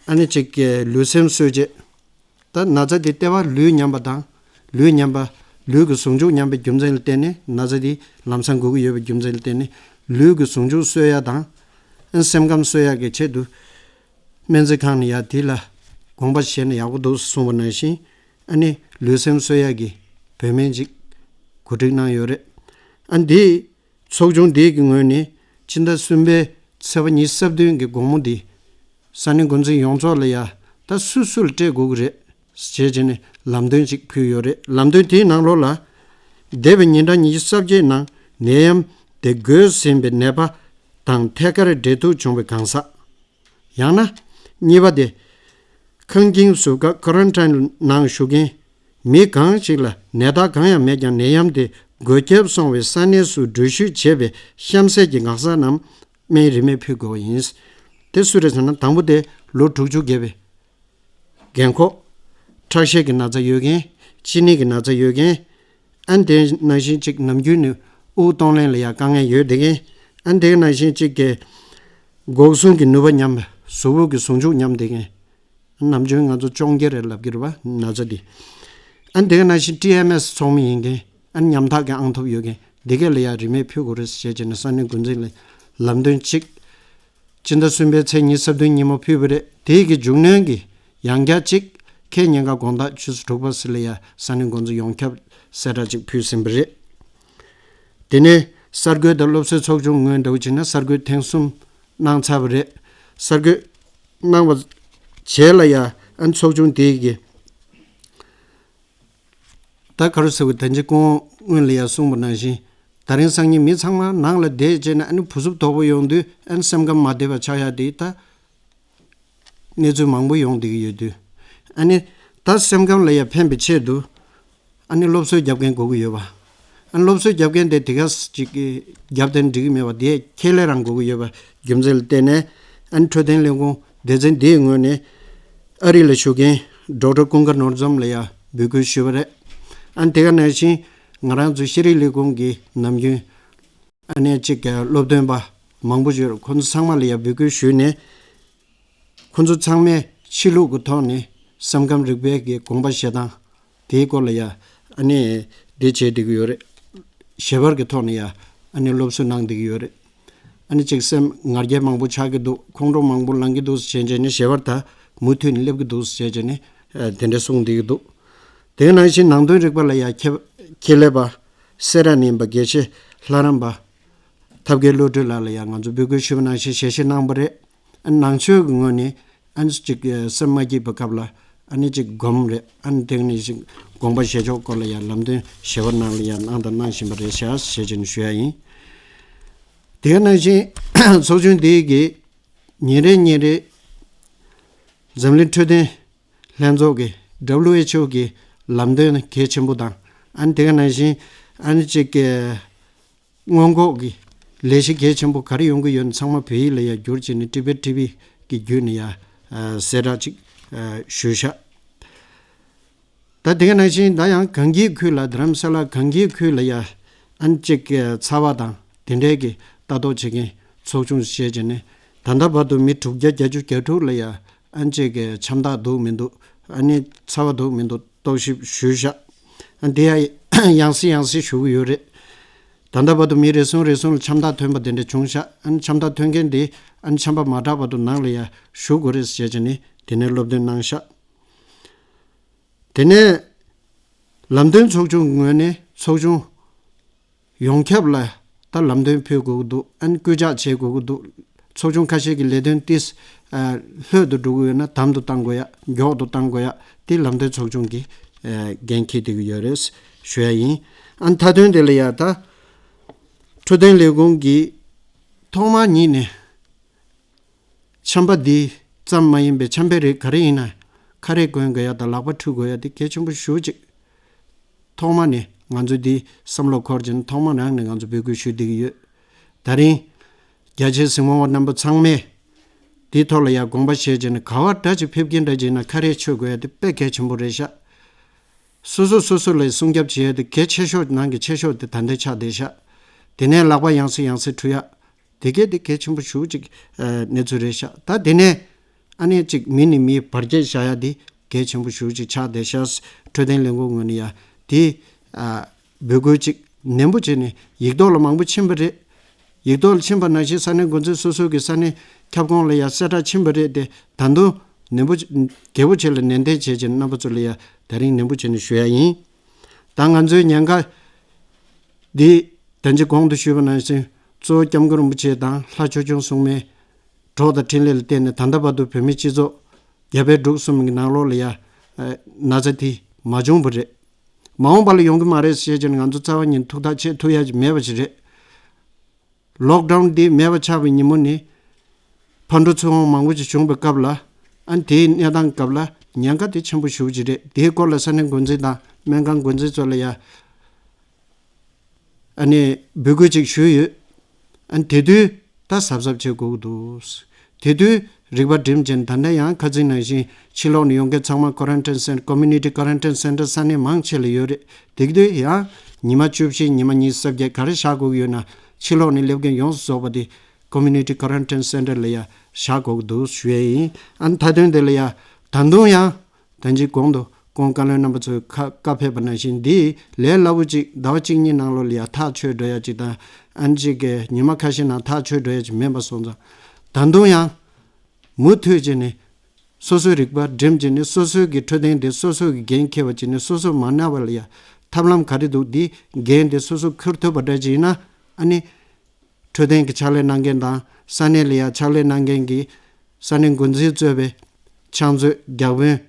ཨ་ནི་གཅིག་གི་ལུས་སེམས་གསོ་བྱེད། ད་ན་ཚ་འདི་ལྟེ་བ་ལུས་ཉམས་པ་དང་ལུས་ཉམས་པ་ལུས་ཀྱི་ཟུངས་བཅུད་ཉམས་པའི་རྒྱུ་མཚན་ལ་བརྟེན་ནས་ན་ཚ་འདི་ལམ་སང་འགོ་གི་ཡོད་པའི་རྒྱུ་མཚན་ལ་བརྟེན་ནས་ལུས་ཀྱི་ཟུངས་བཅུད་གསོ་ཡ་དང་ཨ་ནི་སེམས་ཁམས་གསོ་ཡ་གི་ཆེད་དུ་སྨན་རྩིས་ཁང་ནས་ཡ་དེ་ལ་དགོངས་པ་བཞེས་ན་ཡག་པོ་འདུག་གསུངས་པ་ནང་བཞིན་ཨ་ནི་ལུས་སེམས་གསོ་ཡ་གི་བོད་སྨན་ཅིག་གོ་སྒྲིག་གནང་ཡོད་རེད། ཨ་འདི་ཚོགས་ཆུང་འདི་གི་ངོས་ནས་ཕྱི་ཟླ་གསུམ་པའི་ཚེས་པ་ཉི་ཤུ་རྩ་བདུན་གྱི་དགོང་མོ་འདི་ས་གནས་འགོ་འཛིན་ཡོངས་རྫོགས་ལ་ཡ་ད་སུ་སུ་ལ་སྤྲད་དགོས་ཀྱི་རེད་ཞེས་བྱས་ནས་ལམ་སྟོན་ཅིག་ཕུལ་ཡོད་རེད། ལམ་སྟོན་དེའི་ནང་ལོགས་ལ་འདས་པའི་ཉིན་གྲངས་ཉི་ཤུ་རྩ་བརྒྱད་ནང་ནད་ཡམས་དེ་འགོས་ཟིན་པའི་ནད་པ་དང་ཐད་ཀར་འབྲེལ་གཏུག་བྱུང་བའི་གང་ཟག་ཡང་ན་གཉིས་པ་དེ། ཁང་ཁྱིམ་ཟུར་བཀག་ཀོ་རན་ཊིན་ནང་བཞུགས་མཁན་མི་གང་ཞིག་ལ་ནད་རྟགས་གང་ཡང་མེད་ཀྱང་ནད་ཡམས་དེ་འགོས་ཁྱབ་སོང་བའི་ས་གནས་སུ་འགྲུལ་བཞུད་བྱས་པའི་གཤམ་གསལ་གྱི་ངག་ཚ་རྣམས་སྨན་རིན་མེད་ཕུལ་དགོས་པ་ཡིན། དེ་སུ་རེད་ཟེར་ན་དང་པོ་དེ་ལོ་དྲུག་ཅུ་བརྒལ་བའི་རྒན་འཁོགས། ཁྲག་ཤེད་ཀྱི་ན་ཚ་ཡོད་མཁན། གཅིན་སྙི་གི་ན་ཚ་ཡོད་མཁན། ཨ་ནི་དེ་ནང་བཞིན་གཅིག་ནམ་རྒྱུན་ནས་དབུགས་གཏོང་ལེན་ལ་ཡང་དཀའ་ངལ་ཡོད་བསྡད་མཁན། ཨ་ནི་དེ་ནང་བཞིན་གཅིག་གི་འགོག་སྲུང་གི་ནུས་པ་ཉམས་པ། གཟུགས་པོ་གི་ཟུངས་བཅུད་ཉམས་བསྡད་མཁན། ནམ་རྒྱུན་ང་ཚོ་གཅོང་རྒྱལ་རེད་ལབ་ཀྱི་རེད་པ་ན་ཚ་འདི། ཨ་ནི་དེ་ནང་བཞིན་ཊི་ཨེམ་ཨེས་ཚོགས་མི་ཡིན་མཁན། ཨ་ནི་ཉམ་ཐག་གི་ཨང་ཐོབ་ཡོད་མཁན་འདི་གས་ལ་ཡང་རིན་མེད་ཕུལ་དགོས་རེད་ཟེར་བྱས་ནས་ས་གནས་འགོ་འཛིན་ལ་ལམ་སྟོན་གཅིག་སྤྱི་ཟླ་གསུམ་པའི་ཚེས་ཉི་ཤུ་རྩ་བདུན་ཉིན་མོ་ཕུལ་བ་རེད། དེའི་གི་མཇུག་གནོན་གྱི་ཡང་བསྐྱར་གཅིག་ཁེ་ཉིན་ག་དགོང་དག་ཆུ་ཚོད་དྲུག་པ་ཙམ་ལ་ཡ་ས་གནས་འགོ་འཛིན་ཡོངས་ཁྱབ་གསལ་བསྒྲགས་གཅིག་ཕུལ་ཟིན་པ་རེད། དེ་ནས་གསར་འགོད་དང་སློབ་གསོའི་ཚོགས་ཆུང་ངོས་འདྲ་བོ་བྱས་ན་གསར་འགོད་ཐེངས་གསུམ་གནང་ཚར་བ་རེད། གསར་འགོད་གནང་བ་བྱས་ལ་ཡ་ཨ་ནི་ཚོགས་ཆུང་དེའི་གི་ད་ག་རེ་ཟེར་བ་ད་ཅི་སྐུ་ངོ་སྔོན་ལ་ཡང་གསུངས་པ་ནང་བཞིན། ད་རིང་སང་ཉིན་མི་ཚང་མ་ནང་ལ་བསྡད་བྱས་ན་ཨ་ནི་བུ་གཟུགས་དོག་པོ་ཡོང་དུས་ཨ་ནི་སེམས་ཁམས་མ་བདེ་བ་ཆགས་ཡ་དེ་ད་གནས་ཚུལ་མང་པོ་ཡོང་བསྡད་ཀྱི་ཡོད་དུས། ཨ་ནི་ད་སེམས་ཁམས་ལ་ཡང་ཕན་པའི་ཆེད་དུ་ཨ་ནི་སློབ་གསོ་རྒྱབ་མཁན་དགོས་ཀྱི་ཡོད་པ། ཨ་ནི་སློབ་གསོ་རྒྱབ་མཁན་དེ་དེ་ག་ཅིག་རྒྱབ་དེ་འགྲིག་གི་མེད་པ་དེ་ཁས་ལེན་རང་དགོས་ཀྱི་ཡོད་པ་རྒྱུ་མཚན་ལ་བརྟེན་ནས་ཨ་ནི་འཕྲོད་བསྟེན་ལས་ཁུངས་སྡེ་ཚན་འདིའི་ངོས་ནས་ཨ་རི་ལ་བཞུགས་མཁན་ཌོག་ཊར་ཀུན་དགའ་ནོར་འཛོམས་ལ་ཡང་འབོད་སྐུལ་ཞུས་པ་རེད། ཨ་ནི་དེ་ག་ནང་བཞིན་ང་རང་ཚོ་ཤེས་རིག་ལས་ཁུངས་ཀྱི་ནམ་རྒྱུན་ཨ་ནི་གཅིག་གི་སློབ་སྟོན་པ་མང་པོ་ཡོད་རེད། ཁོང་ཚོ་ཚང་མ་ལ་ཡང་འབོད་སྐུལ་ཞུས་ནས་ཁོང་ཚོ་ཚང་མས་ཕྱི་ལུགས་ཀྱི་ཐོག་ནས་སེམས་ཁམས་རིག་པའི་གི་དགོངས་པ་བཞེས་སྟངས་དེའི་སྐོར་ལ་ཡང་ཨ་ནི་འདི་བྱེད་བསྡད་ཀྱི་ཡོད་རེད། ཞལ་པར་གྱི་ཐོག་ནས་ཡང་ཨ་ནི་སློབ་གསོ་གནང་བསྡད་ཀྱི་ཡོད་རེད། ཨ་ནི་གཅིག་སེམས་ང་རྒྱལ་མང་པོ་ཆགས་ཀྱི་འདུག་ཁོང་ཁྲོ་མང་པོ་ལངས་ཀྱི་འདུག་ཟེར་བྱས་ནས་ཞལ་པར་ད་མུ་མཐུད་ནས་སླེབས་ཀྱི་འདུག་ཟེར་བྱས་ནས་དེ་འདྲ་གསུངས་བསྡད་ཀྱི་འདུག་དེ་ནང་བཞིན་ནང་དོན་རིག་པ་ལ་ཡང་ཁྱབ་ཁྱེད་ལས་པ་སེ་ར་ནས་ཡིན་པ་དགེ་བཤེས་ལྷ་རམས་པ་ཐབས་མཁས་བློ་གྲོས་ལགས་ལ་ཡང་ང་ཚོ་འབོད་སྐུལ་ཞུས་པ་ནང་བཞིན་ཞལ་བཞེས་གནང་བ་རེད། ཨ་ནང་ཆོས་ཀྱི་ངོས་ནས་ཨ་ནི་གཅིག་སེམས་མ་སྐྱིད་པའི་སྐབས་ལ་ཨ་ནི་གཅིག་སྒོམ་རེད། ཨ་ནི་དེ་ནས་གཅིག་དགོངས་པ་བཞེས་ཕྱོགས་སྐོར་ལ་ཡང་ལམ་སྟོན་ཞལ་པར་ནང་ལ་ཡང་གནང་དང་གནང་བཞིན་པ་རེད་ཤག་ཞེས་བྱས་ནས་ཞུ་ཡ་ཡིན། དེ་ག་ནང་བཞིན་ཚོགས་ཆུང་འདིའི་གི་ཉིན་རེ་ཉིན་རེ་འཛམ་གླིང་འཕྲོད་བསྟེན་ལྷན་ཚོགས་ཀྱི་W H O གི་ལམ་སྟོན་གལ་ཆེན་པོ་དང་ཨ་ནི་དེ་ག་ནང་བཞིན་ཨ་ནི་གཅིག་གི་སྔོན་འགོག་གི་ལས་གཞི་གལ་ཆེན་པོ་ག་རེ་ཡོང་གི་ཡོད་ན་ཚང་མ་བོད་ཡིག་ལ་ཡང་བསྒྱུར་བྱས་ནས་ཊི་བེཊ་ཊི་ཝི་གི་བརྒྱུད་ནས་ཡང་གསལ་བསྒྲགས་ཅིག་ཞུས་ཤག་ད་དེ་ག་ནང་བཞིན་ད་ཡང་གངས་སྐྱིད་ཁུལ་ལ་རྡ་རམ་ས་ལ་གངས་སྐྱིད་ཁུལ་ལ་ཡང་ཨ་ནི་གཅིག་གི་ཚ་བ་དང་དེ་འདྲའི་གི་ལྟ་རྟོག་བྱེད་མཁན་ཚོགས་ཆུང་བྱས་བྱས་ནས་ད་ལྟ་བར་དུ་མི་དྲུག་བརྒྱ་བརྒྱད་ཅུ་གྱ་དྲུག་ལ་ཡང་ཨ་ནི་གཅིག་གི་ཆམ་ཐག་འདུག་མི་འདུག་ཨ་ནི་ཚ་བ་འདུག་མི་འདུག་རྟོག་ཞིབ་ཞུས་ཤག་ཨ་ནི་དེ་ཡང་ཡང་སེ་ཡང་སེ་ཞུ་གི་ཡོད་རེད། ད་ལྟ་བར་དུ་མི་རེ་ཟུང་རེ་ཟུང་ལ་ཆམ་ཐག་ཐོན་པ་དེ་འདྲ་བྱུང་ཤག་ཨ་ནི་ཆམ་ཐག་ཐོན་མཁན་དེ་ཨ་ནི་ཆམ་པ་མ་དྲག་བར་དུ་ནང་ལ་ཡང་བཞུགས་དགོས་རེད་ཟེར་བྱས་ནས་དེ་ནས་སློབ་སྟོན་གནང་ཤག་དེ་ནས་ལམ་སྟོན་ཚོགས་ཆུང་གི་ངོས་ནས་ཚོགས་ཆུང་ཡོངས་ཁྱབ་ལ་ད་ལམ་སྟོན་ཕུལ་དགོས་ཀྱི་འདུག་ཨ་ནི་སྐུལ་ལྕག་བྱེད་དགོས་ཀྱི་འདུག་ཚོགས་ཆུང་ཁ་ཤས་ཀྱི་ལས་དོན་ཏིས་ལྷོད་དུ་འགྲོ་གི་ཡོད་ན་དམ་དུ་བཏང་དགོས་ཡ། མགྱོགས་དུ་བཏང་དགོས་ཡ། དེ་ལམ་སྟོན་ཚོགས་ཆུང་གིས་འགན་འཁྱེར་བསྡད་ཀྱི་ཡོད་རེད་ཞུ་ཡ་ཡིན། ཨ་ནི་མཐའ་དོན་དེ་ལ་ཡ་ད་འཕྲོད་བསྟེན་ལས་ཁུངས་ཀྱིས་ཐོག་མ་ཉིད་ནས་ཆམ་པ་འདི་ཙམ་མ་ཡིན་པའི་ཆམ་པའི་རིགས་ག་རེ་ཡིན་ན་ཁ་རས་གོན་དགོས་ཡ་དང་ལག་པ་འཁྲུ་དགོས་ཡ་དེ་གལ་ཆེན་པོ་ཞེ་པོ་ཅིག་ཐོག་མ་ནས་ ང་ཚོས་འདི་བསམ་བློ་འཁོར་བྱས་ནས་ཐོག་མ་རང་ནས་ང་ཚོ་འབོད་སྐུལ་ཞུ་བསྡད་ཀྱི་ཡོད། ད་རིང་རྒྱ་ཆེའི་གཟིགས་མོ་བ་རྣམ་པ་ཚང་མས་འདིའི་ཐོག་ལ་ཡང་དགོངས་པ་བཞེས་བྱས་ནས་ག་བ་འདྲ་ཅིག་ཕེབས་ཀྱིན་འདྲ་ཅིག་ན་ཁ་རས་མཆོད་དགོས་ཡ་དེ་དཔེ་གལ་ཆེན་པོ་རེད་ཤག་སོ་སོ་སོ་སོ་ལ་སྲུང་སྐྱོབ་བྱེད་ཡ་དེ་གལ་ཆེ་ཤོས་ནང་གི་ཆེ་ཤོས་དེ་ད་ལྟ་ཆགས་བསྡད་ཤག་དེ་ནས་ལག་པ་ཡང་སེ་ཡང་སེ་འཁྲུ་ཡ། དེ་གས་དེ་གལ་ཆེན་པོ་ཞེ་པོ་ཅིག་ཨ་གནས་ཚུལ་རེད་ཤག་ད་དེ་ནས་ཨ་ནི་ཅིག་མི་ནས་མི་བར་ཆད་བཞག་ཡ་དེ་གལ་ཆེན་པོ་ཞེ་པོ་ཅིག་ཆགས་བསྡད་ཤག་འཕྲོད་བསྟེན་ལས་ཁུངས་ངོས་ནས་ཡ་དེ་ཨ་འབོད་སྐུལ་ཅིག་ནན་པོ་བྱས་ནས་ཡིག་ཐོག་ལ་མང་པོ་ཕྱིན་པ་རེད། ཡིག་ཐོག་ལ་ཕྱིན་པ་ནང་བཞིན་ས་གནས་འགོ་འཛིན་སོ་སོ་གི་ས་གནས་ཁྱབ་ཁོངས་ལ་ཡ་གསལ་བསྒྲགས་ཕྱིན་པ་རེད་དེ། ད་དུང་ནན་པོ་ཅིག་རྒྱས་པོ་བྱས་ལ་ནན་ཏན་བྱས་བྱས་རྣམ་པ་ཚོ་ལ་ཡ་ད་རིང་ནན་པོ་བྱས་ནས་ཞུ་ཡ་ཡིན། ད་ང་ཚོའི་ཉེན་ཁ་འདི་ད་ཅི་གོང་དུ་ཞུས་པ་ནང་བཞིན་གཙོ་བོ་སྐྱབས་མགོན་རིན་པོ་ཆེ་དང་ལྷ་ཆོས་སྐྱོང་སྲུང་མའི་གྲོགས་དང་འཕྲིན་ལས་ལ་བརྟེན་ནས་ད་ལྟ་བར་དུ་བོད་མིའི་སྤྱི་ཚོགས་རྒྱ་བལ་འབྲུག་གསུམ་གྱི་ནང་ལོགས་ལ་ཡ་ན་ཚ་དེ་མ་བྱུང་བ་རེད། མ་འོངས་པ་ལ་ཡོང་གི་མ་རེད་ཟེར་བྱས་ནས་ང་ཚོ་རྩ་བ་ཉིད་ཐུགས་ཐག་ཆོད་ཐུབ་ཡ་ཅིག་མེད་པ་ཞིག་རེད། ལོག་ཌའུན་འདི་མེད་པ་ཆགས་པའི་ཉིན་མོ་ནི། ཕར་འགྲོ་ཚུར་འོང་མང་པོ་ཞིག་བྱུང་བའི་སྐབས་ལ། ཨ་ནི་དེའི་གནས་སྟངས་སྐབས་ལ་ཉེན་ཁ་དེ་ཆེན་པོ་ཞེ་པོ་ཅིག་རེད། དེའི་སྐོར་ལ་ས་གནས་འགོ་འཛིན་དང་སྨན་ཁང་འགོ་འཛིན་ཚོ་ལ་ཡ། ཨ་ནི་འབོད་སྐུལ་ཅིག་ཞུས་ཡོད། ཨ་ནི་དེ་དུས་ད་གཟབ་གཟབ་བྱེད་དགོས་ཀྱི་འདུག་དེ་དུས་རིག་པ་སྒྲིམ་བྱས་ནས་ད་ལྟ་ཡང་ཁ་སང་ནང་བཞིན་ཕྱི་ལོགས་ནས་ཡོང་མཁན་ཚང་མ་quarantine center, community quarantine center ས་གནས་མང་ཆེ་ལ་ཡོད་རེད། དེ་དུས་ཡང་ཉི་མ་བཅུ་བཞི་ཉི་མ་ཉི་ཤུ་རྩ་བརྒྱད་ག་རེ་བཞག་དགོས་ཀྱི་ཡོད་ན་ཕྱི་ལོགས་ནས་སླེབས་མཁན་ཡོངས་སུ་རྫོགས་པ་དེ་community quarantine center ལ་ཡ་བཞག་དགོས་ཀྱི་འདུག་ཞུ་ཡས་ཡིན། ཨ་ནི་མཐའ་དོན་དེ་ལ་ཡ་ད་དུང་ཡང་ད་ཅི་གོང་དུ་ཁོང་བཀའ་བློན་རྣམ་པ་ཚོས་ཁ་བཀའ་ཕེབས་པ་ནང་བཞིན་འདི་ལས་སླ་པོ་ཅིག་ཟླ་བ་གཅིག་གཉིས་ནང་ལོགས་ལ་ཡ་ཐག་ཆོད་འགྲོ་ཡ་ཅིག་དང་། ཨ་ནི་ཅིག་གི་ཉི་མ་ཁ་ཤས་ནང་ཐག་ཆོད་འགྲོ་ཡ་ཅིག་མིན་པ་སོང་ཙང་། ད་དུང་ཡང་མུ་མཐུད་བྱས་ནས་སོ་སོའི་རིག་པ་སྒྲིམ་བྱས་ནས་སོ་སོའི་གི་འཕྲོད་བསྟེན་དེ་སོ་སོའི་གི་འགན་འཁྱེར་བ་བྱས་ནས་སོ་སོ་མ་ན་བ་ལ་ཡ་ཐབས་ལམ་ག་རེ་འདུག་འདི་འགན་དེ་སོ་སོ་འཁུར་ཐུབ་པ་འདྲ་ཅིག་ཡིན་ན། ཨ་ནི་འཕྲོད་བསྟེན་གྱི་ཕྱག་ལས་གནང་མཁན་དང་ས་གནས་ལ་ཡ་ཕྱག་ལས་གནང་མཁན་གྱི་ས་གནས་འགོ་འཛིན་གཙོས་པའི་ཕྱག་མཛོད་བརྒྱ་དཔོན།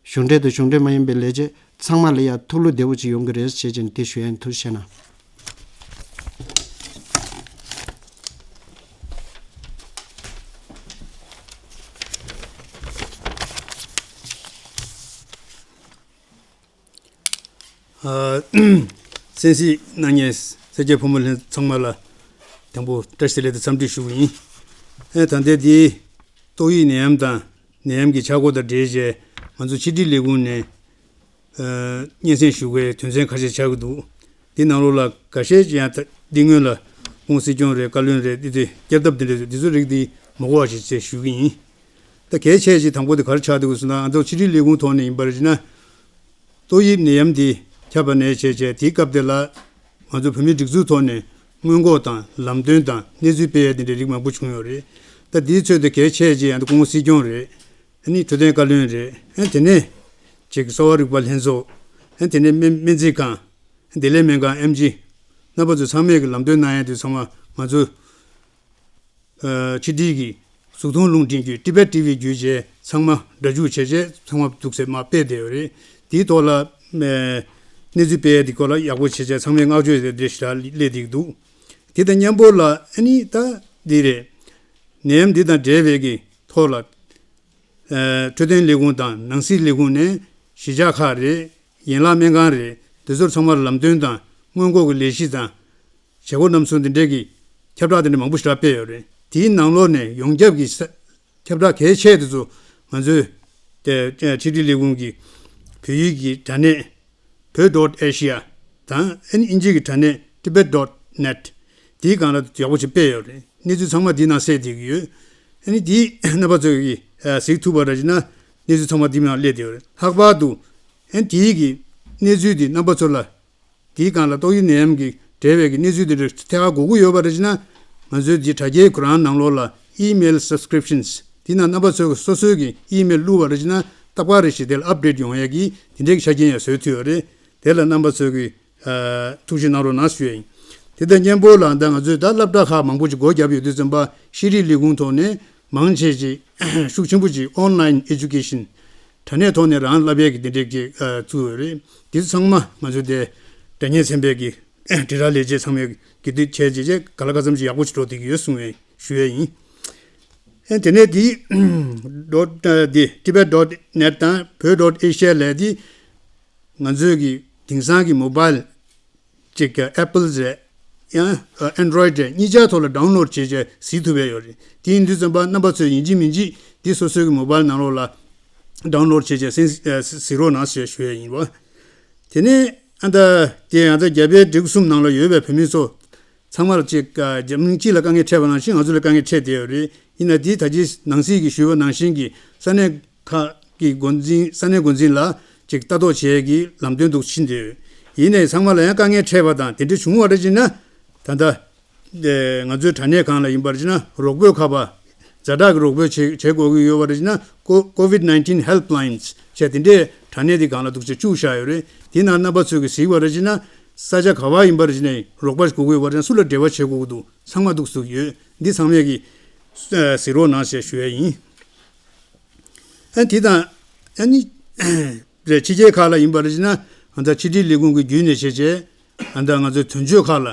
གཞུང་འབྲེལ་དང་གཞུང་འབྲེལ་མ་ཡིན་པའི་ལས་བྱེད་ཚང་མ་ལ་ཡ་ཐུགས་བློ་བདེ་བོ་ཅིག་ཡོང་གི་རེད་ཞེས་བྱས་ནས་དེ་ཞུ་ཡ་ཡིན། ཐུགས་རྗེ་གནང་། ཨ། གསན་གཟིགས་གནང་མཁན་སེར་སྐྱ་ཕོ་མོ་ལྷན་ཚང་མ་ལ་དང་པོ་བཀྲ་ཤིས་བདེ་ལེགས་དང་འཚམས་འདྲི་ཞུ་གི་ཡིན། ཨེ་ད་ལྟའི་འདི་ཏོག་དབྱིབས་ནད་ཡམས་དང་ནད་ཡམས་ཀྱི་ཆག་སྒོ་དང་འབྲེལ་བྱས་ང་ཚོ་ཕྱི་དྲིལ་ལས་ཁུངས་ནས་ཨ་སྙན་སེང་ཞུ་མཁན་དོན་ཚན་ཁ་ཤས་ཆགས་ཀྱི་འདུག་འདི་ནང་ལོགས་ལ་འགའ་ཤས་ཀྱིས་ཡང་ད་འདི་སྔོན་ལ་ཁོང་སྲིད་སྐྱོང་རེད། བཀའ་བློན་རེད། འདི་དེ་བསྐྱར་ལྡབ་འདི་འདྲ་འདི་ཚོ་རིགས་འདི་མ་གོ་བ་ཞིག་བྱས་ཞུ་གི་ཡིན། ད་གལ་ཆེ་ཆེ་དང་པོ་དེ་ག་རེ་ཆགས་འདུག་ཟེར་ན། ང་ཚོ་ཕྱི་དྲིལ་ལས་ཁུངས་ཐོག་ནས་ཡིན་པར་བྱས་ན། ཏོག་དབྱིབས་ནད་ཡམས་འདི་ཁྱབ་པ་ནས་བྱས་བྱས་དེའི་སྐབས་དེ་ལ་ང་ཚོ་བོད་མིའི་སྒྲིག་འཛུགས་ཐོག་ནས་སྔོན་འགོག་དང་ལམ་སྟོན་དང་གནས་ཚུལ་སྤེལ་ཡས་དེ་འདྲའི་རིགས་མང་པོ་བྱུང་ཡོད་རེད། ད་འདིའི་ཚོད་དུ་གལ་ཆེ་ཆེ་ཡང་ད་ཁོང་སྲིད་སྐྱོང་རེད། ཨ་ནི་འཕྲོད་བསྟེན་བཀའ་བློན་རེད། ཨ་དེ་ནས་ཅིག་གསོ་བ་རིག་པ་ལྷན་ཚོགས། ཨ་དེ་ནས་སྨན་སྨན་རྩིས་ཁང་། བདེ་ལེགས་སྨན་ཁང་། ཨེམ་ཆི། རྣམ་པ་ཚོ་ཚང་མས་ཀྱི་ལམ་སྟོན་གནང་ཡས་དེ་ཚང་མ་ང་ཚོ་ཨ་ཕྱི་དྲིལ་གྱི་གཟུགས་མཐོང་རླུང་འཕྲིན་བརྒྱུད། Tibet TV བརྒྱུད་བྱས་ཚང་མ་སྒྲ་འཇུག་བྱས་བྱས་ཚང་མ་འདུག་སེ་མར་སྤེལ་བསྡད་ཡོད་རེད། དེའི་ཐོག་ལ་ཨ་གནས་ཚུལ་སྤེལ་ཡས་དེ་སྐོར་ལ་ཡག་པོ་བྱས་བྱས་ཚང་མས་བསྔགས་བརྗོད་དེ་འདྲ་ཞིག་སླེབས་བསྡད་ཀྱི་འདུག་དེ་དང་མཉམ་པོ་ལ་ཨ་ནི་ད་འདི་རེད། ནད་ཡམས་འདི་དང་འབྲེལ་བའི་གི་ཐོག་ལ་ཨ་འཕྲོད་བསྟེན་ལས་ཁུངས་དང་ནང་སྲིད་ལས་ཁུངས་ནས་གཞིས་ཆགས་ཁག་རེད། ཡན་ལག་སྨན་ཁང་རེད། དེ་ཚོར་ཚང་མར་ལམ་སྟོན་དང་སྔོན་འགོག་གི་ལས་གཞི་དང་བྱེད་སྒོ་རྣམ་གསུམ་དེ་འདྲས་ཀྱི་ཁྱབ་བསྒྲགས་དེ་འདྲ་མང་པོ་ཞེ་དྲག་སྤེལ་ཡོད་རེད། དེའི་ནང་ལོགས་ནས་ཡོངས་ཁྱབ་ཀྱི་ས་ཁྱབ་བསྒྲགས་གལ་ཆེ་དེ་ཚོ་ང་ཚོའི་དེ་ཕྱི་དྲིལ་ལས་ཁུངས་ཀྱི་བོད་ཡིག་གི་དྲ་གནས་བོད་dot asia དང་ཨ་ནི་དབྱིན་ཇི་གི་དྲ་གནས་tibet dot net དེའི་སྒང་ལ་ཡག་པོ་ཞིག་སྤེལ་ཡོད་རེད། གནས་ཚུལ་ཚང་མ་འདིའི་ནང་གསལ་བསྡད་ཀྱི་ཡོད། ཨ་ནི་འདི་རྣམ་པ་ཚོས་ཀྱིས་ཨ་གཟིགས་ཐུབ་པ་རེད་ཅེ་ན་གནས་ཚུལ་ཚང་མ་འདིའི་ནང་སླེབས་བསྡད་ཡོད་རེད། ལྷག་པར་དུ་ཨ་ནི་དེའི་གི་གནས་ཚུལ་འདི་རྣམ་པ་ཚོ་ལ་དེའི་སྒང་ལ་ཏོག་དབྱིབས་ནད་ཡམས་ཀྱི་འབྲེལ་བའི་གི་གནས་ཚུལ་འདི་འདྲ་ཐད་ཀར་དགོས་ཀྱི་ཡོད་པ་རེད་ཅེ་ན། ང་ཚོའི་འདི་དྲ་རྒྱའི་ཁོ་རང་ནང་ལོགས་ལ་email subscriptions དེ་ནང་རྣམ་པ་ཚོས་སོ་སོའི་གི་email བླུགས་པ་རེད་ཅེ་ན་རྟག་པར་རེ་ཞིག་དེ་ལ་update ཡོང་ཡ་གི་དེ་འདྲའི་གི་ཆ་རྐྱེན་ཡང་བཟོས་ཐུབ་ཡོད་རེད། དེ་ལ་རྣམ་པ་ཚོས་གི་ཨ་ཐུགས་ཞིབ་གནང་རོགས་གནང་ཞུ་ཡ་ཡིན། དེ་དང་མཉམ་པོ་ལ་ད་ང་ཚོས་ད་སློབ་གྲྭ་ཁག་མང་པོ་ཅིག་སྒོ་བརྒྱབ་ཡོད་དུས་ཙམ་པ་ཤེས་རིག་ལས་ཁུངས་ཐོག་ནས་མང་ཆེ་ཅིག་ཤུགས་ཆེན་པོ་ཅིག་online education དྲ་གནས་ཐོག་ནས་རང་བསླབ་ཡས་ཀྱི་དེ་འདྲས་ཀྱི་ཨ་བཙུགས་ཡོད་རེད། དེ་ཚོ་ཚང་མ་ང་ཚོའི་དེ་དྲ་བརྙན་ཚན་པའི་གི་དྲིལ་བསྒྲགས་ལས་བྱེད་ཚང་མས་གི་དུས་བྱས་རྗེས་རྗེས་ག་ལ་ག་ཙམ་ཅིག་ཡག་པོ་ཅིག་འགྲོ་བསྡད་ཀྱི་ཡོད་གསུང་ཡས་ཞུ་ཡས་ཡིན། ཨེ་དེ་ནས་དེ་dot དེ་tibet dot net དང་བོད་dot asia ལས་དེ་ང་ཚོའི་གི་དེང་སང་གི་mobile ཅིག་Apple་རེད། ཡང་Android་རེད། གཉིས་ཆ་ཐོག་ལ་ཌའུན་ལོཌ་བྱས་བྱས་གཟིགས་ཐུབ་ཡས་ཡོད་རེད། དེ་ཡིན་དུས་ཙམ་པ་རྣམ་པ་ཚོས་ཡིན་གཅིག་མིན་གཅིག་འདི་སོ་སོའི་གི་མོ་བཱལ་ནང་ལོགས་ལ་ཌའུན་ལོཌ་བྱས་བྱས་གཟིགས་གཟིགས་རོགས་གནང་ཞེས་ཞུ་ཡས་ཡིན་པ། དེ་ནས་ཨ་ད་དེ་ང་ཚོ་རྒྱ་བལ་འབྲི་གུང་གསུམ་ནང་ལ་ཡོད་པའི་བོད་མི་ཚོ་ཚང་མ་ལ་ཅིག་རྒྱ་མིང་གཅིག་ལ་དཀའ་ངལ་འཕྲད་པ་ནང་བཞིན་ང་ཚོ་ལ་དཀའ་ངལ་འཕྲད་བསྡད་ཡོད་རེད། ཡིན་ན་འདི་ད་ཅི་ནང་སྲིད་ཀྱིས་ཞུས་པ་ནང་བཞིན་གྱི་ས་གནས་ཁག་གི་འགོ་འཛིན་ས་གནས་འགོ་འཛིན་ལ་ཅིག་ལྟ་རྟོག་བྱེད་ཀྱི་ལམ་སྟོན་འདུག་ཕྱིན་ཏེ། ཡིན་ནའི་ཚང་མ་ལ་ཡང་དཀའ་ངལ་འཕྲད་པ་དང་དེ་འདྲ་བྱུང་བ་རེད་ཅེ་ན། ད་ལྟ་ང་ཚོའི་དྲ་གནས་ཁང་ལ་ཡིན་པར་ཅེ་ན་རོགས་པོའི་ཁ་པར་ཛ་དྲག་གི་རོགས་པོའི་བྱེད་བྱེད་དགོས་ཀྱི་ཡོད་པ་རེད་ཅེ་ན་ཀོ་COVID nineteen helplines་བྱས་དེ་འདྲའི་དྲ་གནས་དེ་སྒང་ལ་འདུག་ཅེ་བཅུག་བཞག་ཡོད་རེད། དེ་ནང་རྣམ་པ་ཚོས་ཀྱི་གཟིགས་པ་རེད་ཅེ་ན་ས་ཆ་ག་བ་ཡིན་པར་ཅེ་ན་རོགས་པ་དགོས་ཀྱི་ཡོད་པ་རེད་ཅེ་ན་སུ་ལ་འབྲེལ་བ་བྱེད་དགོས་ཀྱི་འདུག་ཚང་མ་འདུག་ཟུག་ཡོད། འདི་ཚང་མས་ཀྱི་གཟིགས་རོགས་གནང་ཞེས་ཞུ་ཡས་ཡིན། ཨ་དེ་དང་ཨ་ནི་རེད། ཕྱི་རྒྱལ་ཁག་ལ་ཡིན་པར་ཅེ་ན་ཨ་ད་ཕྱི་དྲིལ་ལས་ཁུངས་ཀྱི་བརྒྱུད་ནས་བྱས་བྱས་ཨ་ད་ང་ཚོའི་དོན་གཅོད་ཁག་ལ་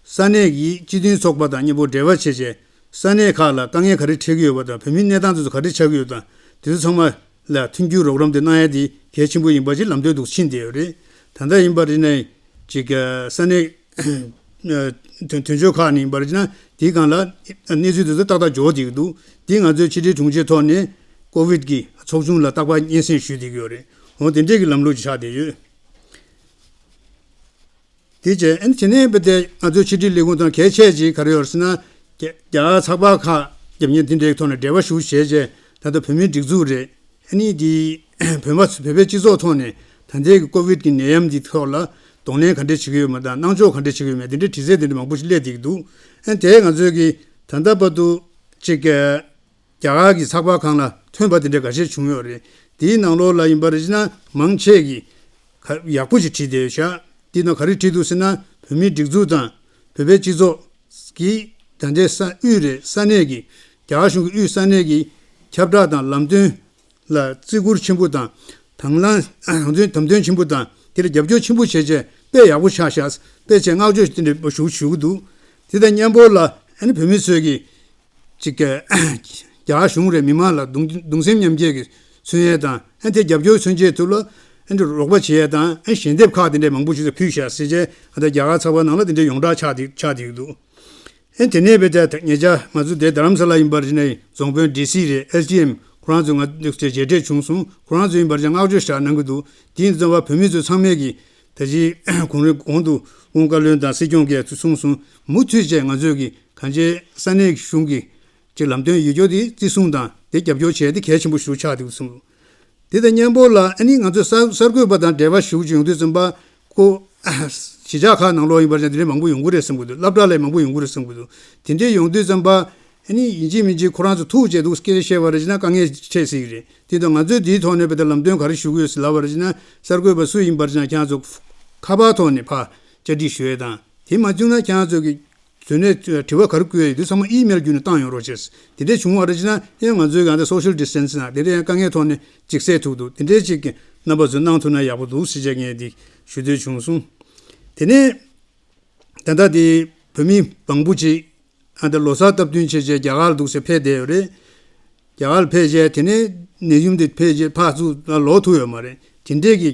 ས་གནས་ཀྱི་སྤྱི་མཐུན་ཚོགས་པ་དང་མཉམ་པོ་འབྲེལ་བ་བྱས་བྱས་ས་གནས་ཁག་ལ་དཀའ་ངལ་ག་རེ་འཕྲད་ཀྱི་ཡོད་པ་དང་བོད་མིའི་གནས་སྟངས་དེ་ཚོ་ག་རེ་ཆགས་ཀྱི་ཡོད་དང་དེ་ཚོ་ཚང་མ་ལ་མཐུན་འགྱུར་རོགས་རམ་དེ་གནང་ཡ་དེ་གལ་ཆེན་པོ་ཡིན་པ་ཅིག་ལམ་སྟོན་འདུག་ཕྱིན་བསྡད་ཡོད་རེད། ད་ལྟ་ཡིན་པར་ཅེ་ན་ཅིག་ས་གནས་དོན་དོན་གཅོད་ཁག་ནས་ཡིན་པར་ཅེ་ན་དེའི་སྒང་ལ་གནས་ཚུལ་དེ་ཚོ་ཏག་ཏག་འབྱོར་བསྡད་ཀྱི་འདུག་དེ་ང་ཚོའི་ཕྱི་དྲིལ་དྲུང་ཆེའི་ཐོག་ནས་ཀོ་བིད་ཀྱི་ཚོགས་ཆུང་ལ་རྟག་པར་སྙན་སེང་ཞུས་བསྡད་ཀྱི་ཡོད་རེད། འོ་དེ་འདྲས་ཀྱི་ལམ་ལུགས་ཅིག་ཆགས་བསྡད་ཡོད། དེ་རྗེས་ཨ་ནི་དེ་ནས་བུད་དེ་ང་ཚོའི་ཕྱི་དྲིལ་ལས་ཁུངས་དང་གལ་ཆེ་ཅིག་ག་རེ་ཡོད་ཟེར་ན། རྒྱ་རྒྱ་གར་ཚགས་པར་ཁག་རྒྱབ་གཉེར་དེ་འདྲའི་ཐོག་ནས་འབྲེལ་བ་ཞུ་བྱས་རྗེས་ད་ལྟ་བོད་མིའི་སྒྲིག་འཛུགས་རེད། ཨ་ནི་དེ་བོད་མ་བོད་པའི་སྤྱི་ཚོགས་ཐོག་ནས་ད་ལྟའི་གི་ཀོ་བིད་ཀྱི་ནད་ཡམས་འདི་ཐོག་ལ་གདོང་ལེན་ག་འདྲས་བྱེད་ཀྱི་ཡོད་མེད་དང་གནང་ཕྱོགས་ག་འདྲས་བྱེད་ཀྱི་ཡོད་མེད་དེ་འདྲའི་དྲི་རྩད་དེ་འདྲ་མང་པོ་ཞིག་སླེབས་བསྡད་ཀྱི་འདུག་ཨ་ནི་དེ་ང་ཚོས་ཀྱི་ད་ལྟ་བར་དུ་ཅིག་རྒྱ་གར་གྱི་ཚགས་པར་ཁང་ལ་ཐོན་པ་དེ་འདྲ་འགའ་ཤས་བྱུང་ཡོད་རེད། དེའི་ནང་ལོགས་ལ་ཡིན་པར་ཅེ་ན་མང་ཆེ་གིས་ག་ཡག་པོ་ཞིག་བྲིས་བསྡད་ཤག་དེའི་ནང་ག་རེ་བྲིས་འདུག་ཟེར་ན་བོད་མིའི་སྒྲིག་འཛུགས་དང་བོད་པའི་སྤྱི་ཚོགས་ཀྱིས་ད་ལྟའི་ས་དབུས་རེད་ས་གནས་ཀྱི་རྒྱ་གར་གཞུང་གི་དབུས་ས་གནས་ཀྱི་ཁྱབ་བསྒྲགས་དང་ལམ་སྟོན་ལ་བརྩི་བཀུར་ཆེན་པོ་དང་དང་བླངས་དམ་དོན་དམ་དོན་ཆེན་པོ་དང་དེ་ལ་རྒྱབ་སྐྱོར་ཆེན་པོ་བྱས་རྗེས་དཔེ་ཡག་པོ་ཆགས་ཤག་དཔེ་བྱས་བསྔགས་བརྗོད་དེ་འདྲ་ཞུ་ཞུ་གི་འདུག་དེ་དང་མཉམ་པོ་ལ་ཨ་ནི་བོད་མི་ཚོས་ཀྱིས་ཅིག་གི་རྒྱ་གར་གཞུང་རེད་མི་མང་ལ་གདུང་གདུང་སེམས་མཉམ་སྐྱེད་ཀྱི་མཚོན་ཡས་དང་ཨ་དེ་རྒྱབ་སྐྱོར་མཚོན་ཆེད་དུ་ལ་ཨ་འདྲ་རོགས་པ་བྱེད་ཡས་དང་ཨ་ཞལ་འདེབས་ཁག་དེ་འདྲ་མང་པོ་ཞིག་ལ་ཕུལ་བཞག་ཟེར་བྱས་ཨ་ད་རྒྱ་གར་ཚགས་པར་ནང་ལ་དེ་འདྲ་ཡོངས་གྲགས་ཆགས་བསྡད་ཆགས་བསྡད་ཀྱི་འདུག་ཨ་དེ་ནས་བས་ད་ཉེ་ཆར་ང་ཚོ་དེ་རྡ་རམ་ས་ལ་ཡིན་པར་ཅེ་ན་རྫོང་དཔོན་ཌི་སི་རེད་ཨེ་སི་ཌི་ཨེམ་ཁོ་རང་ཚོ་ང་ཚོ་མཇལ་འཕྲད་བྱུང་སོང་། ཁོ་རང་ཚོ་ཡིན་པར་ཅེ་བསྔགས་བརྗོད་ཞིག་གནང་གི་འདུག་དེ་ཡིན་ཙམ་པ་བོད་མི་ཚོ་ཚང་མས་ཀྱི་ད་ཅི་གོང་རིམ་གོང་དུ་སྐུ་ངོ་བཀའ་བློན་དང་སྲིད་སྐྱོང་གིས་གསུངས་སོང་། མུ་མཐུད་བྱས་ང་ཚོས་ཀྱི་གང་ཅི་ས་གནས་གཞུང་གི་ཅིག་ལམ་སྟོན་ཡོད་རྒྱུ་དེ་བརྩི་སྲུང་དང་དེ་རྒྱབ་སྐྱོར་བྱས་ཏེ་གལ་ཆེན་པོ་ཞིག་ཆགས་འདུག་གསུངས་འདུག་དེ་དང་མཉམ་པོ་ལ་ཨ་ནི་ང་ཚོ་གསར་གསར་འགོད་པ་དང་འབྲེལ་བ་ཞུ་ཅིག་ཡོང་དུས་ཙམ་པ་ཁོ་གཞིས་ཆགས་ཁག་ནང་ལོགས་ཡིན་པར་ཅན་དེ་འདྲའི་མང་པོ་ཡོང་གི་རེད་བསམ་གི་འདུག་སློབ་གྲྭ་ལ་མང་པོ་ཡོང་གི་རེད་བསམ་གི་འདུག་དེ་འདྲའི་ཡོང་དུས་ཙམ་པ་ཨ་ནི་ཡིན་གཅིག་མིན་གཅིག་ཁོ་རང་ཚོ་ཐུག་བྱས་འདུག་སྐད་ཆ་བཤད་པ་རེད་ཅེ་ན་དཀའ་ངལ་འཕྲད་སྲིད་ཀྱི་རེད། དེ་དང་ང་ཚོས་དེའི་ཐོག་ནས་བས་ད་ལམ་སྟོན་ག་རེ་ཞུ་གི་ཡོད་ཟེར་ལབ་པ་རེད་ཅེ་ན་གསར་འགོད་པ་སུ་ཡིན་པར་ཅེ་ན་ཁྱེད་རང་ཚོ་ཁ་པར་ཐོག་ནས་ཕར་བཅར་འདྲི་ཞུ་ཡས་དང་དེ་མ་བྱུང་ན་ཁྱེད་རང་ཚོ་གི་དོན་ནས་དྲི་བ་ག་རེ་བཀོད་ཡོད་དེ་ཚང་མ་ཨི་མེལ་བརྒྱུད་ནས་བཏང་ཡོང་རོགས་བྱས། དེ་འདྲས་བྱུང་བ་རེད་ཅེ་ན་ཡང་ང་ཚོའི་གང་ལྟར་social distance་ན་དེ་འདྲས་ཡང་དཀའ་ངལ་ཐོག་ནས་ཅིག་སེལ་ཐུབ་འདུག་དེ་འདྲས་ཅིག་གི་རྣམ་པ་ཚོས་གནང་ཐུབ་ན་ཡག་པོ་འདུག་ཟེར་བྱས་ངས་འདི་ཞུ་འདོད་བྱུང་སོང་། དེ་ནས་ད་ལྟ་དེ་བོད་མི་མང་པོ་ཅིག་ཨ་ད་ལོ་གསར་སྟབས་བསྟུན་བྱས་བྱས་རྒྱ་གར་ལ་འདུག་སེ་ཕེབས་བསྡད་ཡོད་རེད། རྒྱ་གར་ལ་ཕེབས་བྱས་དེ་ནས་ནད་ཡམས་དེ་ཕེབས་བྱས་ཕར་ཚུར་ལོག་ཐུབ་ཡོད་མ་རེད། དེ་འདྲས་ཀྱི་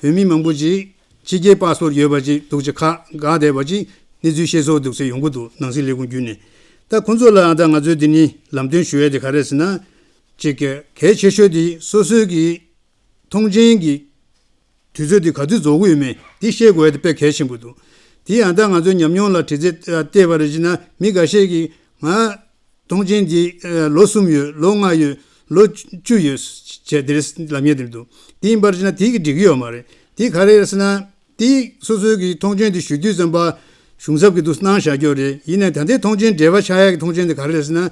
བོད་མི་མང་པོ་ཅིག་ཕྱི་རྒྱལ་པཱ་སི་པོར་ཡོད་པ་ཅིག་འདུག་ཅིག་ཁག་འགག་བསྡད་པ་ཅིག་གནས་ཚུལ་ཤེས་སོགས་འདུག་སེ་ཡོང་གི་འདུག་ནང་སྲིད་ལས་ཁུངས་བརྒྱུད་ནས། ད་ཁོང་ཚོ་ལ་ད་ང་ཚོས་འདི་ནི་ལམ་སྟོན་ཞུ་ཡས་དེ་ག་རེ་ཟེར་ན། ཅིག་གལ་ཆེ་ཤོས་དེ་སོ་སོའི་གི་མཐོང་མཆན་གྱི་དུས་ཚོད་དེ་ག་དུས་རྫོགས་ཀྱི་ཡོད་མེད་འདི་ཤེས་དགོས་ཡ་དེ་དཔེ་གལ་ཆེན་པོ་འདུག་དེ་ཡང་ད་ང་ཚོའི་ཉམས་མྱོང་ལ་དྲི་རྩད་བལྟས་པ་རེད་ཅེ་ན་མི་འགའ་ཤས་ཀྱིས་ང་མཐོང་མཆན་འདི་ལོ་གསུམ་ཡོད་ལོ་ལྔ་ཡོད་ལོ་བཅུ་ཡོད་ཅེས་དེ་རེད་ལབ་མཁན་དེ་འདུག་དེ་ཡིན་པར་བྱས་ན་དེ་གི་འགྲིག་གི་ཡོད་མ་རེད། དེ་ག་རེ་རེད་ཟེར་ན་དེ་སོ་སོའི་གི་མཐོང་མཆན་དེ་ཞུ་དུས་ཙམ་པ་གཞུང་ཚབ་ཀྱི་འདུག་གནང་བཞག་རྒྱུ་རེད། ཡིན་ནའི་ད་ལྟའི་མཐོང་མཆན་འབྲེལ་བ་ཆགས་ཡག་གི་མཐོང་མཆན་དེ་ག་རེ་རེད་ཟེར་ན།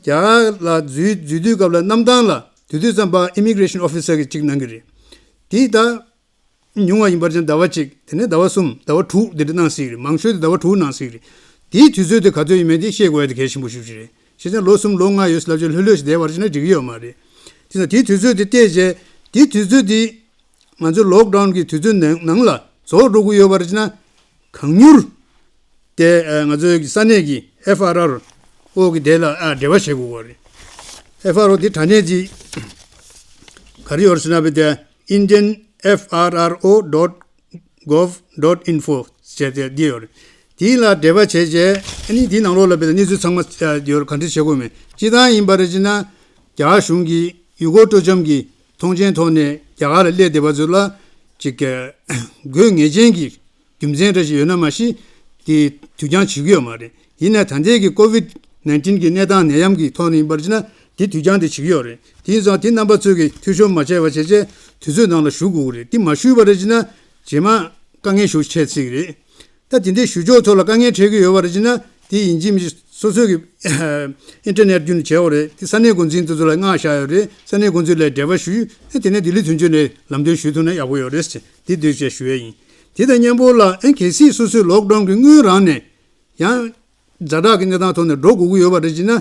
རྒྱ་གར་ལ་འཛུལ་འཛུལ་དུས་སྐབས་ལ་གནམ་ཐང་ལ་དུས་དུས་ཙམ་པ་ཨི་མི་གི་རེ་ཤན་ཨོ་ཕི་སར་གྱིས་གཅིག་གནང་གི་རེད། དེ་ད་ཉུང་བ་ཡིན་པར་བྱས་ཟླ་བ་གཅིག་དེ་ནས་ཟླ་བ་གསུམ་ཟླ་བ་དྲུག་འདི་འདྲ་གནང་སྲིད་ཀྱི་རེད། མང་ཤོས་དེ་ཟླ་བ་དྲུག་གནང་སྲིད་ཀྱི་རེད། དེའི་དུས་ཚོད་དེ་ག་ཚོད་ཡིན་མིན་དེ་ཤེས་དགོས་ཡ་དེ་གལ་ཆེན་པོ་ཞིག་རེད། བྱས་ཙང་ལོ་གསུམ་ལོ་ལྔ་ཡོད་ལབ་བྱས་ལྷོད་ལྷོད་ཞིག་བསྡད་པར་བྱས་ན་འགྲིག་གི་ཡོད་མ་རེད། དེ་ཙང་དེའི་དུས་ཚོད་དེ་བལྟས་རྗེས་དེའི་དུས་ཚོད་དེ་ང་ཚོའི་ལོག་ཌའུན་གྱི་དུས་ཚོད་ནང་ནང་ལ་རྫོགས་འགྲོ་གི་ཡོད་པར་བྱས་ན་གང་མྱུར་དེ་ཨ་ང་ཚོའི་ས་གནས་ཀྱི་ཨེཕ་ཨར་ཨར་ཨོ་གི་དེ་ལ་ཨ་འབྲེལ་བ་བྱེད་དགོས་པ་རེད། ཨེཕ་ཨར་ཨོ་དེ་དྲ་གནས་ཀྱི་ག་རེ་ཡོད་ཟེར་ན་བས་དེ་Indian F R R O dot gov dot info་ བྱས་ཏེ་འདི་ཡོད་རེད། དེ་ལ་འབྲེལ་བ་བྱས་རྗེས་ཨ་ནི་དེའི་ནང་ལོགས་ལ་དཔེར་ན་གནས་ཚུལ་ཚང་མ་ཡོད་རེད། ག་འདྲ་བྱེད་དགོས་མེད་སྤྱིར་བཏང་ཡིན་པ་རེད་ཅེ་ན། རྒྱ་གར་གཞུང་གིས་ཡུ་གུར་སྤྲོ་འཆམ་གྱི་ཐོངས་མཆན་ཐོག་ནས་རྒྱ་གར་ལ་སླེབས་བསྡད་པ་ཚོ་ལ་ཅིག་དགོས་ངེས་ཅན་གྱི་རྒྱུ་མཚན་འདྲ་ཞིག་ཡོད་ན་མ་གཞི་དེ་དུས་འགྱངས་བྱེད་ཀྱི་ཡོད་མ་རེད། ཡིན་ནའི་ད་ལྟའི་གི་ཀོ་ཝིད་ནའིན་ཊིན་གི་གནས་སྟངས་ནད་ཡམས་ཀྱི་ཐོག་ནས་ཡིན་པར་བྱས་ན་དེ་དུས་འགྱངས་དེ་བྱེད་ཀྱི་ཡོད་རེད། དེ་ཡིན་ཙང་དེ་རྣམ་པ་ཚོས་ཀྱི་འཐུས་ཤོར་མ་བྱས་པ་བྱས་རྗེས་དུས་ཚོད་ནང་ལ་ཞུ་དགོས་ཀྱི་རེད། དེ་མ་ཞུས་པ་རེད་ཅེ་ན་རྗེས་མ་དཀའ་ངལ་ཞིག་འཕྲད་སྲིད་ཀྱི་རེད། ད་དེ་འདྲའི་ཞུ་ཕྱོགས་ཐོག་ལ་དཀའ་ངལ་འཕྲད་ཀྱི་ཡོད་པ་རེད་ཅེ་ན་དེ་ཡིན་གཅིག་མིན་གཅིག་སོ་སོས་ཀྱི་ཨིན་ཊར་ནེཊ་བརྒྱུད་ནས་བྱས་པ་རེད། དེ་ས་གནས་འགོ་འཛིན་དེ་ཚོ་ལ་མངགས་བཞག་ཡོད་རེད། ས་གནས་འགོ་འཛིན་ལ་འབྲེལ་བ་ཞུས། ཨེ་དེ་ནས་ལྡི་ལི་དོན་གཅོད་ནས་ལམ་སྟོན་ཞུས་ཐུབ་ན་ཡག་པོ་ཡོད་རེད་ཟེར་དེ་འདོད་ཆེད་ཞུ་ཡས་ཡིན། དེ་དང་མཉམ་པོ་ལ་ཨེ་གལ་སྲིད་སོ་སོའི་ལོག་ཌའུན་གྱི་སྔོན་རང་ནས་ཡང་ཛ་དྲག་གི་གནས་སྟངས་ཐོག་ནས་འགྲོ་དགོས་ཀྱི་ཡོད་པ་རེད་ཅེ་ན།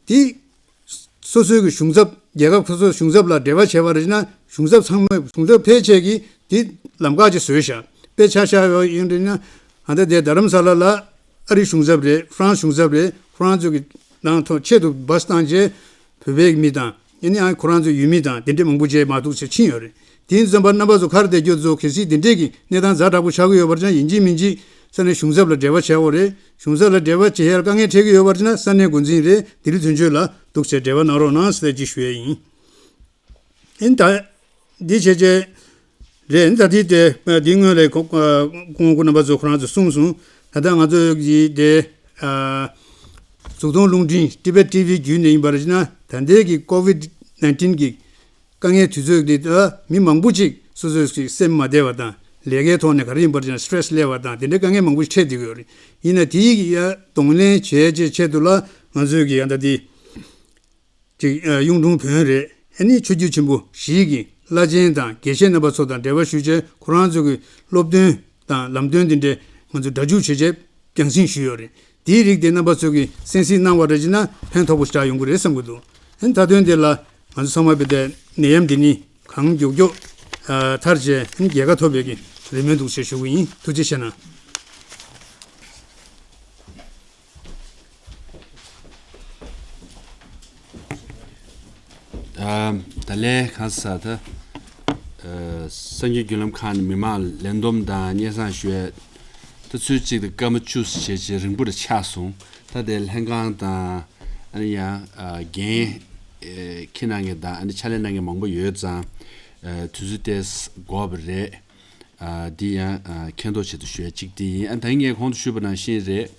དེ་སོ་སོའི་གི་གཞུང་ཚབ་རྒྱལ་ཁབ་སོ་སོའི་གཞུང་ཚབ་ལ་འབྲེལ་བ་བྱས་པ་རེད་ཅེ་ན་གཞུང་ཚབ་ཚང་མས་གཞུང་ཚབ་ཕལ་ཆེར་གྱིས་དེ་ལམ་ཁ་ཅིག་བཟོས་བཞག་དཔེ་ཆ་བཞག་ཡོད་ཡིན་རེད་ན། ཨ་ད་དེ་རྡ་རམ་ས་ལ་ལ་ཨ་རིའི་གཞུང་ཚབ་རེད། ཧྥ་རན་སི་གཞུང་ཚབ་རེད། ཁོ་རང་ཚོ་གི་ནང་ཐོག་ཆེད་དུ་བཱས་བཏང་རྗེས་བོད་པའི་མི་དང་ཡིན་ནའང་ཁོ་རང་ཚོའི་ཡུལ་མི་དང་དེ་འདྲས་མང་པོ་བྱས་ཕྱིན་ཡོད་རེད། དེ་ཡིན་ཙམ་པ་རྣམ་པ་ཚོ་ག་རེ་བསྡད་རྒྱུ་ཚོ་གལ་སྲིད་དེ་འདྲས་ཀྱི་གནས་སྟངས་ཛ་དྲག་པོ་ཆགས་ཀྱི་ཡོད་པར་ཅང་ཡིན་གཅིག་མིན་གཅིག་ས་གནས་གཞུང་ཚབ་ལ་འབྲེལ་བ་བྱས་ཡོད་རེད། གཞུང་ཚབ་ལ་འབྲེལ་བ་བྱེད་ཡར་དཀའ་ངལ་འཕྲད་ཀྱི་ཡོད་པར་ཅང་ས་གནས་འགོ་འཛིན་རེད། ལྡི་ལི་དོན་གཅོད་ལ་འདུག་བྱས་འབྲེལ་བ་གནང་རོགས་གནང་ཟེར་ཅིག་ཞུ་ཡས་ཡིན། ཨིན་ད། འདི་བྱས་རྗེས་རེད། ཨིན་ད་འདི་དེ་འདི་སྔོན་ལས་ཁོ་སྐུ་ངོ་སྐུ་རྣམ་པ་ཚོ་ཁོ་རང་ཚོས་གསུངས་སོང་། ད་ལྟ་ང་ཚོ་ཡི་དེ་གཟུགས་མཐོང་རླུང་འཕྲིན་ཊི་བེཊ་ཊི་ཝི་བརྒྱུད་ནས་ཡིན་པར་བྱས་ན་ད་ལྟའི་གི་ཀོ་ཝིད་ནའིན་ཊིན་གི་དཀའ་ངལ་དུས་ཚོད་འདི་ལ་མི་མང་པོ་ཅིག་སོ་སོའི་སེམས་མ་བདེ་བ་དང་ལས་ཀའི་ཐོག་ནས་ག་རེ་ཡིན་པར་བྱས་ན་སི་ཊི་རེ་སི་སླེབས་པ་དང་དེ་འདྲའི་དཀའ་ངལ་མང་པོ་ཞིག་འཕྲད་བསྡད་ཀྱི་ཡོད་རེད། ཡིན་ན་དེའི་གི་ཡ་གདོང་ལེན་བྱས་རྗེས་ཆེད་དུ་ལ་ང་ཚོའི་གི་ཡ་ད་འདི། ཅིག་གཡུང་དྲུང་བོན་རེད། ཨ་ནི་ཆོས་བརྒྱུད་ཆེན་པོ་བཞིའི་གི་བླ་ཆེན་དང་དགེ་བཤེས་རྣམ་པ་ཚོ་དང་འབྲེལ་བ་ཞུས་རྗེས་ཁོ་རང་ཚོ་གི་སློབ་སྟོན་དང་ལམ་སྟོན་འདི་འདྲའི་ང་ཚོ་སྒྲ་འཇུག་བྱས་རྗེས་རྒྱང་སྲིང་ཞུས་ཡོད་རེད། དེའི་རིགས་དེ་རྣམ་པ་ཚོ་གི་གསན་གཟིགས་གནང་བ་རེད་ཅེ་ན་ཕན་ཐོགས་པོ་ཞེ་དྲག་ཡོང་གི་རེད་བསམ་གི་འདུག་ཨ་ནི་མཐའ་དོན་དེ་ལ་ང་ཚོ་ཚང་མ་བས་ཏེ་ནད་ཡམས་འདི་ནི་གང་མགྱོགས་མགྱོགས་ཨ་ཐར་བྱས་ཨ་ནི་རྒྱལ་ཁ་ཐོབ་པའི་གི་རེ་སྨོན་འདུག་ཅེས་ཞུ་གི་ཡིན། ཐུགས་རྗེ་ཆེ་གནང་། ཨ། ད་ལན་གང་ས་ད། ཨ། གསར་འགྱུར་བརྒྱུད་ལམ་ཁག་ནས་མི་མང་ལ་ལན་འདེབས་དང་སྙན་སེང་ཞུ་ཡས། ད་ཚུལ་གཅིག་ཏུ་སྐར་མ་བཅུ་ཙམ་བྱས་བྱས་རིང་པོ་རེ་ཆགས་སོང་། ད་དེ་ལྷན་ཁང་དང་ཨ་ནི་ཡང་ཨ་འགན་ཨེ་འཁྱེར་གནང་མཁན་དང་ཨ་ནི་ཕྱག་ལས་གནང་མཁན་མང་པོ་ཡོད་ཙང་ཨ་དུས་ཚོད་ཏོག་ཙམ་འགོར་བ་རེད། ཨ་འདི་ཡང་ཨ་མཁྱེན་རྟོགས་ཆེད་དུ་ཞུ་ཡ་གཅིག་དེ་ཡིན། ཨ་ད་ངས་གོང་དུ་ཞུས་པ་ནང་བཞིན་རེད།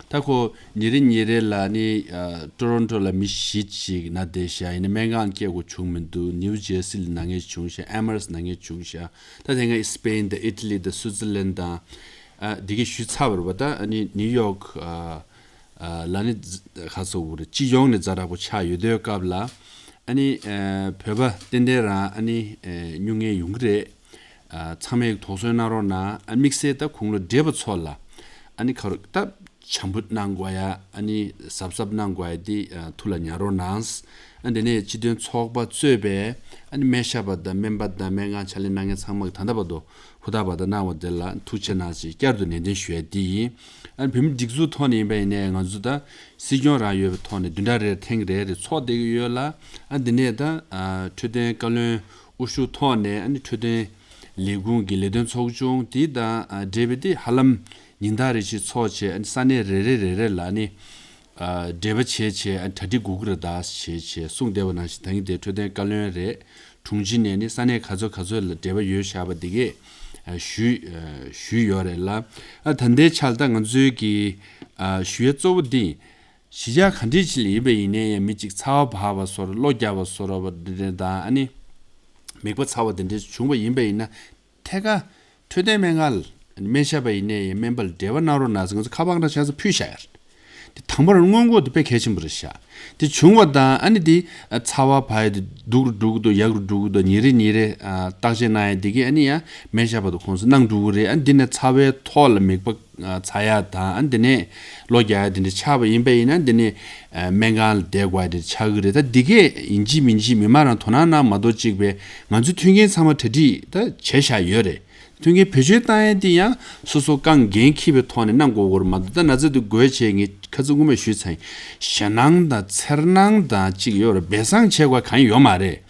ད་ཁོ་ཉིན་རེ་ཉིན་རེ་ལ་ནི་ཨ་ཊོ་རོན་ཊོ་ལ་མི་བཞི་ཅིག་ན་བསྡད་ཤག་ཡིན་ན་སྨན་ཁང་སྐྱེལ་དགོས་བྱུང་མི་འདུག་ནིའུ་ཇེར་སི་ལ་ན་མཁན་བྱུང་ཤག་ཨེ་མ་རེ་སི་ན་མཁན་བྱུང་ཤག་ད་དེ་སྔ་སི་པེན་དང་ཨི་ཊ་ལི་དང་སུའུ་ཙི་ལན་དང་ཨ་འདི་གས་ཞུས་ཚར་བ་རེད་པ། ད་ཨ་ནི་ནིའུ་ཡོག་ཨ་ཨ་ལ་ནི་ག་ཚོད་རེད། སྤྱི་ཡོངས་ནས་ཛ་དྲག་པོ་ཆགས་ཡོད་དུས་སྐབས་ལ་ཨ་ནི་ཨ་བོད་པ་ཏན་ཏན་རང་ཨ་ནི་ཨ་སྨྱུང་གནས་ཡོང་གི་རེད། ཨ་ཚང་མས་དོགས་ཟོན་གནང་རོགས་གནང་། ཨ་དམིགས་བསལ་ད་དགུང་ལོ་བགྲེས་པ་ཚོ་ལ་ཨ་ནི་ག་རེ་ད་བྱམས་པོ་གནང་དགོས་ཡ། ཨ་ནི་གཟབ་གཟབ་གནང་དགོས་ཡ་འདི་ཨ་ཐུགས་ལ་ཉར་རོགས་གནང་། ཨ་འདི་ནས་སྤྱི་མཐུན་ཚོགས་པ་གཙོས་པའི་ཨ་ནི་སྨན་ཞབས་པ་དང་སྨན་པ་དང་སྨན་ཁང་ཕྱག་ལས་གནང་མཁན་ཚང་མ་གི་ད་ལྟ་བར་དུ་ཧུར་ཐག་པ་དང་གནང་བ་དེ་ལ་ཐུགས་རྗེ་གནང་ཞེས་བསྐྱར་དུ་ནན་ཏན་ཞུ་ཡ་འདི་ཡིན། ཨ་ནི་བོད་མི་སྒྲིག་འཛུགས་ཐོག་ནས་ཡིན་པ་ཡིན་ནའི་ང་ཚོ་ད་སྲིད་སྐྱོང་རང་ཡོད་པའི་ཐོག་ནས་བདུན་ཕྲག་རེར་ཐེངས་རེ་རེ་ཚོགས་བསྡད་ཀྱི་ཡོད་ལ། ཨ་འདི་ནས་ད་ཨ་འཕྲོད་བསྟེན་བཀའ་བློན་དབུ་བཞུགས་ཐོག་ནས་ཨ་ནི་འཕྲོད་བསྟེན་ལས་ཁུངས་ཀྱི་ལས་དོན་ཚོགས་ཆུང་དེ་དང་ཨ་འབྲེལ་བའི་དེ་ཧ་ལམ་ཉིན་ལྟར་རེ་བཞིན་ཚོགས་བྱས། ཨ་ནི་ས་གནས་རེ་རེ་རེ་རེ་ལ་ཨ་ནི་ཨ་འབྲེལ་བ་བྱས་བྱས་ཨ་གྲ་སྒྲིག་དགོས་ཀྱི་རེད་ད་ཞེས་བྱས་གསུངས་བསྡད་པ་ནང་བཞིན་ད་གིན་དེ་འཕྲོད་བསྟེན་བཀའ་བློན་རེད། དྲུང་ཆེ་ནས་ནི་ས་གནས་ག་ཚོད་ག་ཚོད་ལ་འབྲེལ་བ་ཡོད་བཞག་པ་འདི་གས་ཨ་ཞུས་ཨ་ཞུས་ཡོད་རེད་ལ། ཨ་ད་ལྟའི་ཆར་ད་ང་ཚོའི་གི་ཨ་ཞུ་ཡ་གཙོ་བོ་འདི་གཞིས་ཆགས་ག་འདྲས་ཅིག་ལ་ཡིན་པ་ཡིན་ནའི་ཡང་མི་གཅིག་ཚ་བ་བབས་པ་བཟོ་འདྲ་གློ་རྒྱག་པ་བཟོ་འདྲ་བ་འདི་འདྲ་དང་ཨ་ནི་མིད་པ་ཚ་བ་འདི་འདྲས་བྱུང་བ་ཡིན་པ་ཡིན་ན་ཐད་ཀར་འཕྲོད་བསྟེན་སྨན་ཁང་ལ་སྨན་ཞབས་པ་ཡིན་ནའི་ཡང་སྨན་པ་ལ་འབྲེལ་བ་གནང་རོགས་གནང་ཟེར་ང་ཚོ་ཁ་པར་ནང་ཆ་ཚང་ཕུལ་བཞག་ཡ་རེད། དེ་དང་པོར་སྔོན་འགོག་དེ་དཔེ་གལ་ཆེན་པོ་རེད་ཤག་དེ་བྱུང་བ་དང་ཨ་ནི་དེ་ཚ་བ་བབས་ཡ་དེ་སྡུག་རུ་འགྲོ་གི་འདུག་ཡག་རུ་འགྲོ་གི་འདུག་ཉིན་རེ་ཉིན་རེ་ཨ་བརྟག་དཔྱད་གནང་ཡ་དེ་གས་ཨ་ནི་ཡང་སྨན་ཞབས་པ་དང་ཁོང་ཚོ་གནང་འགྲོ་གི་རེད། ཨ་ནི་འདི་ནས་ཚ་བའི་ཐོག་ལ་མིད་པ་ཨ་ཚ་ཡ་དང་ཨ་ནི་འདི་ནས་གློ་རྒྱག་ཡ་དེ་འདྲ་ཆགས་པ་ཡིན་པ་ཡིན་ན་འདི་ནས་ཨ་སྨན་ཁང་ལ་བསྡད་དགོས་ཡ་དེ་འདྲ་ཆགས་ཀྱི་རེད། ད་འདི་གས་ཡིན་གཅིག་མིན་གཅིག་མི་མང་རང་དོ་སྣང་གནང་མ་གཏོགས་གཅིག་པས་ང་ཚོའི་མཐུན་རྐྱེན་ཚང་མ་གྲ་སྒྲིག་ད་བྱས་བཞག་ཡོད་རེད། མཐུན་རྐྱེན་བེད་སྤྱོད་བཏང་ཡས་དེ་ཡང་སོ་སོ་རྐང་འགན་འཁྱེར་བའི་ཐོག་ནས་གནང་དགོས་སྐོར་མ་གཏོགས། ད་ན་ཚ་དེ་འགོས་བྱས་ངས་ཁ་སང་སྔོན་མ་ཞུས་ཚར་ཡིན། ཞེད་སྣང་དང་འཚེར་སྣང་དང་གཅིག་ཡོད་རེད། སྦས་གསང་བྱེད་དགོས་གང་ཡང་ཡོད་མ་རེད།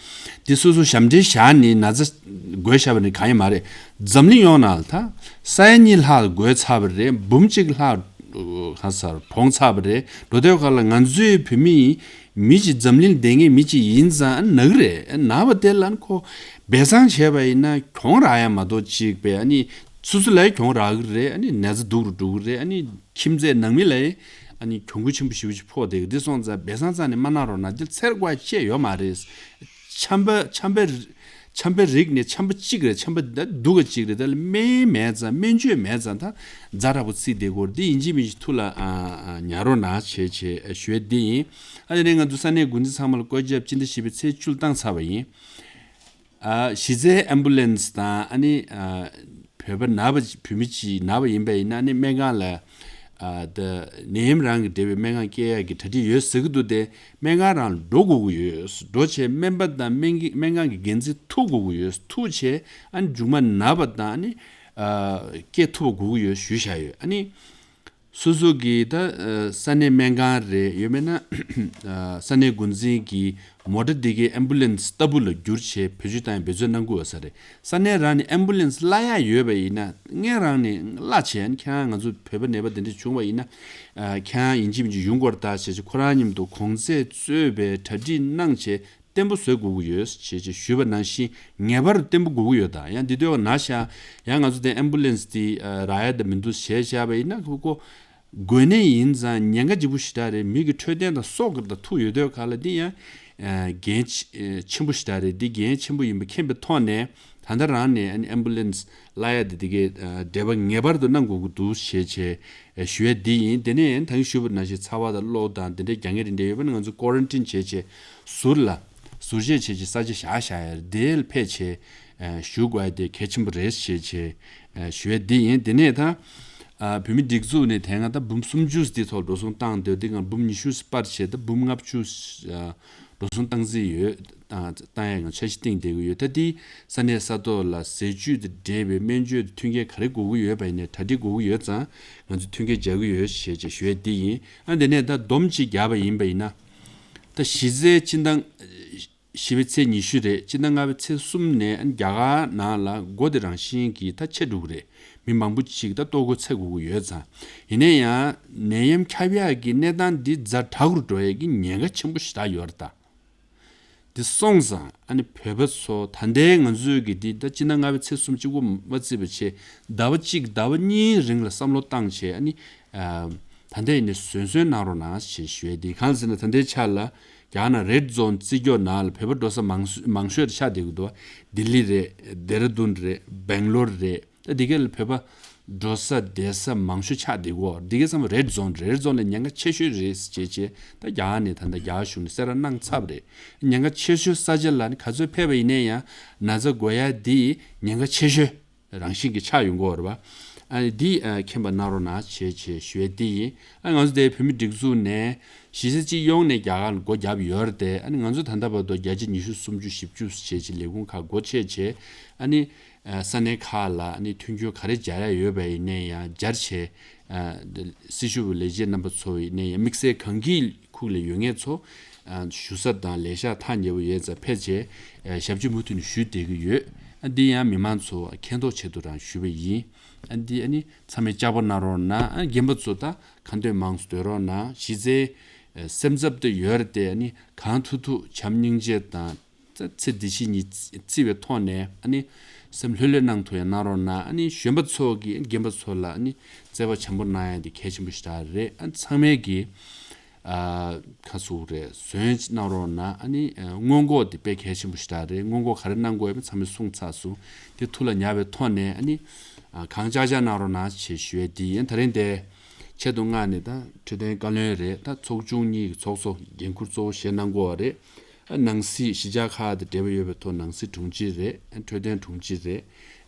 འདི་སོ་སོ་ཞབས་འདྲེན་བཞག་ནས་ན་ཚ་ བགོས་བཞག་པ་ནི་གང་ཡང་མ་རེད། འཛམ་གླིང་ཡོངས་ནང་ད་ས་ཡ་གཉིས་ལྷག་བགོས་ཚར་བ་རེད། འབུམ་གཅིག་ལྷག་གང་སར་བོངས་ཚར་བ་རེད། འགྲོ་དོན་ཁག་ལ་ང་ཚོའི་བོད་མི་ཡིན་མི་གཅིག་འཛམ་གླིང་ལ་བསྡད་མཁན་མི་གཅིག་ཡིན་ཙང་ན་གི་རེད། ན་བ་དེ་ལ་ཁོ་སྦས་གསང་བྱས་པ་ཡིན་ན་གྱོང་རག་ཡ་མ་གཏོགས་གཅིག་པས་ཨ་ནི་སོ་སོ་ལ་གྱོང་རག་གི་རེད། ཨ་ནི་ན་ཚ་སྡུག་རུ་འགྲོ་གི་རེད། ཨ་ནི་ཁྱིམ་མཚེས་ནང་མི་ལ་ཨ་ནི་གྱོང་གུན་ཆེན་པོ་ཞེ་པོ་ཅིག་ཕོག་བསྡད་གི། འདི་སོང་ཙང་སྦས་གསང་རྩ་ནས་མ་གནང་རོགས་གནང་། འདི་ཚེར་བཀོད་བཅས་ཡོད་མ་རེད། ཆམ་པ་ཆམ་པའི་ཆམ་པའི་རིགས་ནི་ཆམ་པ་གཅིག་རེད། ཆམ་པ་ད་སྡུག་ག་གཅིག་རེད། ད་ལ་སྨན་མེད་ཙང་སྨན་བཅོས་མེད་ཙང་ད་ཛ་དྲག་པོ་བརྩིས་བསྡད་ཀྱི་ཡོད་རེད། འདི་ཡིན་གཅིག་མིན་གཅིག་ཐུགས་ལ་ཨ་ཨ་ཉར་རོགས་གནང་བྱས་བྱས་ཞུ་ཡ་འདི་ཡིན། ཨ་དེ་ནས་ང་ཚོ་ས་གནས་འགོ་འཛིན་ཚང་མ་ལ་བཀོད་ཁྱབ་སྤྱི་ཟླ་བཞི་པའི་ཚེས་བཅུ་ལ་བཏང་ཚར་བ་ཡིན། ཨ་གཞི་རྩའི་ཨེམ་བུ་ལན་སི་དང་ཨ་ནི་ཨ་བོད་པ་ན་བ་བོད་མི་གཅིག་ན་བ་ཡིན་པ་ཡིན་ན་ཨ་ནི་སྨན་ཁང་ལ་ཨ་ད་ནད་ཡམས་རང་གི་འབྲེལ་བའི་སྨན་ཁང་སྐྱེལ་ཡག་གི་གྲ་སྒྲིག་ཡོད་ཟེར་གི་འདུག་སྟེ། སྨན་ཁང་རང་འགྲོ་དགོས་ཀྱི་ཡོད། འགྲོ་བྱས་སྨན་པ་དང་སྨན་གྱི་སྨན་ཁང་གི་འགན་འཛིན་ཐུག་དགོས་ཀྱི་ཡོད། ཐུག་བྱས་ཨ་ནི་མཇུག་མ་ན་བ་དང་ཨ་ནི་ཨ་སྐྱེལ་ཐུབ་པ་དགོས་ཀྱི་ཡོད་ཞུས་བཞག་ཡོད། ཨ་ནི་སོ་སོ་གི་ད་ཨ་ས་གནས་སྨན་ཁང་རེད། ཡོད་མེད་ན་ཨ་ས་གནས་འགོ་འཛིན་གྱི་མོ་ཊ་འདི་གའི་ཨེམ་བུ་ལན་སི་ལྟ་བུ་ལ་བསྒྱུར་བྱས་བེད་སྤྱོད་བཏང་ཡ་འབད་བརྩོན་གནང་དགོས་ས་རེད། ས་གནས་རང་ནས་ཨེམ་བུ་ལན་སི་གླ་ཡག་ཡོད་པ་ཡིན་ན་སྔོན་རང་ནས་གླ་བྱས། ཨ་ནི་ཁྱེད་རང་ང་ཚོ་བོད་པ་ནད་པ་འདི་འདྲ་བྱུང་བ་ཡིན་ན་ཨ་ཁྱེད་རང་ཡིན་གཅིག་མིན་གཅིག་ཡོང་དགོས་རེད་ད་བྱས་བྱས་ཁོ་རང་མཉམ་དུ་གོང་ཚད་གཙོས་པའི་གྲ་སྒྲིག་གནང་བྱས་བརྟན་པོ་བཟོ་དགོས་ཀྱི་ཡོད་ཅེས་ཅེས་ཞུས་པ་ནང་བཞིན་ངེས་པར་བརྟན་པོ་དགོས་ཀྱི་ཡོད། ད་ཡང་འདི་དུས་ན་ཤ་ཡང་ང་ཚོ་དེ་ཨེམ་བུ་ལན་སི་དེ་རག་ཡ་ད་མི་འདུག་བྱས་བྱས་པ་ཡིན་ན་ཁོ་ཁོ་དགོས་ནས་ཡིན་ཙང་ཉེན་ཁ་ལྗིད་པོ་ཞེ་དྲག་རེད། མི་གི་འཕྲོད་བསྟེན་དང་སྲོག་གི་ད་ཐུག་ཡོད་དུས་ག་ལ་འདི་ཡང་འགན་ཆེན་པོ་ཞེ་དྲག་རེད། འདི་འགན་ཆེན་པོ་ཡིན་པ་མཁྱེན་པའི་ཐོག་ནས་ད་ལྟ་རང་ནས་ཨེམ་བུ་ལན་སི་གླ་ཡ་དེ་དེ་གའི་འབྲེལ་བ་ངེས་པར་དུ་གནང་དགོས་ཀྱི་འདུག་ཞེས་བྱས་ཞུ་ཡ་འདི་ཡིན། དེ་ནས་ད་གིན་ཞུས་པ་ནང་བཞིན་ཚ་བ་དང་གློ་དང་དེ་འདྲའི་རྒྱག་མཁན་རེ་འདྲ་ཡོད་པ་ན་ང་ཚོ་ཀོ་རན་ཊིན་བྱས་བྱས་ཟུར་ལ་ཟུར་བཅད་བྱས་བྱས་ས་ཆ་བཞག་བཞག་ཡ་རེད། དེ་ལ་ཕེབས་བྱས་ཞུ་དགོས་ཡ་དེ་གལ་ཆེན་པོ་རེད་ཞེས་བྱས་ཞུ་ཡ་འདི་ཡིན། དེ་ནས་ད་བོད་མི་སྒྲིག་འཛུགས་ནས་དེ་སྔ་ད་འབུམ་སུམ་ཅུ་འདི་ཐོག་འགྲོ་སོང་བཏང་སྡོད་དེ་སྒང་འབུམ་ཉི་ཤུ་སྤར་བྱས་ད་འབུམ་ལྔ་བཅུ་འགྲོ་སོང་བཏང་རྩིས་ཡོད། བཏང་ཡ་ང་འཆར་གཞི་བཏིང་བསྡད་ཀྱི་ཡོད། ད་འདི་ས་གནས་ས་ཐོག་ལ་ཟས་བཅུད་དང་འབྲེལ་བའི་སྨན་བཅོས་དང་མཐུན་རྐྱེན་ག་རེ་དགོས་ཀྱི་ཡོད་པ་ཡིན་ནའི་གྲ་སྒྲིག་དགོས་ཀྱི་ཡོད་ཙང་ང་ཚོ་མཐུན་རྐྱེན་སྦྱར་གྱི་ཡོད་ཞེས་བྱས་ཞུ་ཡ་འདི་ཡིན། ཨ་དེ་ནས་ད་སྡོམ་གཅིག་བརྒྱབ་པ་ཡིན་པ་ཡིན་ན་ད་གཞི་རྩའི་སྤྱི་ཟླ་བཞི་པའི་ཚེས་ཉི་ཤུ་རེད། སྤྱི་ཟླ་ལྔ་པའི་ཚེས་གསུམ་ནས་ཨ་རྒྱ་གར་ནང་ལ་སྒོ་དེ་རང་བཞིན་གྱིས་ད་ཕྱེ་འགྲོ་གི་རེད། མི་མང་པོ་ཅིག་ད་ལྟོ་གོས་འཚོལ་དགོས་ཀྱི་ཡོད་ཙང་། ཡིན་ན་ཡང་ནད་ཡམས་ཁྱབ་ཡག་གི་གནས་སྟངས་འདི་ཛ་དྲག་རུ་འགྲོ་ཡག་གི་ཉེན་ཁ་ཆེན་པོ་ཞེ་དྲག་ཡོད་རེད་ད། འདི་སོང་ཙང་ཨ་ནི་བོད་པ་ཚོ་ད་ལྟའི་ང་ཚོའི་གི་འདི་ད་སྤྱི་ཟླ་ལྔ་པའི་ཚེས་གསུམ་གཅིག་པོ་མ་བརྩིས་པ་བྱས་ཟླ་བ་གཅིག་ཟླ་བ་གཉིས་རིང་ལ་བསམ་བློ་བཏང་བྱས་ཨ་ནི་ཨ་ད་ལྟ་ཡིན་ནའི་བཟོད་གསོལ་གནང་རོགས་གནང་ཞེས་ཞུ་ཡ་འདི་གང་ཟེར་ན་ད་ལྟའི་ཆ་ལ་རྒྱ་ནག་རེད་ཛོན་རྩིས་རྒྱག་ནང་ལ་བོད་པ་འགྲོ་ས་མང་སུ་མང་ཤོས་ཆགས་བསྡད་ཀྱི་འདུག་ལྡི་ལི་རེད། ལྡེ་ར་ལྡུན་རེད། སྦེང་ལོར་རེད། ད་འདི་ག་ལ་བོད་པ་འགྲོ་ས་བསྡད་ས་མང་ཤོས་ཆགས་བསྡད་ཀྱི་ཡོད། འདི་ག་ཚང་མ་རེད་ཛོན་རེད། རེད་ཛོན་ལ་ཉེན་ཁ་ཆེ་ཤོས་རེད་ཅེས་བྱས་ད་རྒྱ་གར་ནས་ད་ལྟ་རྒྱ་གར་གཞུང་ནས་གསལ་བསྒྲགས་གནང་ཚར་བ་རེད། ཉེན་ཁ་ཆེ་ཤོས་ས་ཆ་ལ་ནི་ག་ཚོད་ཕེབས་པ་ཡིན་ན་ཡང་ན་ཚ་འགོས་ཡ་འདི་ཉེན་ཁ་ཆེ་ཤོས་རང་བཞིན་གྱི་ཆགས་ཡོང་གི་ཡོད་རེད་པ། ཨ་ནི་འདི་ཨ་མཁྱེན་པ་གནང་རོགས་གནང་ཞེས་བྱས་ཞུ་ཡ་འདི་ཡིན། ཨ་ང་ཚོ་དེ་བོད་མི་སྒྲིག་འཛུགས་ནས་གཞིས་ཆགས་སྤྱི་ཡོངས་ནས་རྒྱ་གར་ལ་སྒོ་བརྒྱབ་ཡོད་རེད་དེ། ཨ་ནི་ང་ཚོ་ད་ལྟ་བར་དུ་བརྒྱ་ཆ་ཉི་ཤུ་སུམ་ཅུ་བཞི་བཅུ་བྱས་བྱས་ལས་ཁུངས་ཁག་སྒོ་ཕྱེ་བྱས་ཨ་ནི་ཨ་ས་གནས་ཁག་ལ་ཨ་ནི་མཐུན་འགྱུར་ག་རེ་སྦྱར་ཡ་ཡོད་པ་ཡིན་ནའི་ཡང་སྦྱར་བྱས། ཨ་སྲི་ཞུ་བའི་ལས་བྱེད་རྣམ་པ་ཚོ་ཡིན་ནའི་ཡང་དམིགས་བསལ་གངས་སྐྱིད་ཁུལ་ལ་ཡོད་མཁན་ཚོ་ཨ་བཞུགས་ས་དང་ལས་ཤག་ཐག་ཉེ་པོ་ཡོད་ཙང་ཕེབས་བྱས་ཨ་ཞབས་ཕྱི་མུ་མཐུད་ནས་ཞུས་བསྡད་ཀྱི་ཡོད། ཨ་འདི་ཡང་མི་མང་ཚོ་མཁྱེན་རྟོགས་ཆེད་དུ་རང་ཞུས་པ་ཡིན། ཨ་འདི་ཨ་ནི་ཚང་མས་ལྕགས་པོ་གནང་རོགས་གནང་། ཨ་རྒན་པ་ཚོ་ད་གང་འདོད་མང་སུ་སྡོད་རོགས་གནང་། གཞི་རྩའི་ཨ་སེམས་འཚབ་དེ་ཡོད་རེད་དེ། ཨ་ནི་གང་ཐུབ་ཐུབ་བྱམས་སྙིང་རྗེ་དང་། ཚེ་འདི་ཕྱི་གཉིས་བརྩི་བའི་ཐོག་ནས་ཨ་ནི་སེམས་ལྷོད་ལྷོད་གནང་ཐུབ་ཡ་གནང་རོགས་གནང་། ཨ་ནི་གཞོན་པ་ཚོ་གིས་རྒན་པ་ཚོ་ལ་ཨ་ནི་བརྩེ་བ་བྱམས་པོ་གནང་ཡ་དེ་གལ་ཆེན་པོ་ཞིག་རེད། ཨ་ཚང་མས་ཀྱི་ཨ་ཁ་ཟུག་རེད། ཟོན་གནང་རོགས་གནང་། ཨ་ནི་ཨ་སྔོན་འགོག་དེ་དཔེ་གལ་ཆེན་པོ་ཞིག་རེད། སྔོན་འགོག་ག་རེ་གནང་དགོས་ཡོད་མེད་ཚང་མས་གསུངས་ཚར་སོང་། དེ་ཐུགས་ལ་ཉར་བའི་ཐོག་ནས་ཨ་ནི་ཨ་གང་ལྕགས་ལྕགས་གནང་རོགས་གནང་ཞེས་ཞུ་ཡ་དེ་ཡིན། ད་རིང་དེ་ཆེད་དུ་མངགས་ནས་ད་འཕྲོད་བསྟེན་བཀའ་བློན་རེད། ད་ཚོགས་ཆུང་གཉིས་ཀྱི་ཚོགས་གཙོ་འགན་འཁུར་གཙོ་བོ་བཞེས་གནང་དགོས་པ་རེད། ནང་སྲིད་གཞིས་ཆགས་ཁག་དང་འབྲེལ་བ་ཡོད་པའི་ཐོག་ནང་སྲིད་དྲུང་ཆེ་རེད། འཕྲོད་བསྟེན་དྲུང་ཆེ་རེད།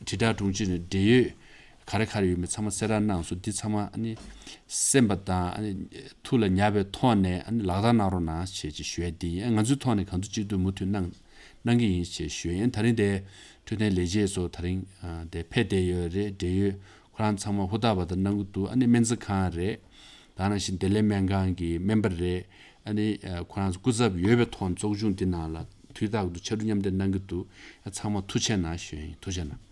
དྲིལ་བསྒྲགས་དྲུང་ཆེ་རེད། འབྲེལ་ཡོད་ག་རེ་ག་རེ་ཡོད་མེད་ཚང་མ་གསལ་བསྒྲགས་གནང་སོང་། འདི་ཚང་མ་ཨ་ནི་སེམས་པ་དང་ཨ་ནི་ཐུགས་ལ་ཉར་བའི་ཐོག་ནས་ཨ་ནི་ལག་བསྟར་གནང་རོགས་གནང་ཞེས་ཅིག་ཞུ་ཡ་འདི་ཡིན། ང་ཚོའི་ཐོག་ནས་གང་ཐུབ་ཅི་ཐུབ་མུ་མཐུད་གནང་གནང་གི་ཡིན་ཞེས་ཞུ་ཡ་ཡིན། ད་རིང་དེ་འཕྲོད་བསྟེན་ལས་བྱེད་ཚོ་ད་རིང་དེ་ཕེབས་བསྡད་ཡོད་རེད། འབྲེལ་ཡོད་ཁོ་རང་ཚང་མ་ཧུར་ཐག་པ་དང་གནང་གི་འདུག་ཨ་ནི་སྨན་རྩིས་ཁང་རེད། ད་ནང་བཞིན་བདེ་ལེགས་སྨན་ཁང་གི་སྨན་པ་རེད། ཨ་ནི་ཨ་ཁོ་རང་ཚོ་སྐུ་ཚབ་ཡོད་པའི་ཐོག་ཚོགས་ཆུང་འདི་ནང་ལ་མཐུན་ དུས་རྟག་ཏུ་ཕྱར་གྲུ་མཉམ་འདེགས་གནང་གི་འདུག་ཚང་མ་ཐུགས་རྗེ་གནང་ཞུ་ཡིན། ཐུགས་རྗེ་གནང་།